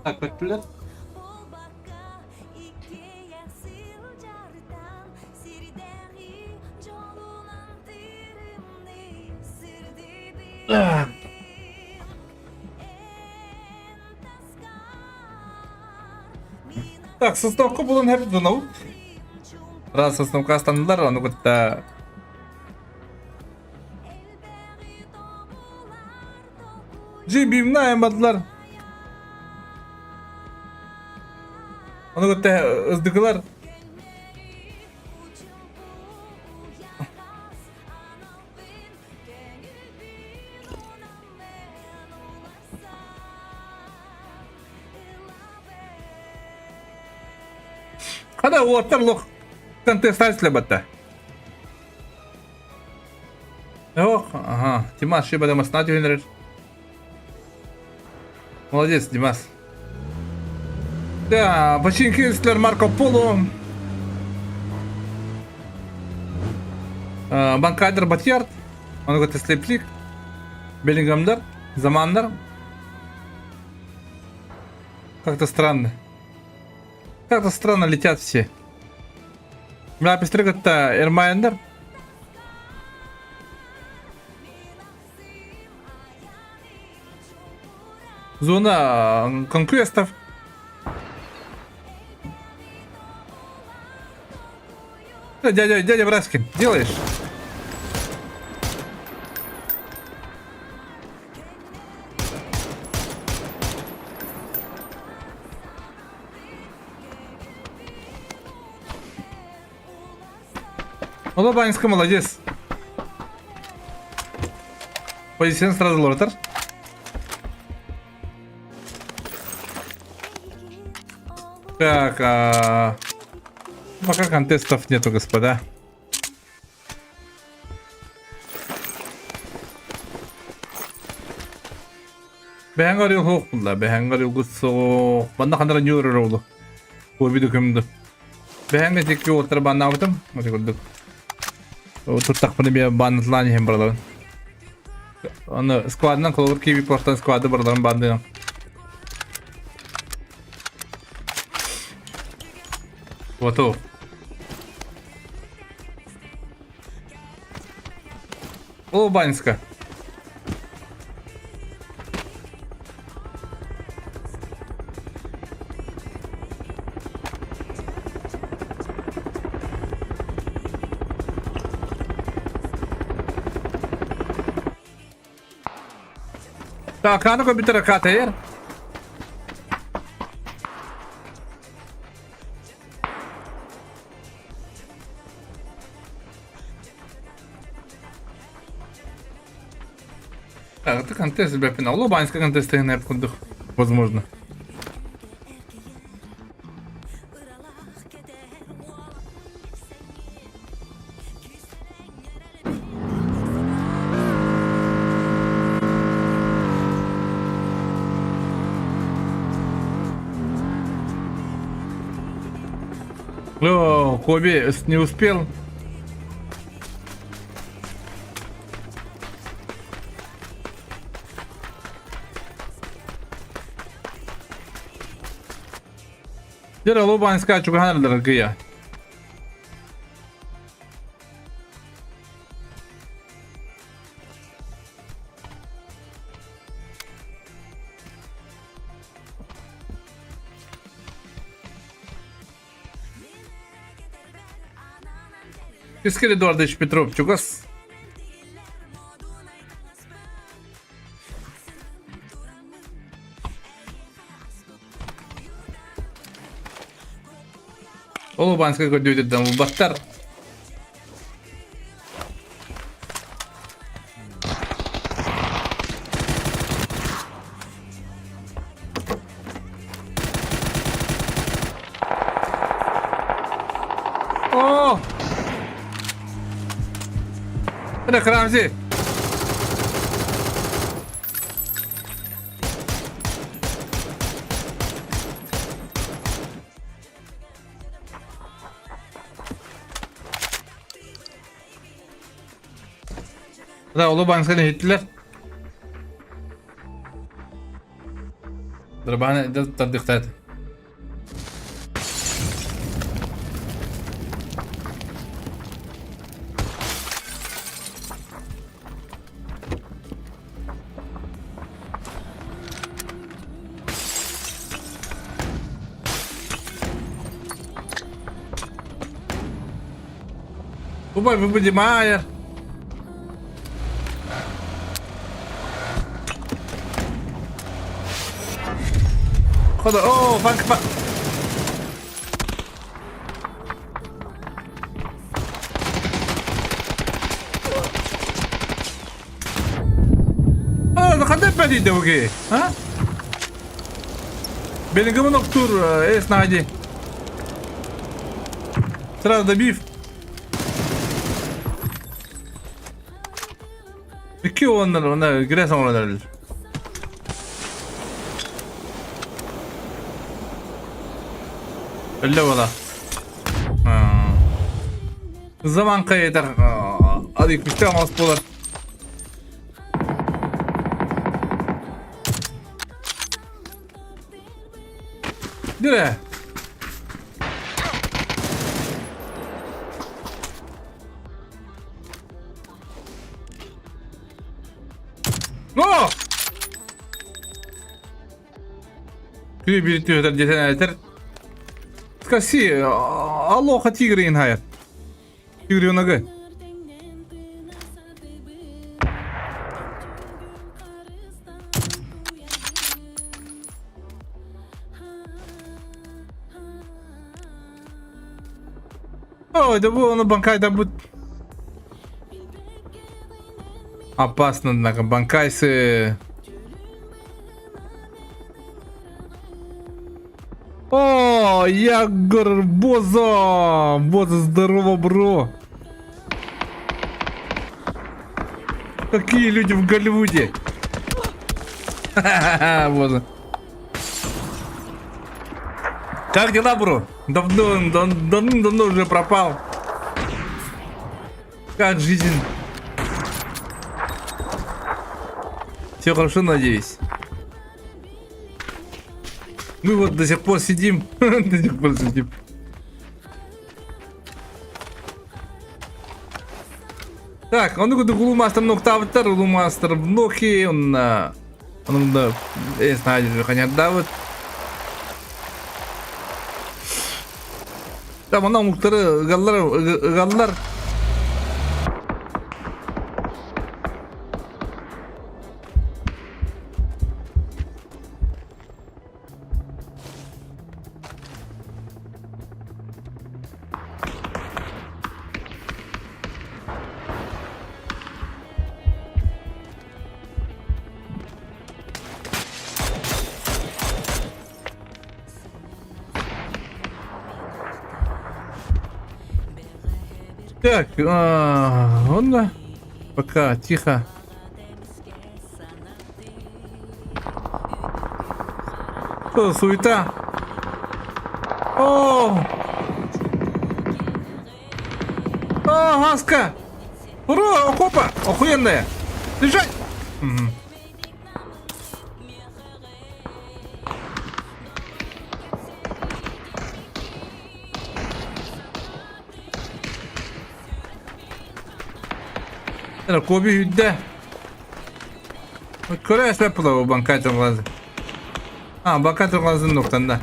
Так, көттүлэр. Так, состовка булан хеп дунау. Раз состовка астанылар, аны кытта Джибимна аймадылар. Аны кытта ыздыкылар. Хана уоттар лох контестация батта. Ох, ага, Димас, шиба дамасна түһүнэрэр. Молодец, Димас. Да, починки Марко Поло. Банкайдер Батьярд. Он говорит, слеплик. Беллингамдар, Замандар. Как-то странно. Как-то странно летят все. Бля, пестрыгатта Эрмайендер. Зона конквестов. Дядя, дядя Браскин, делаешь? Олобанска молодец. Позицияны сразу уларытар. Так, а... пока контестов нету, господа. Бэһэҥ орел суох булла, бэһэҥ орелгут суох. Манна ханара ньуурар олу. Куобиду көмдү. Бэһэҥ итикки уоттары баннаабытым. Ити курдук. Туттахпына биэ баннатылаан иһэн бараларын. Аны складынан холобур киви портан склады бараларын бандыам. Готов. О, Баньска. Так, аны көбүтэр катайыр. Так, это контест бэппин. Лобанскай контест курдук. Возможно. О, Коби не успел. Дьэ, Лобанская чугаһан эрэллэр Кэскил Эдуардович Петров чугас. Ол Убанскай көрдүүтүттэн булбаттар. О! Это Крамзи! Да, Улубансканы иһиттилэр. Дырбааны тардыктаат. Убай, вы Хода, о, фанк, фанк. А, ханна бэдий дэгуги, а? Белингамын октур, эс нади. Сразу добив. Икки уоннар, онно грязь оҥорон эрэллэр. Өллө буола. Заман кайытар ады күсте оҥос буолар. Dire. No! Күнү биир түһэтэр диэтэн этэр. Скаси, аллоха тигрин хайат. Тигреногы. Ой, да бу ону банкайда бут. Опасно, однако, банкайсы. О, я горбоза! Боза, здорово, бро! Какие люди в Голливуде! Ха-ха-ха, Боза. Как дела, бро? Давно, давно уже пропал. Как жизнь? Все хорошо, надеюсь. Мы вот до сих пор сидим. До сих пор сидим. Так, ону курдук Улуу Маастар нуктаабыттар, Улуу Маастар Нохи, онна онун да эс ханярдаабыт. Там онно омуктары ыгаллар ыгаллар. Так, онно пока тихо. Что за суета? О! О, Гаска! Ура, окопа! Охуенная! Лежать! Угу. Коби үрдэ. Көрө эспэт була банкай тургазы. А, банкай тургазын ноктанда.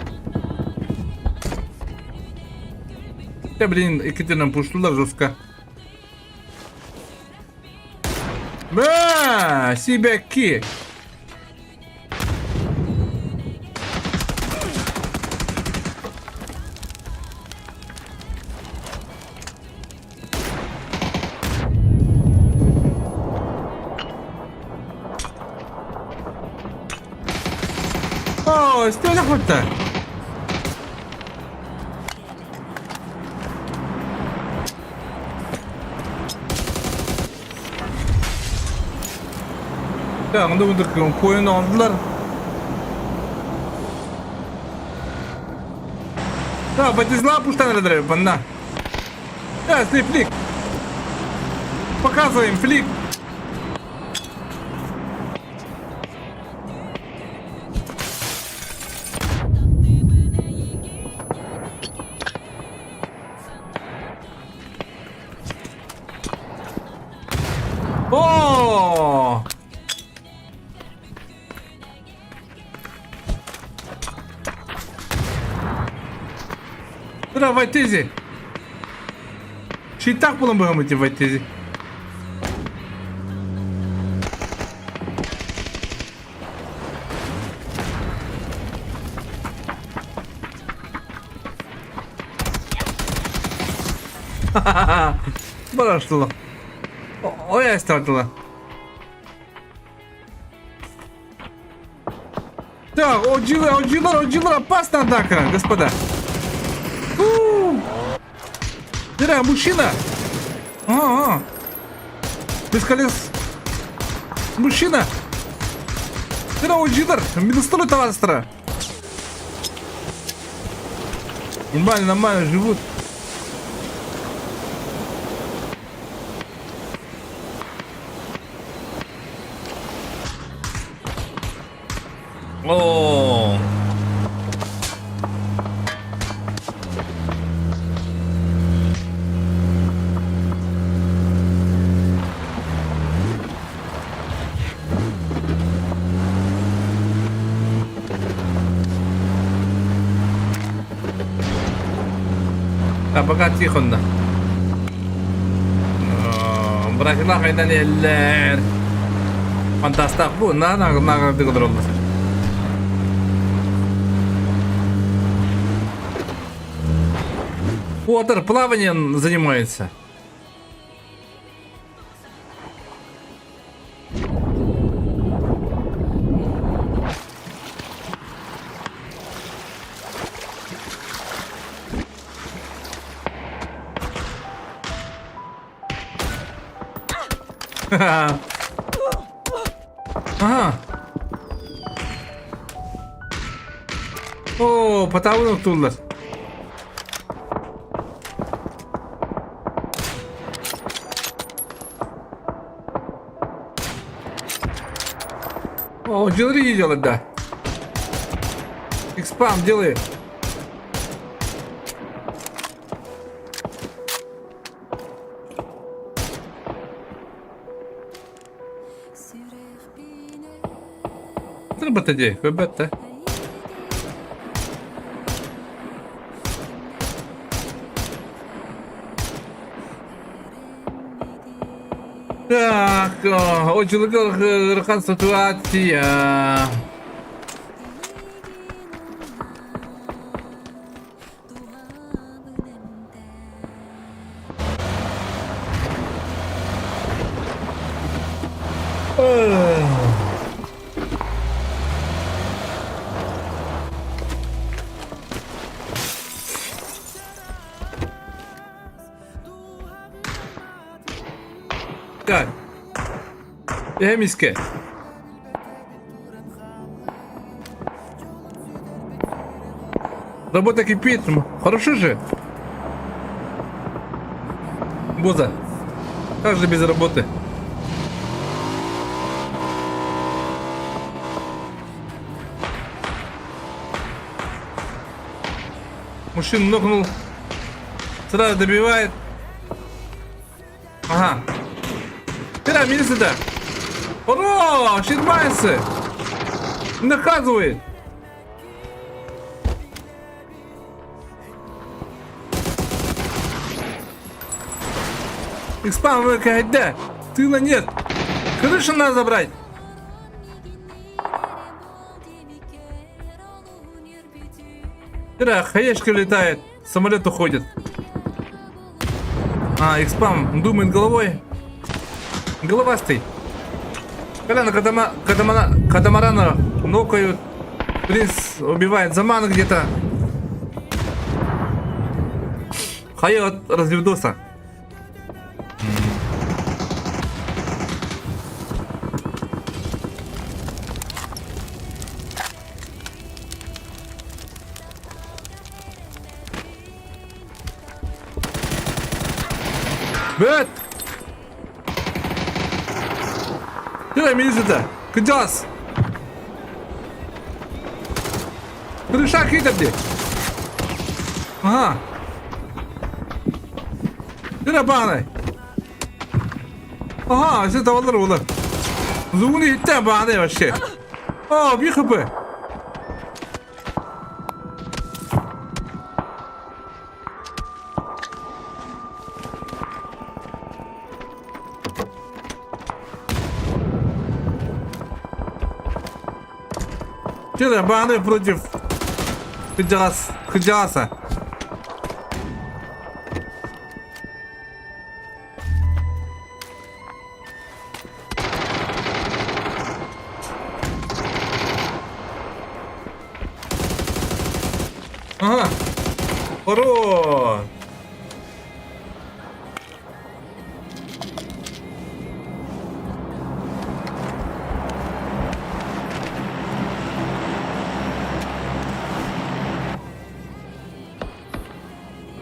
Да, блин, иккитинэн пуштулар жестко. Ба, сибэкки! О, стена хотта! Так, онда курдук коюн алдылар. Да, батизла пуштан эрэ банна. Да, флик. Показываем флик. О! Тура Вайтези. Читак булан быһамыти Вайтези. Бараштыла. Ой, астардыла. Так, оджилар, оджилар, оджилар, опасно, однако, господа. Дыра, мужчина. А-а. Без колес. Мужчина. Дыра, оджилар, минустрой товарищ. Нормально, нормально живут. О. А пока тихо да. Братилар хайдан эллэр. Фантастах бу на на на дыгылар Уотер плаванием занимается. Ага. О, потабын оттууллар. О, делай делать, да. Экспам делай. Тырбата дии, көрбөт да. Так, очулук ыарахан ситуация. Так, эмискэ. Работа кипит. Хорошо же. Боза. Как же без работы? Мужчина нокнул. Сразу добивает. Ага. Кыра, сюда. Ура! Щитмайсы! Наказывает! Экспан выкайда! Тыла нет! Крышу надо забрать! Кыра, хаешка летает, самолет уходит. А, экспам думает головой. Головастый. Когда на катама, катамана, катамарана нокают, принц убивает Замана где-то. Хайот разведоса. Бүт! Кыра милицията! Кыдьаҕас! Крыша киитэр дии! Аха! Кыра баанай! Аха, все табалар олар. Зугуну иһиттэ баанай вообще. О, биир хп. Че бааны против Кыдьаҕас, Кыдьаҕаса. Ага. Хорош.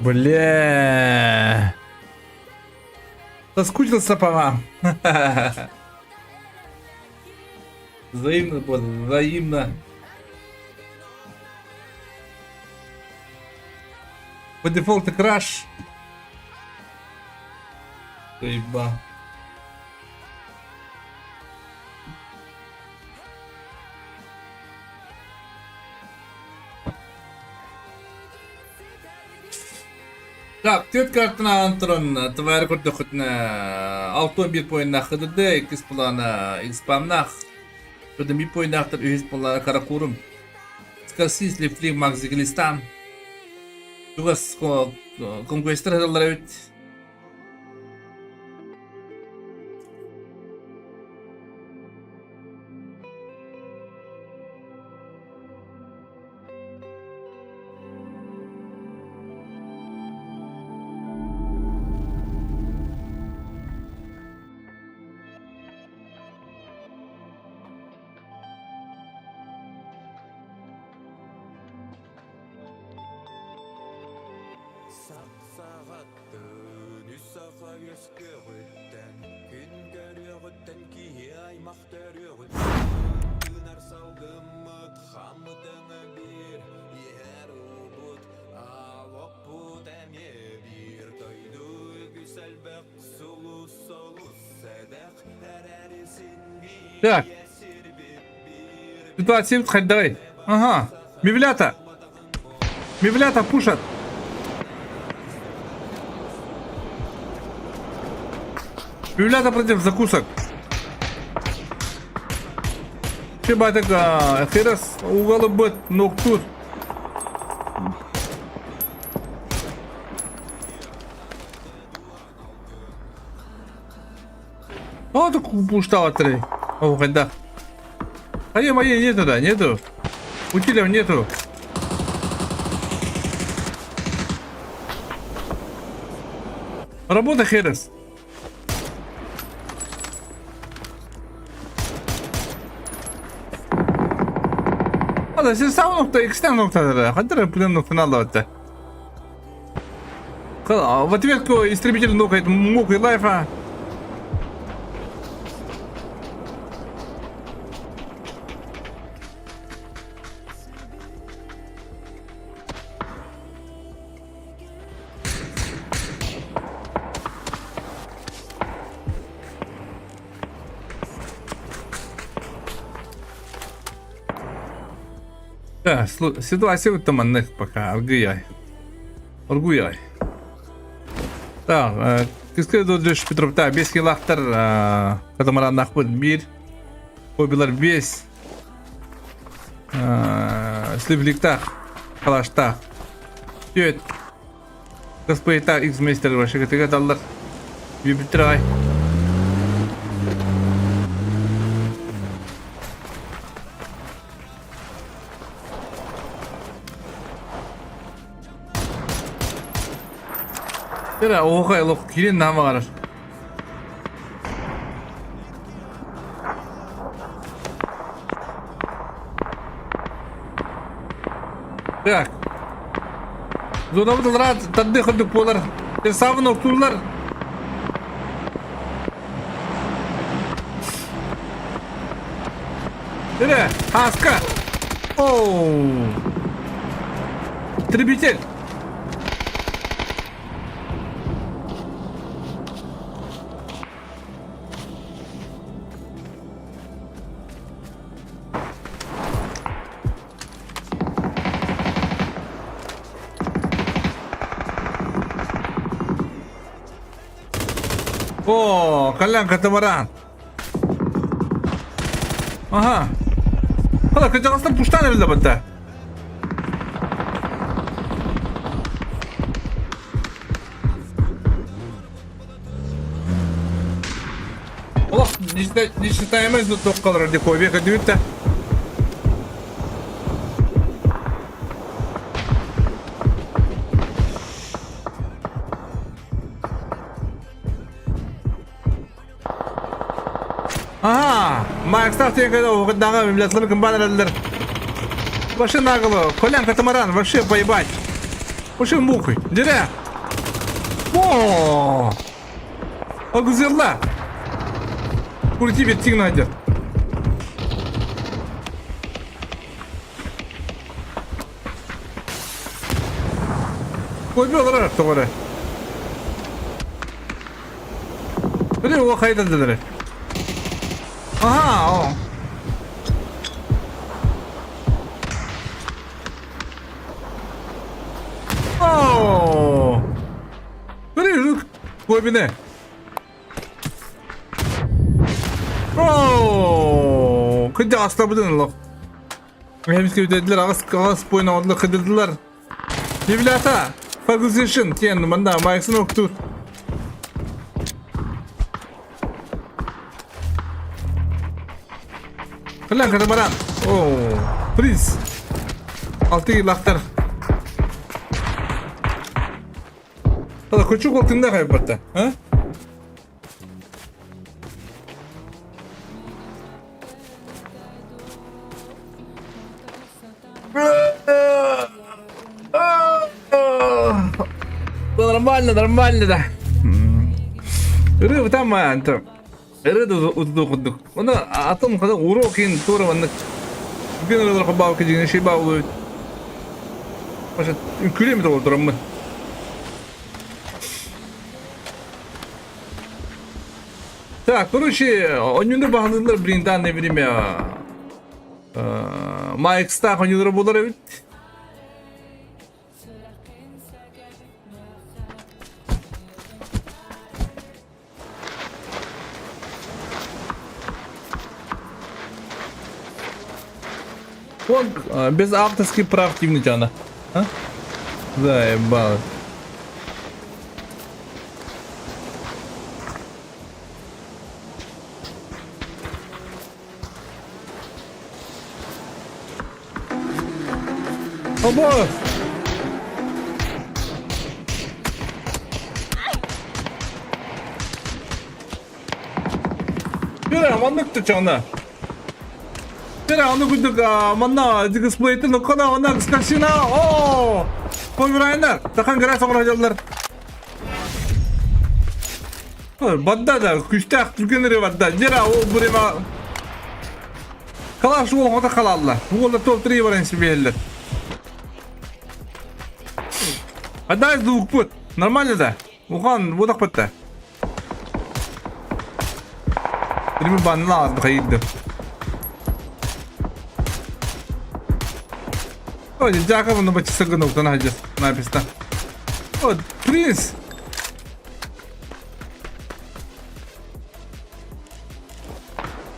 Бля. Соскучился по вам. Взаимно, бот, взаимно. По дефолту краш. Заеба. Так, түөрт картын ааҕан туран твары көрдөххүтүнэ 61 поиннаах ХДД, иккис плана Xпамнаах, Көтөн биир поиннаахтар үһүс плана Каракурум, Скорсиз, Лифли, Макзиглистан, чугас конкуренттар сыталлар эбит. Так. Ситуация хайдаҕый? Ага. Мивлята. Мивлята пушат. Мивлята против закусок. Чебатык хирас угалыбыт ноктур. О, так пушталатырый. О, хайдах. А моей нету, да, нету. Утилев нету. Работа, Херес. Hadi siz sağ nokta, ikisinden noktaları. Hadi plan noktanı aldı. В ответку истребитель нокает мук и лайфа. Да, ситуация таманных пока, аргуяй. Оргуяй. Так, кыскы додыш Петровта, бес килахтар, катамараннахпыт бир, хобилар бес, сливликтах, калаштах, түөт, каспайта X мастер вообще каталар, вибитрай. Эрэ оһуохай олох киирин наһаа баҕарар. Так. Зонабыт ылраат тардыы курдук буолар. Саабын охтууллар. Эрэ, Аска! Оу! Истребитель! О, Колян катамаран. Ага. Хала, кырдьаҕастар пуштаан эрэллэ барда. Олох нечитаемый туохха олорор дии кобия көрдүбүт да. Аһаа, Макстаах диэн кэлэ уһугуннаҕа мемлетлары кымбаан эрэллэр. Вообще нагло, Колян катамаран, вообще поебать. Вообще мухой. Диря. О! Агузелла. Крути беттиң найдет. Көйбө олорор тоҕо эрэ. Били уо хайдаллар. Аха, о. Оо. Били көйбүнэ. Оо, кырдьаҕастарбытын олох. Эмискэ бүтэрдилэр, аҕыс аҕыс буойун оҥордулар, кыдырдылар. Ребята, Position диэн манна Майксын уктуур. Кылан катамаран. Оо, приз. Алты лахтар. Хала көчүк ол тында кайбатта, а? Нормально, нормально да. Ырыа там ырыа да утутуу курдук. Оны атын хада урок ин тура маннык күн ырыалар хабаабыкка дьиҥэ шей баабылы Может, үҥкүүлүөм этэ олордороммун. Так, короче, онньуну баһылыыллар блин данное время Майкстаах онньулара буолар эбит. Он без авторских прав тимнитяна. А? Заебал. Оба! Бера, маннык тучана. Бера, аны курдук манна дисплейтин оккона, манна скорсина. О! Комбирайнар, тахан гра соңра дьаллар. Бадда да күстээх түргэн эрэ барда. Дьэ ол время Калаш уол хото халалла. Уолла топ-3 баран сибиэллэр. Адай звукпут. Нормально да? Ухан будак бытта. Бирimi банла хайды. Ой, Жаков на бачисагын октан хаджас написано. Вот, принц.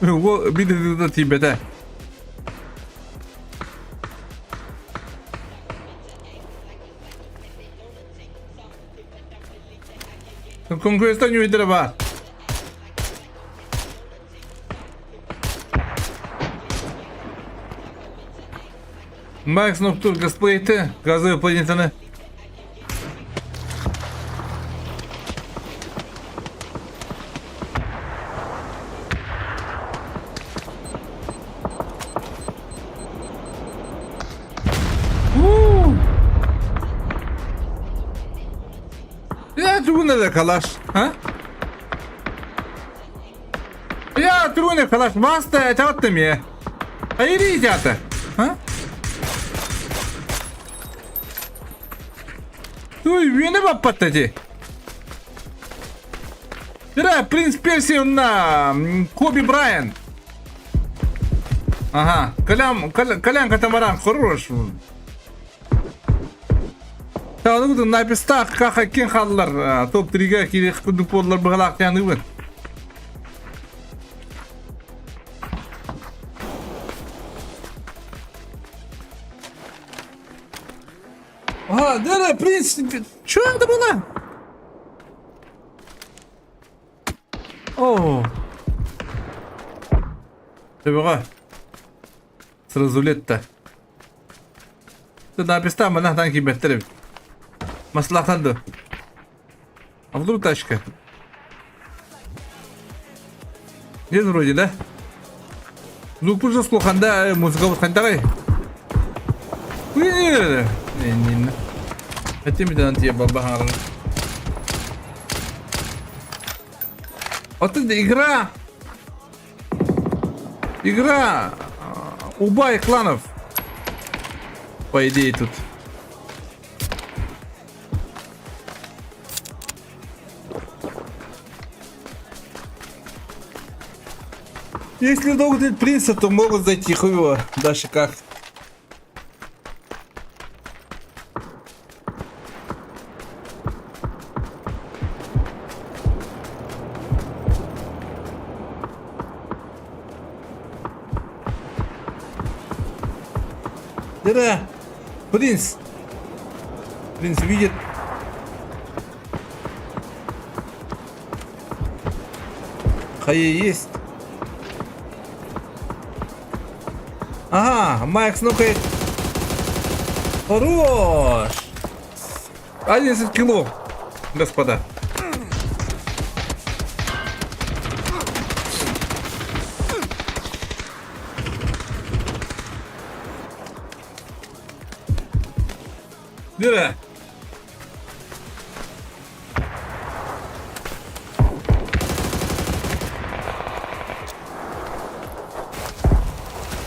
Биир да тиийбэтэ. Конкуренттан үөйдэрэ баар. Макс Ноктур Гасплейты, газовая планетаны. Я тугуна да калаш, а? Я тугуна калаш, маста чаттым я. Айри чата, а? Туй, үөнэ баппатта дии. Дыра, принц Персии на Коби Брайант. Ага, Колян, Колян Катамаран, хорош. Тааны напистах каха кин халлар топ-3-ге кириэх курдук буоллар быһалаахтааныбын. А, да, да, принц, что это было? О. Төбөҕө. Сразу летта. Написта манах киирбэттэр эбит. Маслахтан да. А вдруг тачка? Нет вроде, да? Ну, пусть слуханда музыка вот хантарай. Не, не, не. Хотим это баба Вот это игра! Игра! Убай кланов! По идее тут. Если долго нет принца, то могут зайти хуй его. Дальше как. Да, принц. Принц видит. Хае есть. Ага, Макс, ну-ка. Хорош! 11 кило, господа. Дыра.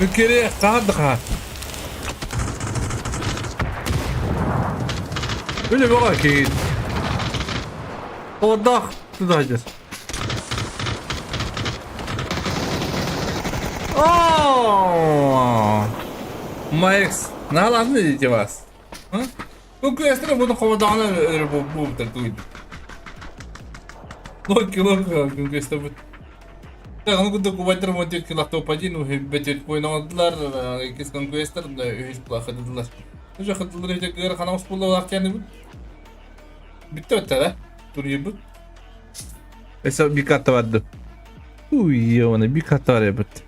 Кири хаһан да хаһан. Үлэ бөҕө киһи. Холоддаах тутаһдьар. О! Майкс, наалаатын идите вас. Бу күөстэрэ буну холодаҕына өрө буолбуттар туйду. Ноль кило күн бут. Аны курдук убайдар 14 кило топ-1 үһү ойноодулар, иккис конкуэстер үһүс хатылар. Уже хатылар үһү кыра хана успуллалаах диэн Бүттэ өттө турнирбут. Эсэ bir katta vardı. Uy, ona bir katta var evet.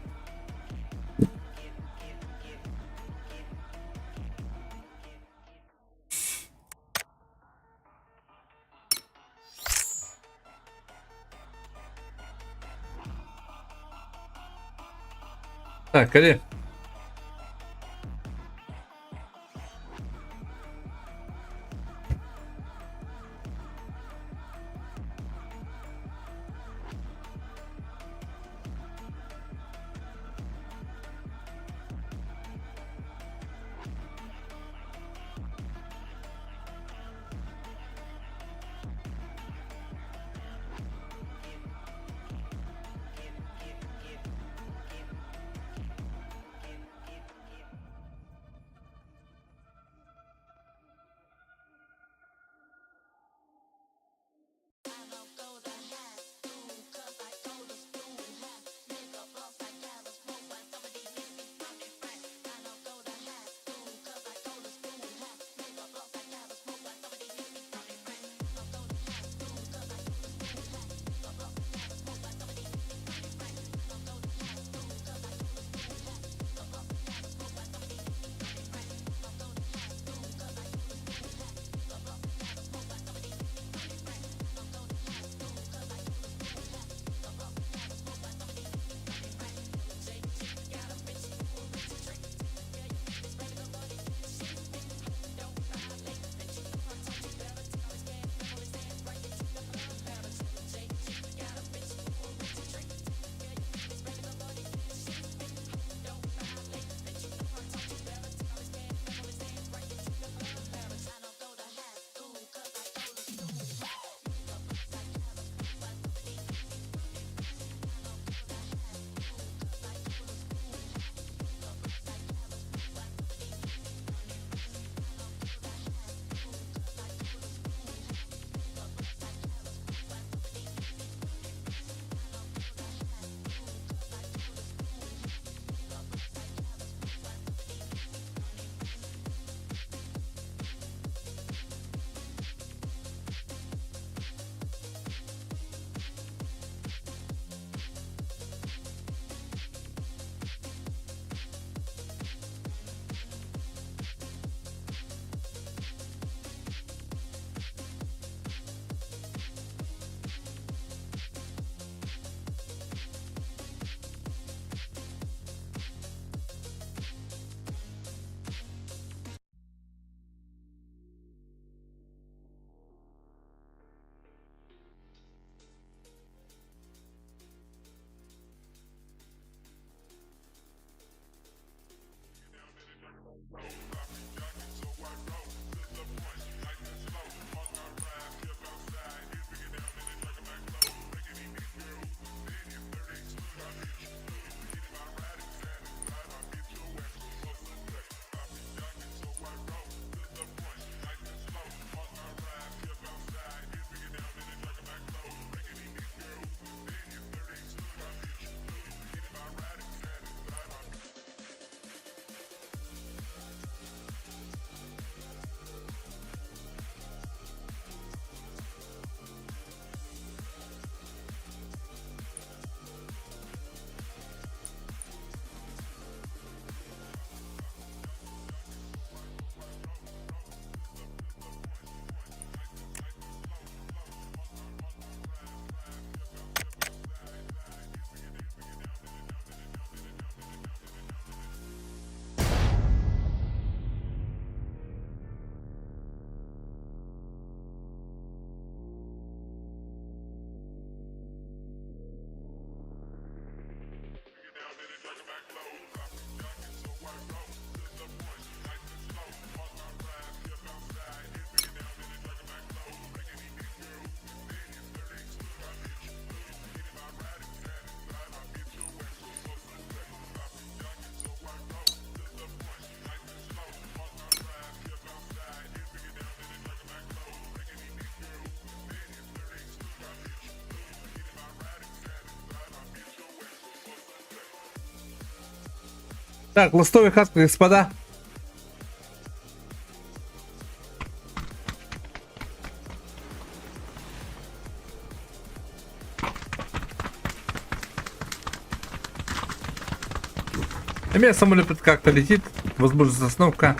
Так, hadi. Так, ластовый каска, господа. У меня самолет как-то летит, возможно, сосновка.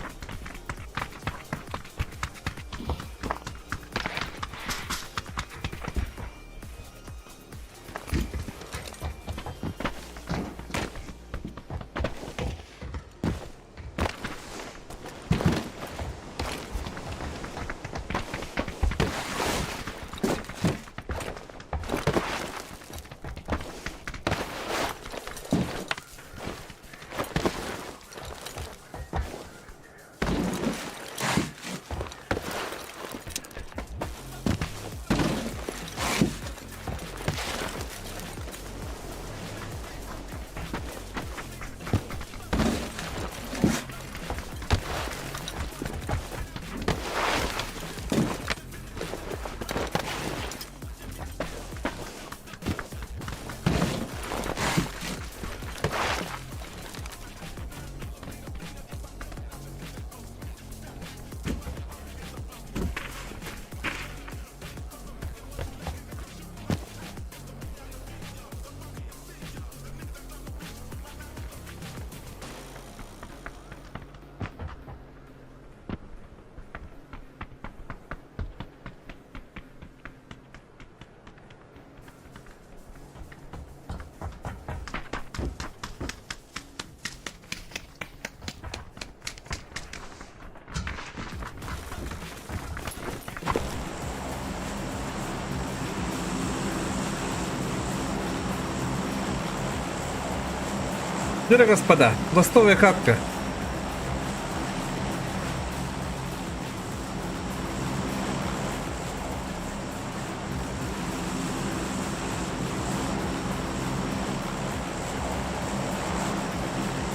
Дорогие господа, ластовая катка.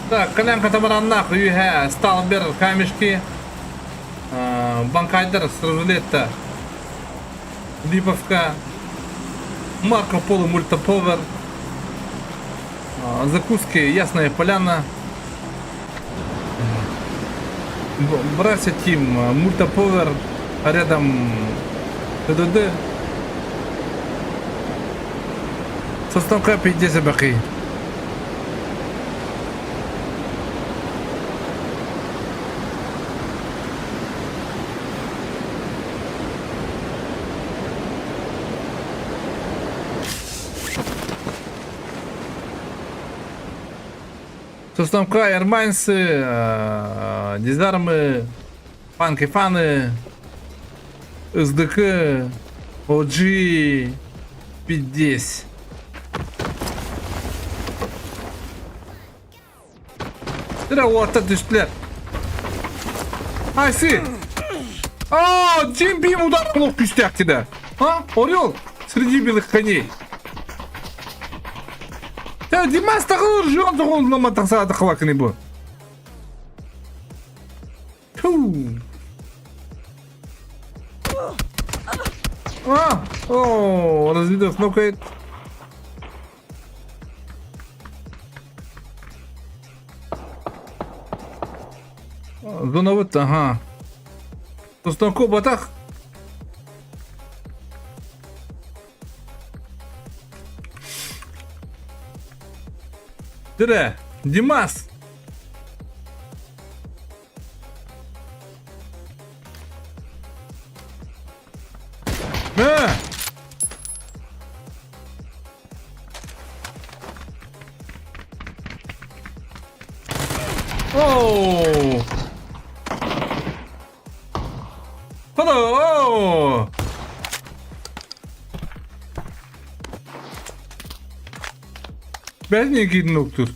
Так, Колян катамараннаах үөһэ Сталбер камешки Банкайдар Сразулетта Липовка Марко Поло Мультиповер Закуски Ясная Поляна Братья Тим Мультиповер рядом ТДД Состав пиздец бакый. Сосновка, Эрмайнсы, Дизармы, Фанки Фаны, СДК, OG, 50. Дөрө уоттар түстүлэр. Айсы! А, Джим Бим удар олох күүстээх да. А? Орел среди белых коней. Та Димас тағыр жуан тоғын лама тақсаады қылакыны бу. Ту. А, о, разведов нокает. Зонабыт, ага. Тостанко батах. Дыра, Димас. Мэ! Оу! Hello! Бәріне кидің доктор.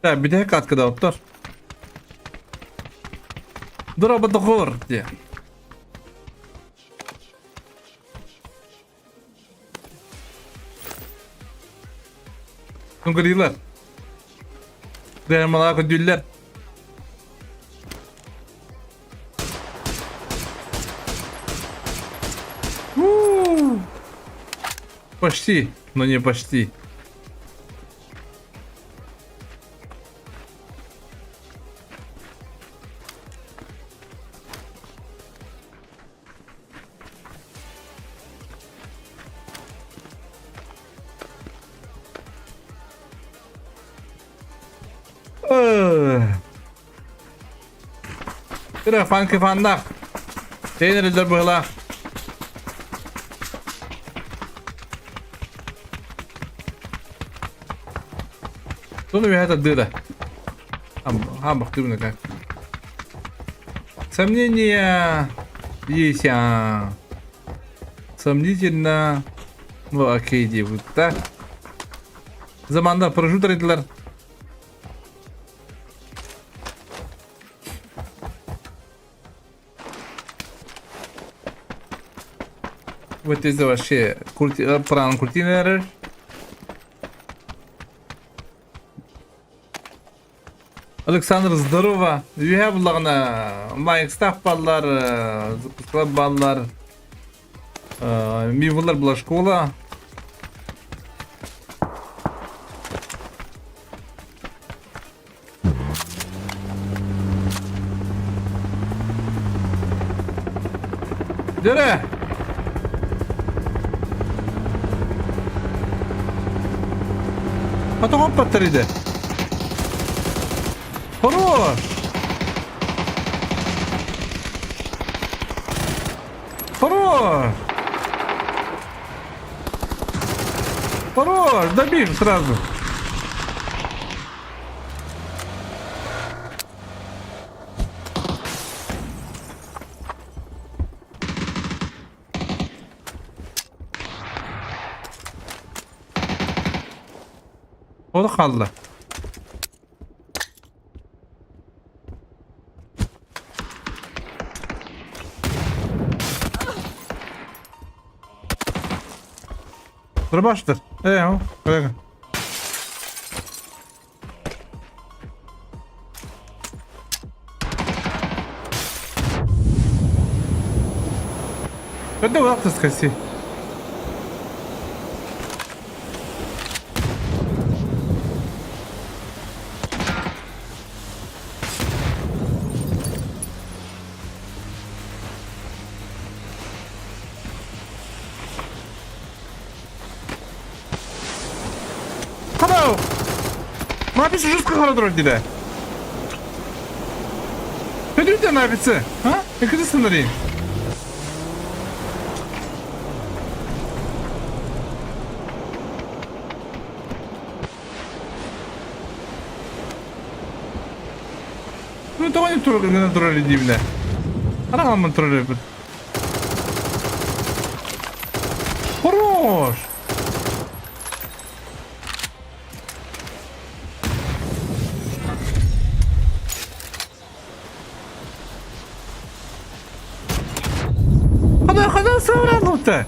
Бүтэһик каткада оттор. Дороба договор где. Туҥкырыылар. Дыамалаа көрдүүллэр. Почти, но не почти. Кыра фанки фаннах. Тренерлер быһылаах. Сону үөһэ тардыыра. Хаамбахтыыбын как. Сомнения есть. Сомнительно. Ну, окей, диэбит да. Заманда прожутор этилэр. Вот это вообще пран куртинерер. Александр, здорово. Үөһэ буллаҕына Майкстаах баллар, запускалар баллар, Мивылар была школа. Дөрө! Потом паттар иде. Хорош! Хорош! Хорош! Добил сразу! Ол хаалла. Дробаштыр. Ээ, коллега. Когда вахта скоси? Hello! Написи жестко хородор диде. Көдүрдө написи, а? Экиди сындырайын. Ну, тоҕо гына турар диибинэ. Араҕаммын турар эбит. Хорош! Хана хана савралута.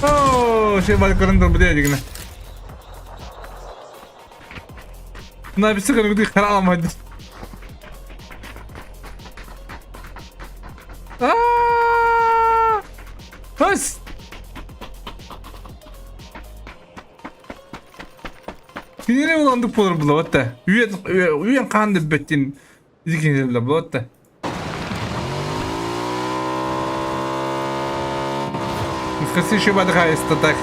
Оо, şey балконун турбут дигинэ. Мына бisi кыргыды хараламайды. Аа! Höс! Кинини уландык буолар булабат да. Үйен үйен хаан дэббэттин ити булабат да. Скажи, так.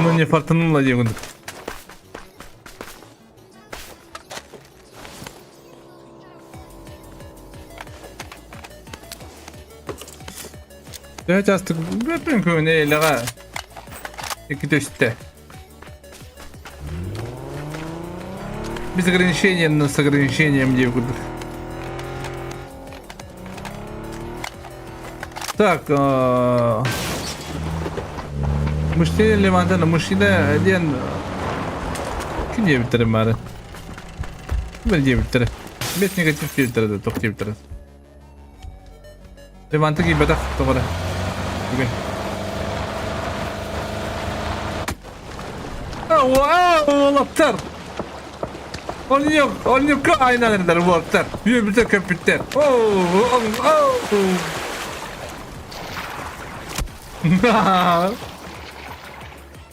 Ну не фартануло диэн Төһө чаастык бүппүн күнэ илэҕэ икки түстэ. Без ограничения, но с ограничением диэн курдук. Так, мужчина Левантена, мужчина диэн ким диэбиттэрин баары? Ким диэбиттэрэ? Бэт негатив диэбиттэрэ да, туох диэбиттэрэ? Леванта киирбэтэх тоҕо эрэ. Бүгүн. Уолаттар! Онньук, онньукка айналардар уолаттар. Үөбүтэ көппүттэр.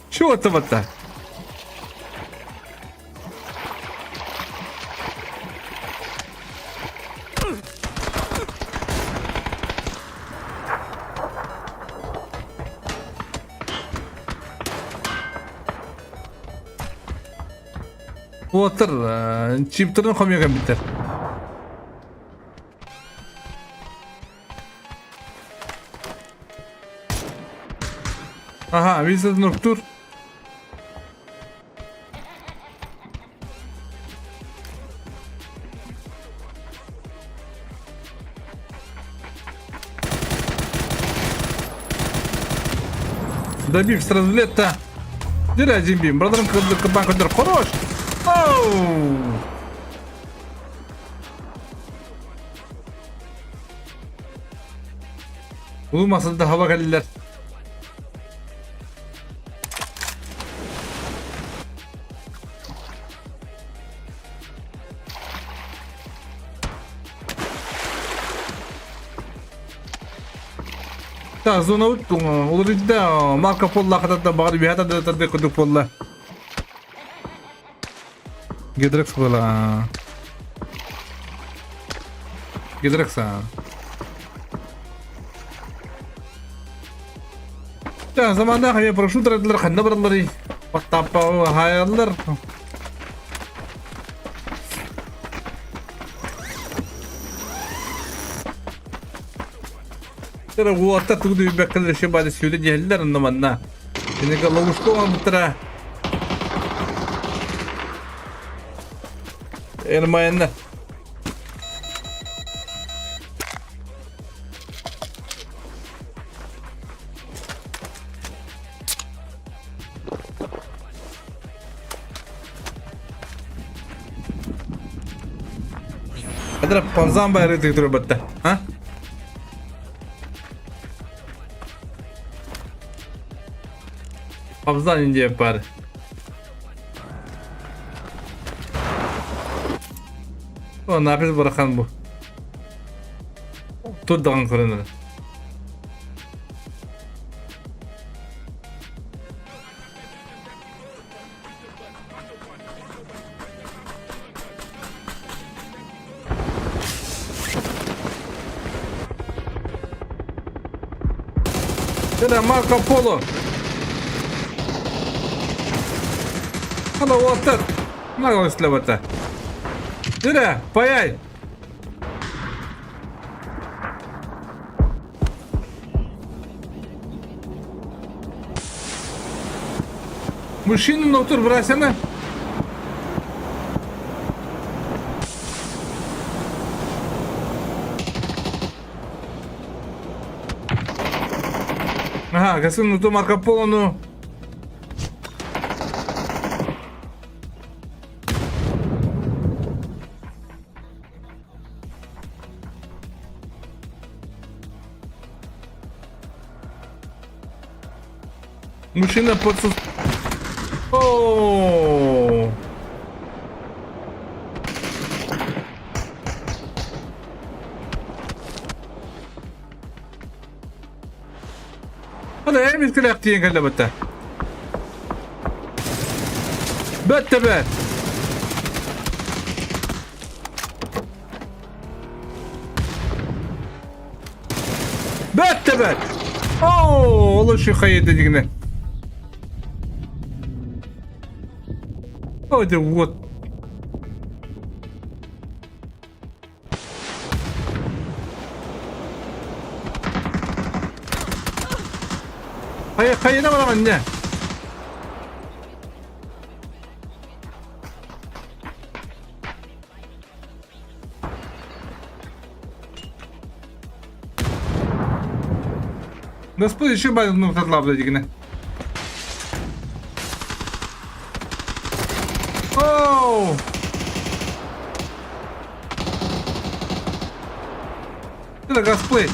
Чего там это? Уолаттар чиптэрин хомуйа кэлбиттэр. Аха, виза нуктур. Добив сразу лето. Дир один бим. Брадарым кабан көтөр. Хорош! Оу! Улуу масылда хаба кэллилэр. Та зона уларыйда Марко Полла хатата баҕар үһэ тардыы курдук буолла. Гидрекс буола. Гидрекс Та заманда хайа прошу драдылар ханна баралларый? Баттаппа хаяллар. Тера уота тугу дүйбэккэ еще бады сүүрэ диһэллэр онно манна. Кинигэ ловушка оҥорбуттара. Эрмайынна. Адра павзан байры тыктыры батта. А? Павзан инде бар. О, напис бырахан бу. Турдаған көрінеді. Кэлэ Марко Поло. Хана уолаттар. Наҕыл истилэбэтэ. Дирэ, паяй. Мужчина отур бырасана. Ага, касын уту Марко Полону. Мужчина под О! Hadi en miskele тиийэн кэллэ бытта. Бөттө бөт. Бөттө бөт. Оо, олус хайыта дигинэ. Ой, да вот. Хайа, хайына барамын не? Господи, еще бай ну татлабда дигине. Оу! Это гасплей.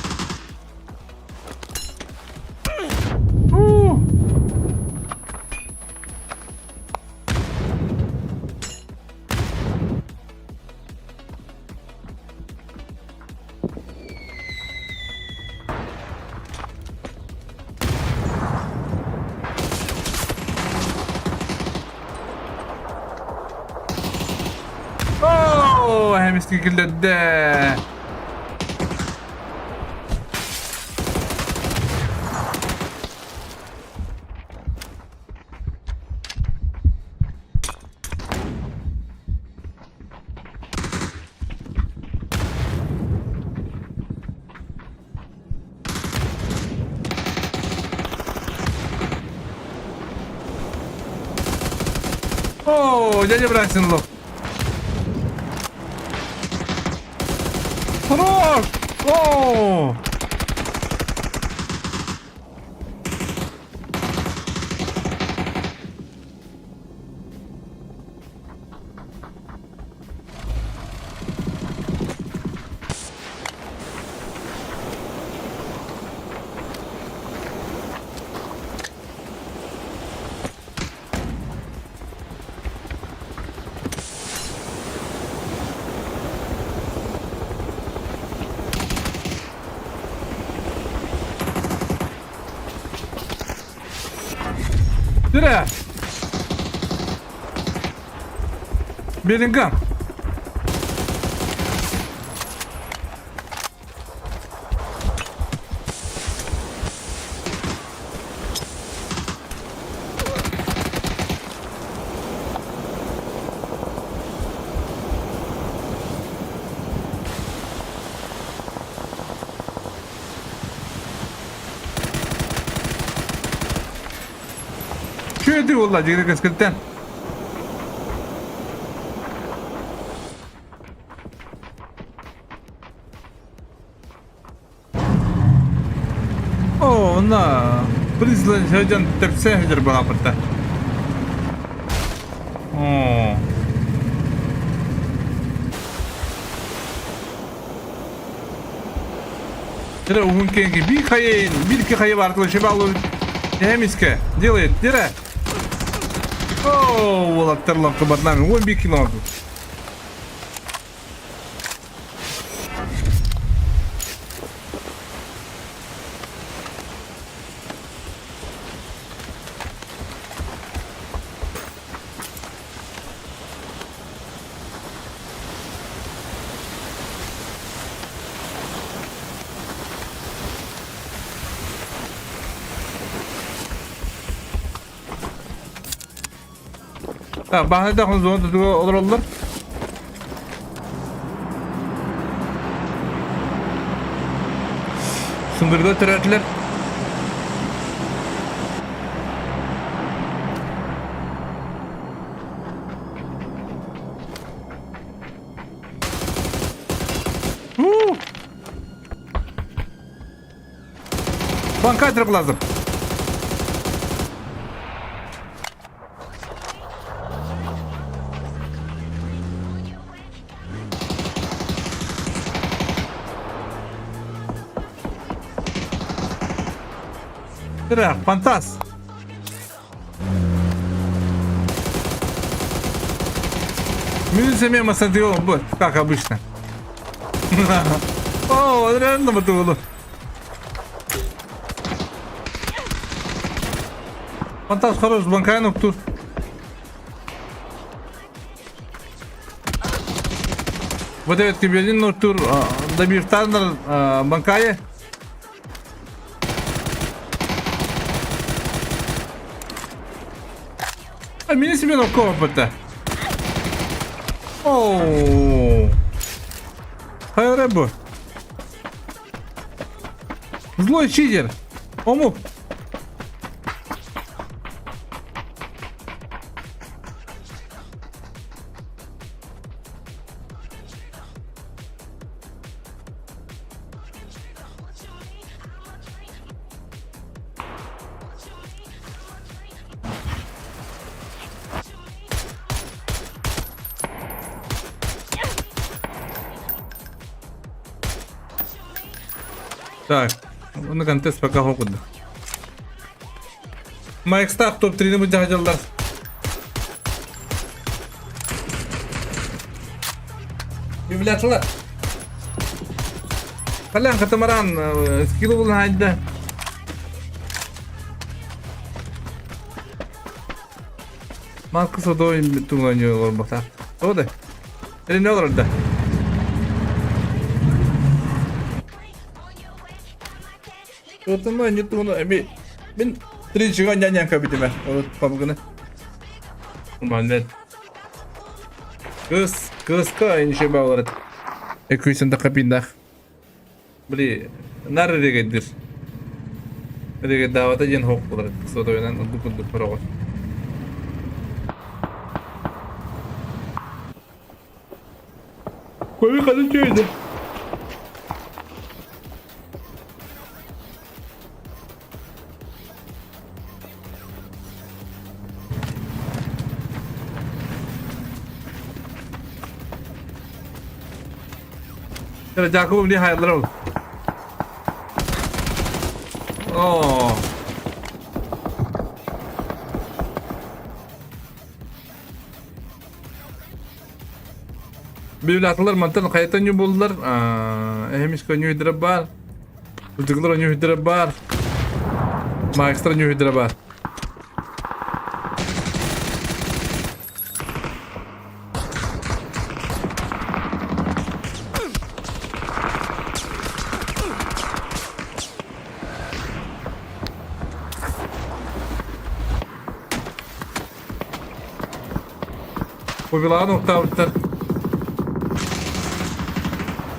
Оо, эмискэ киллэрдэ. О, дядя Брасин лох. Хорош! О! Түрэ! Беллингам! Үчүгэйдик буолла дьигирэ кэскилтэн. Оо, онно призлан сылдьан тэпсэн сылдьар баҕаппыта. Оо. Дere уһун кэнги биир хайа биир икки хайа баартылар шебалу эмискэ делает дere. Оо, уолаттар лапка батнами 11 километр. Баһыда зона олороллор. Сындырда төрөтүлэр. Банка lazım. Фантаз. Минус мимо вот, как обычно. О, реально было. Фантаз хорош, банкайнов тут. Вот этот кибердин тур добив таннер банкае. А меня себе на копыта. Оу. Хай рыбу. Злой читер. Омук. Так, уну контест пока хокуду. Майкстаах топ-3-ни бу дьаһадьаллар. Библиотекалар. Калян катамаран скилл булан хайда. Марка содой туңан олорбата. Тода. Или не олорда? Отума не туна эми мин тричига няня кабитиме. Вот памгына. Манет. Кыз, кызка инше баларат. Экүйсен да капиндах. Били нар регеддир. Регеддаабата диэн суох буолар сотовайынан ордук курдук бороҕо. Көбү ханан чөйдө? Дьаакыбым дии хайалар ол. Оо. Библиотекалар мантан хайатан ньу буллар. Эһэмис ньуйдара бар. Удуглар ньуйдара бар. Маастар ньуйдара бар. Кубилаан уктаабыттар.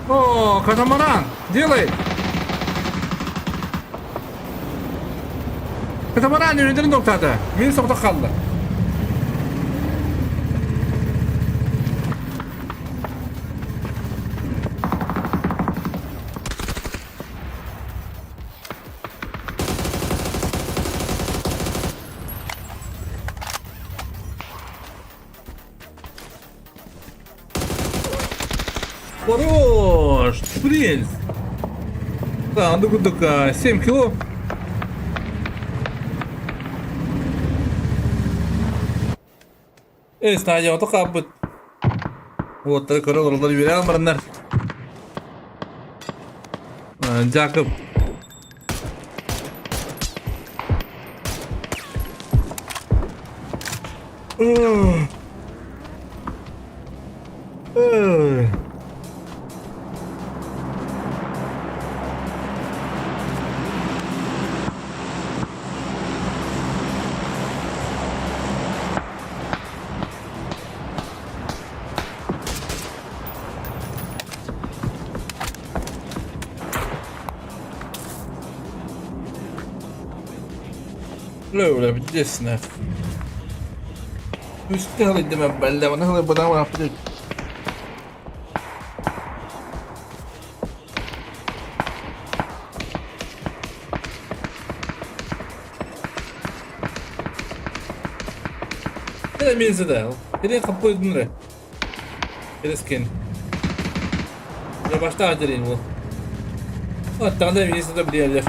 О, катамаран! Делай! Катамаран үнүдөрүн доктаата. Мин соҕотох хаалла. Хорош! Принц! Да, ну курдук 7 кило. Э, стадия хаалбыт. Уоттары көрө олороллор үөрэ бараннар. Дьаакып. Лөөлө бүттесинэ. Үстэ халыйдым бэллэ, оны халый бадан вапты. Это мезі Или каппойдун Эрескин. Я башта атерин бұл. Аттағанда мезі да білелер.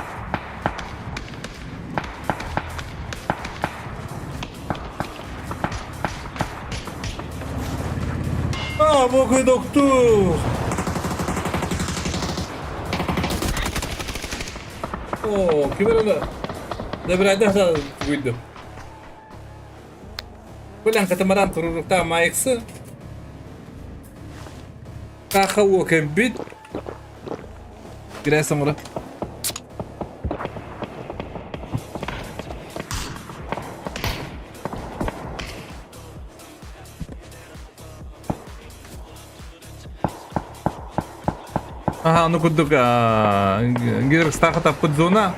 А, бокой доктор! О, ким эрэ Дэбирайда тугуйду. Билэн катамаран туруруктаах Маексы Каха уо кэлбит Грязь оҥоро Аха, ону курдук гидростаха таппыт зона.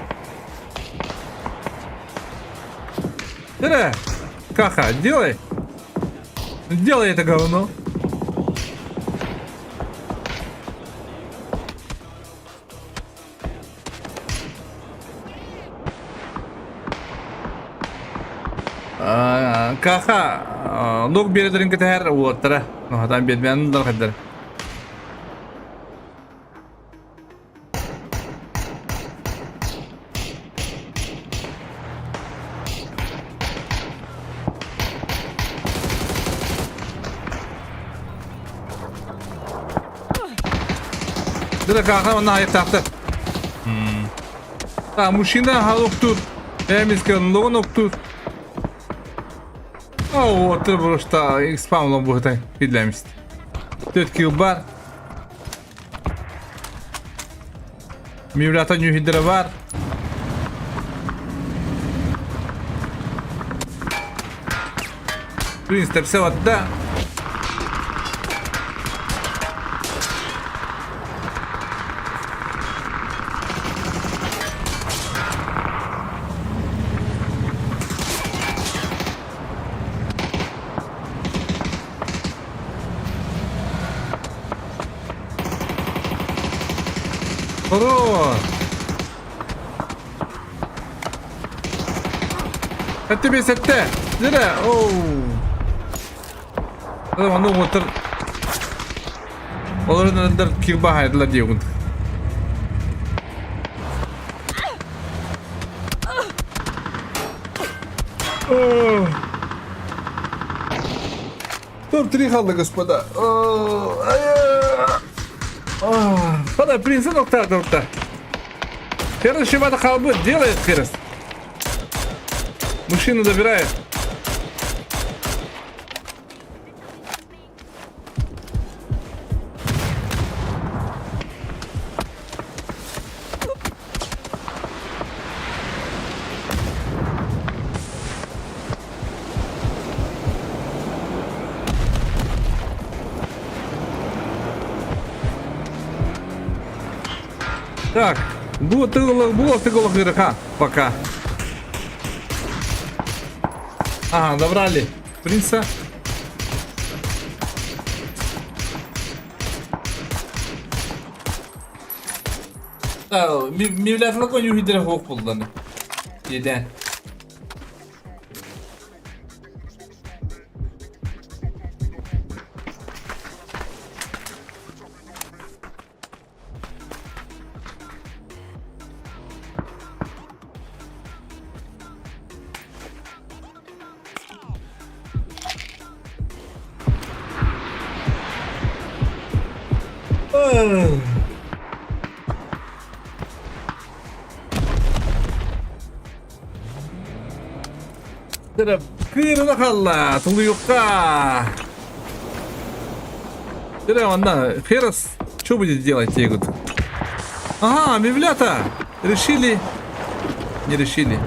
Эрэ, Каха, делай. Делай это говно. Каха, лук биэрдэрин кэтэһэр уоттара. Хатан биэрбээн хайдар. Дыра каахан онно айыктаахтар. Та мужчина халуктур. Эмиске логон октур. О, отыр просто спамлон бухтай бидлемист. Төрт килл бар. Мивлята нюхидера бар. Принц тэпсэ барда. Хорош! Сэттэ сэттэ! Дьэ, оу! Ону отыр Олорун килбаһайдылар диэбин. Топ-3 халды, господа. Хада, принцин октар дорта. Херес шибата халбы делает Херес. Мужчину забирает. Так, было тыгало, было тыгало ха, пока. Ага, добрали принца. Мивлятылык ойу хоқ булданы. Еден. Кыырына халла, тулуйукка. Дыра, онна, Херос, что будет делать, Егут? Ага, мивлята! Решили. Не решили.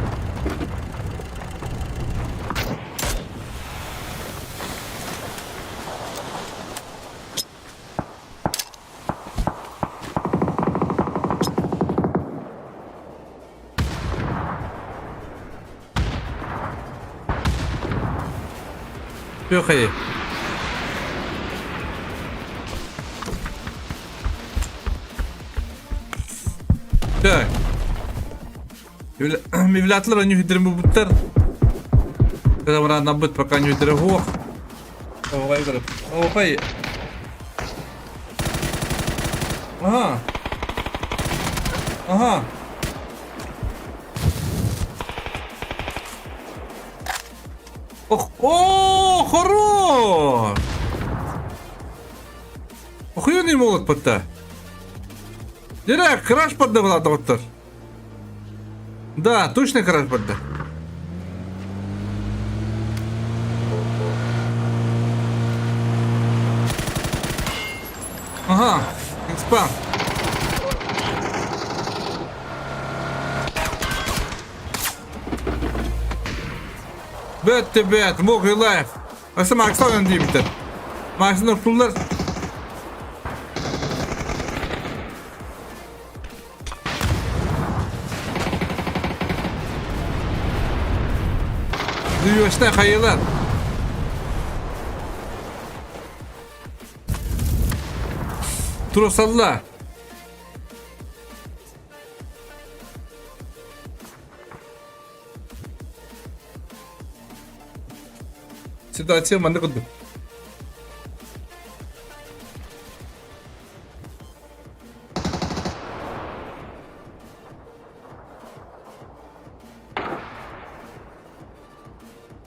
Пехай. Так. Мивлятлар они буттар. Когда рано быть, пока не дорого. Ой, Ага. Ага. Ох, о, хорош! Охуенный молот подта. Дирек, краш поддавала доктор. Да, точно краш подда. Ага, экспан. Бет бет, мокрый лайф. Аса Максон дейбіттер. Максын ұқтулар. Дүйөштен хайылар. Тросалла. Ситуация манны курдук.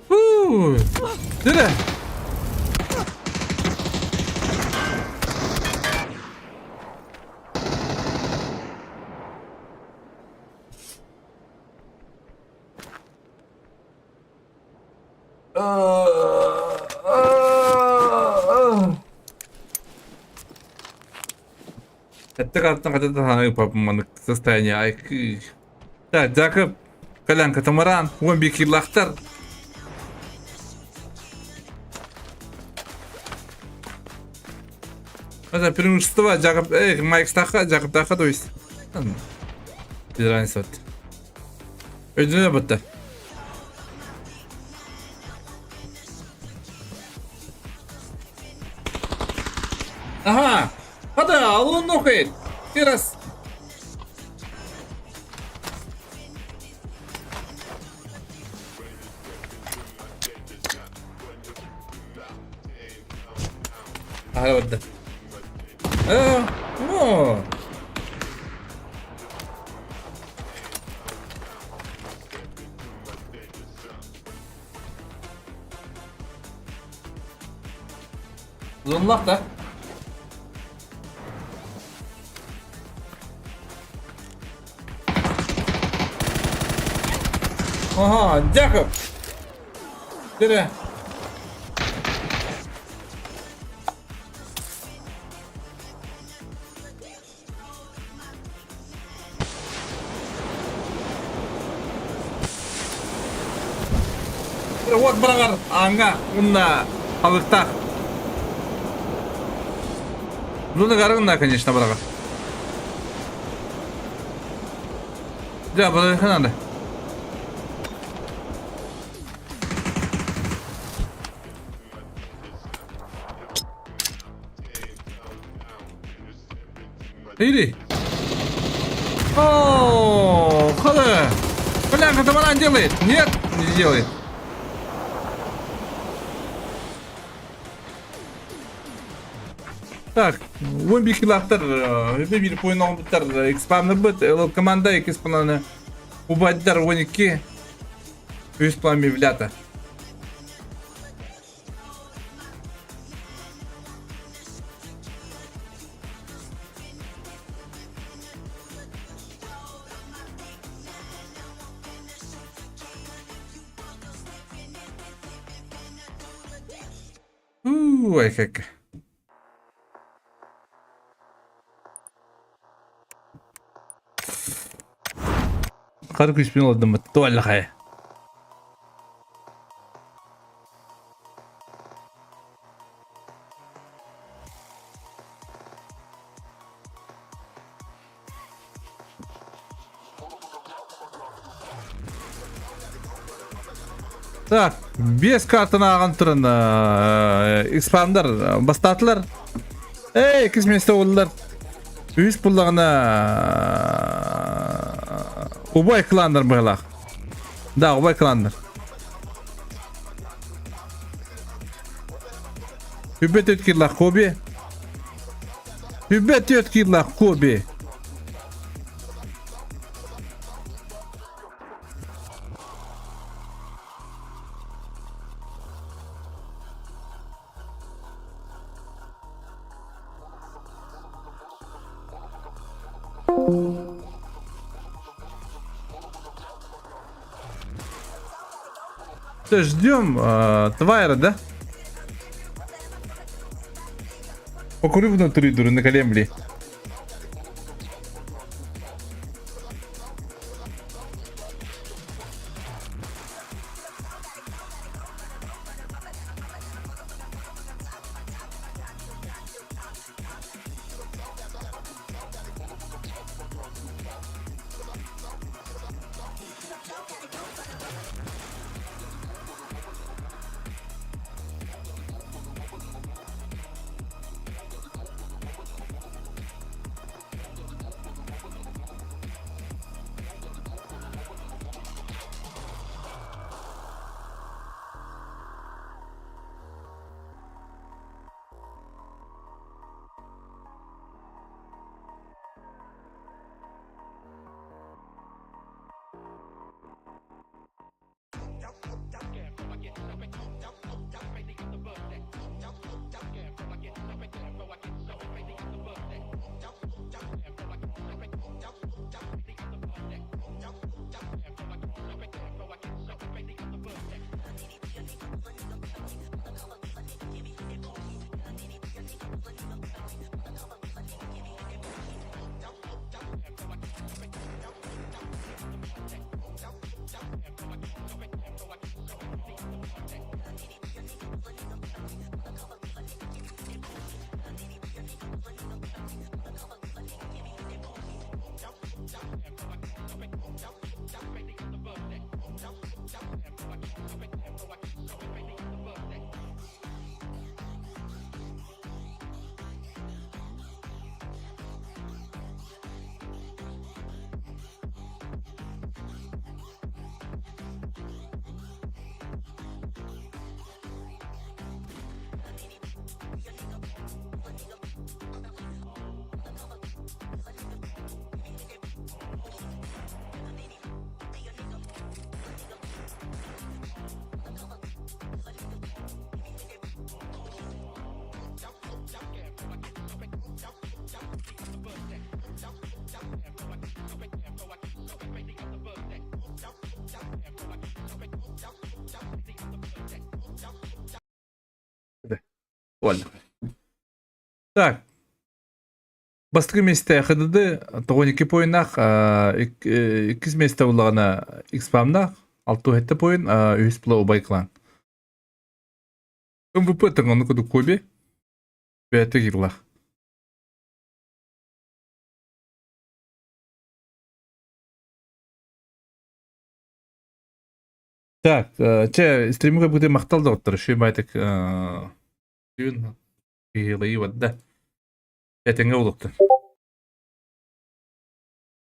Фу! Дere. Эттик аттан хата таһааны маннык состояние айкы. Так, Жакып, кэлэн катамаран, уон бикиллахтар. Это преимущество Жакып, эй, Майкстаха, Жакыптаха, то есть. Без разницы вот. Өйдөнө бытта. Ага! Хата, алын нохайт! Раз. Аһара барда. Э, о! Зонлах да. Ага, Дяков! Дире. Уот быраҕар ааҥҥа уонна халыктаах. Ну, гарыгына, конечно, быраҕар. Дьэ, быраҕыахха надо. Иди. О, хода. Бля, катамаран делает. Нет, не делает. Так, уон биир килаахтар, биир поин оҥорбуттар, экспаннербыт, команда экспананы убайдар 12 үс план бивлята. Ой, как. Хары күүспүн олордуммут. Туаллахай. Так, без картаны ааҕан туран испандар бастаатылар. Эй, иккис миэстэ буоллулар. Үһүс буллаҕына убай кланнар быһалаах. Да, убай кланнар. Үбэт өткирлах Коби. Үбэт өткирлах Коби. Ждем Твайра, да? Покурю внутри дуры на колемли. Так. Бастакы миэстэ ХДД 92 поиннаах, иккис миэстэ буллаҕына Xpam-наах, 67 поин, үһүс була Убай Клан. МВП тыҥ кудук Коби, бэйэтэ кирлах. Так, чэ, стримигэ быты махтал доҕоттор, үчүгэй баайтык түүн киһилии барда. Этэҥҥэ булуктун.